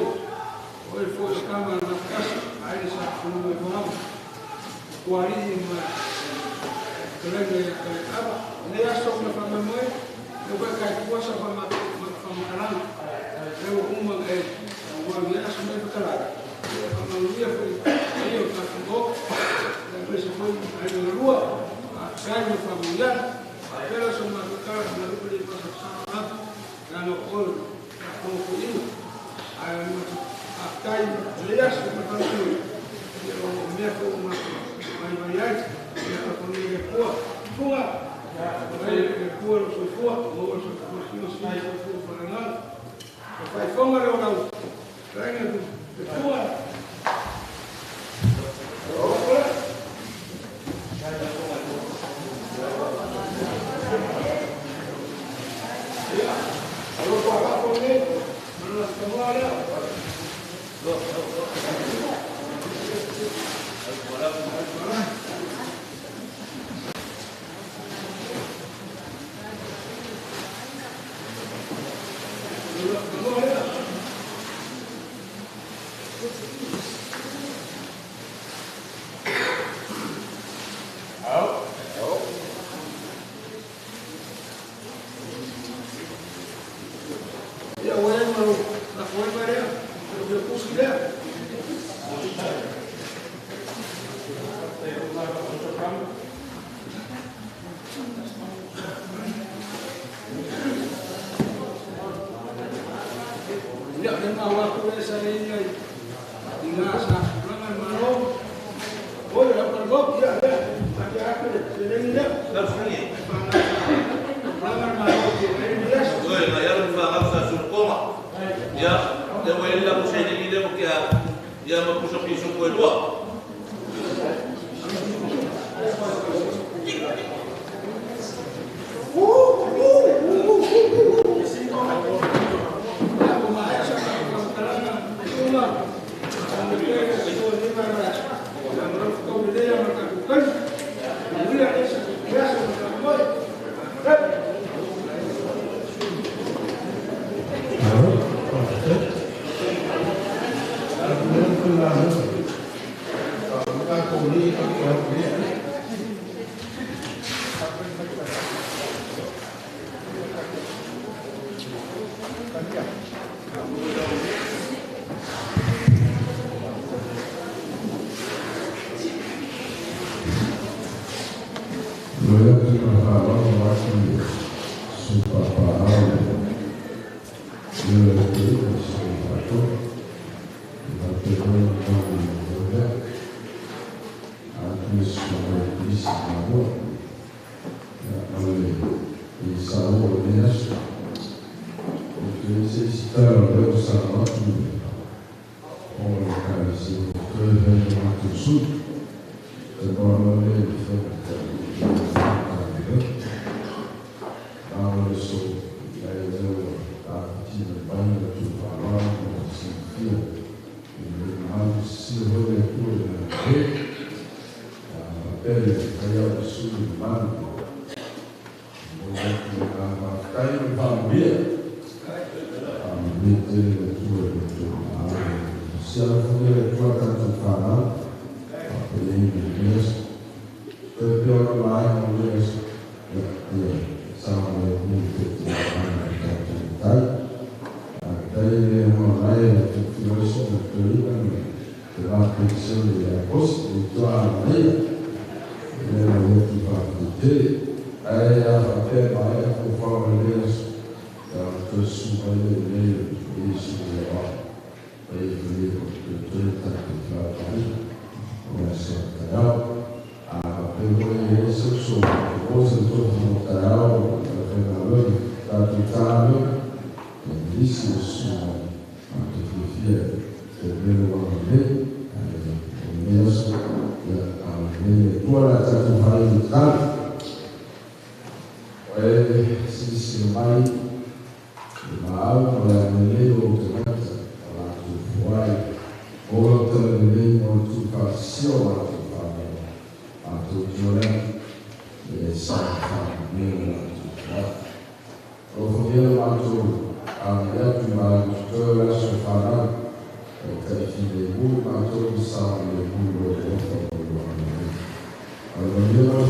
o il fo kama na kasi ai sa ku me mo ku ari ma kele ya kele aba ne ya so ma fa me mo e ba ka ku sa fa ma fa ma kala e o uma e o ya so me fa kala fa ma ia foi e o ka ku e me se foi ai no rua a kai ma fa mo ya a pela so ma kala na lu le pa sa na na no o ko ko i ai no a kai le ya so ma fa mo e o me fo ma mai mai ai e ka ko ni le ko fuga le ko lo so fo o so ko si o si so fo na o fai fonga le o na renga de fuga Ia o le mau atu le sa le ia i ngā sa tulaga le Malo. Oi, lau ka lo ia le. A te atu le se le ia. Lau sini. Tulaga le Malo ke le ia. Oi, na ia le fa sa su koma. Ia, le wa ila ku se ni le mo kia. Ia ma pusa piso ko lua. Amen.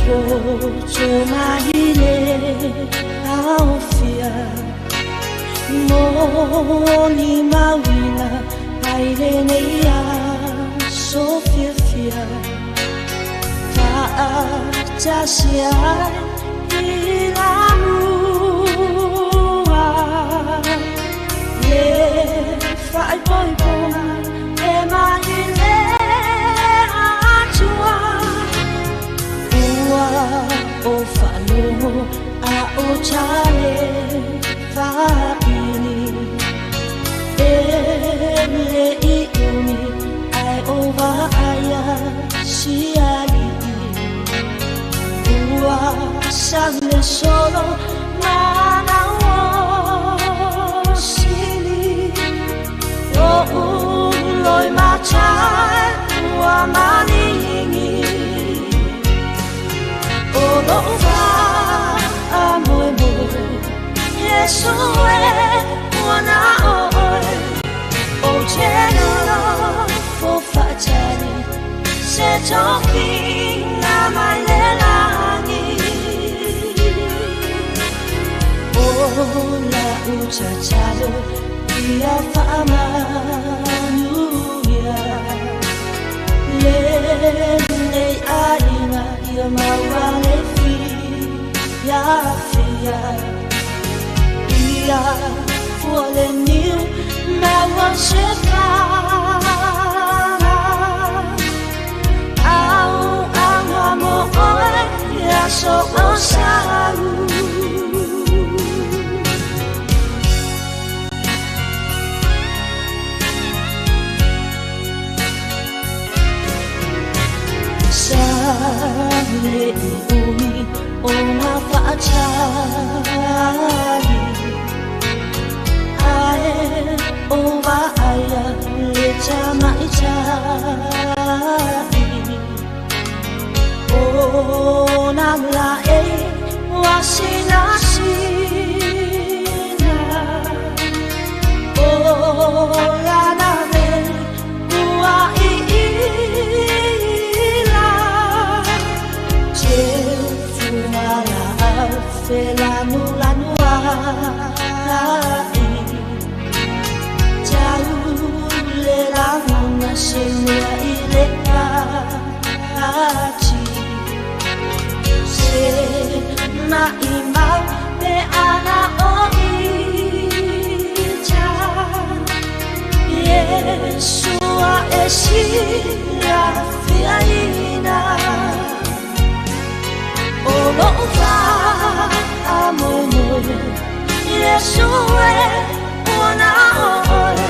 poto mai le aofia mo ni mauina ai lenei aso fiafia faatasi ai i lamua le faaipoipoga e mai le Atua ua o faalogo a o tale faapili e le i umi ai o vaaia sialii ua sale solo manao sili o uloi matai ua manigi o lou faamoemoe Iesu e ua na oe o te nofo faatali se tofiga mai le lagi o lau tatalo ia faamanuia lenei aiga ia maua le fiafia ia fua le niu maua se fana au auga mo oe aso o sau. Sa le i umi o na faatali ae o vaaia le tamaitai o na laei ua sinasina o lana vele ua iila teu fugalaau felanulanuai tau le lagona se mea i le ati se maimau pe ana o ita Iesua e silafiaina o lou faamoemoe Iesu e ua na oe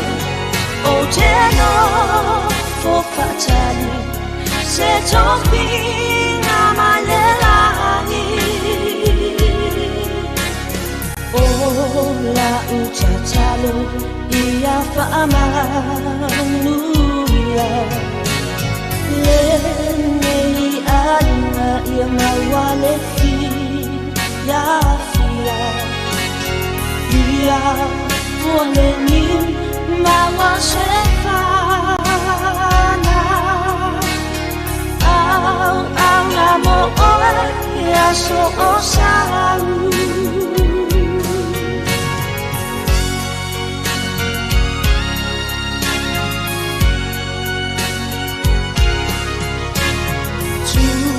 o te nofo faatali se tofiga mai le lagi o lau tatalo ia faamanuia lenei aiga ia maua le fiafia ia fua le niu maua se fana au auga mo oe aso o sau.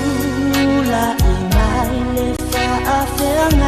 Tula'i mai le faafeagai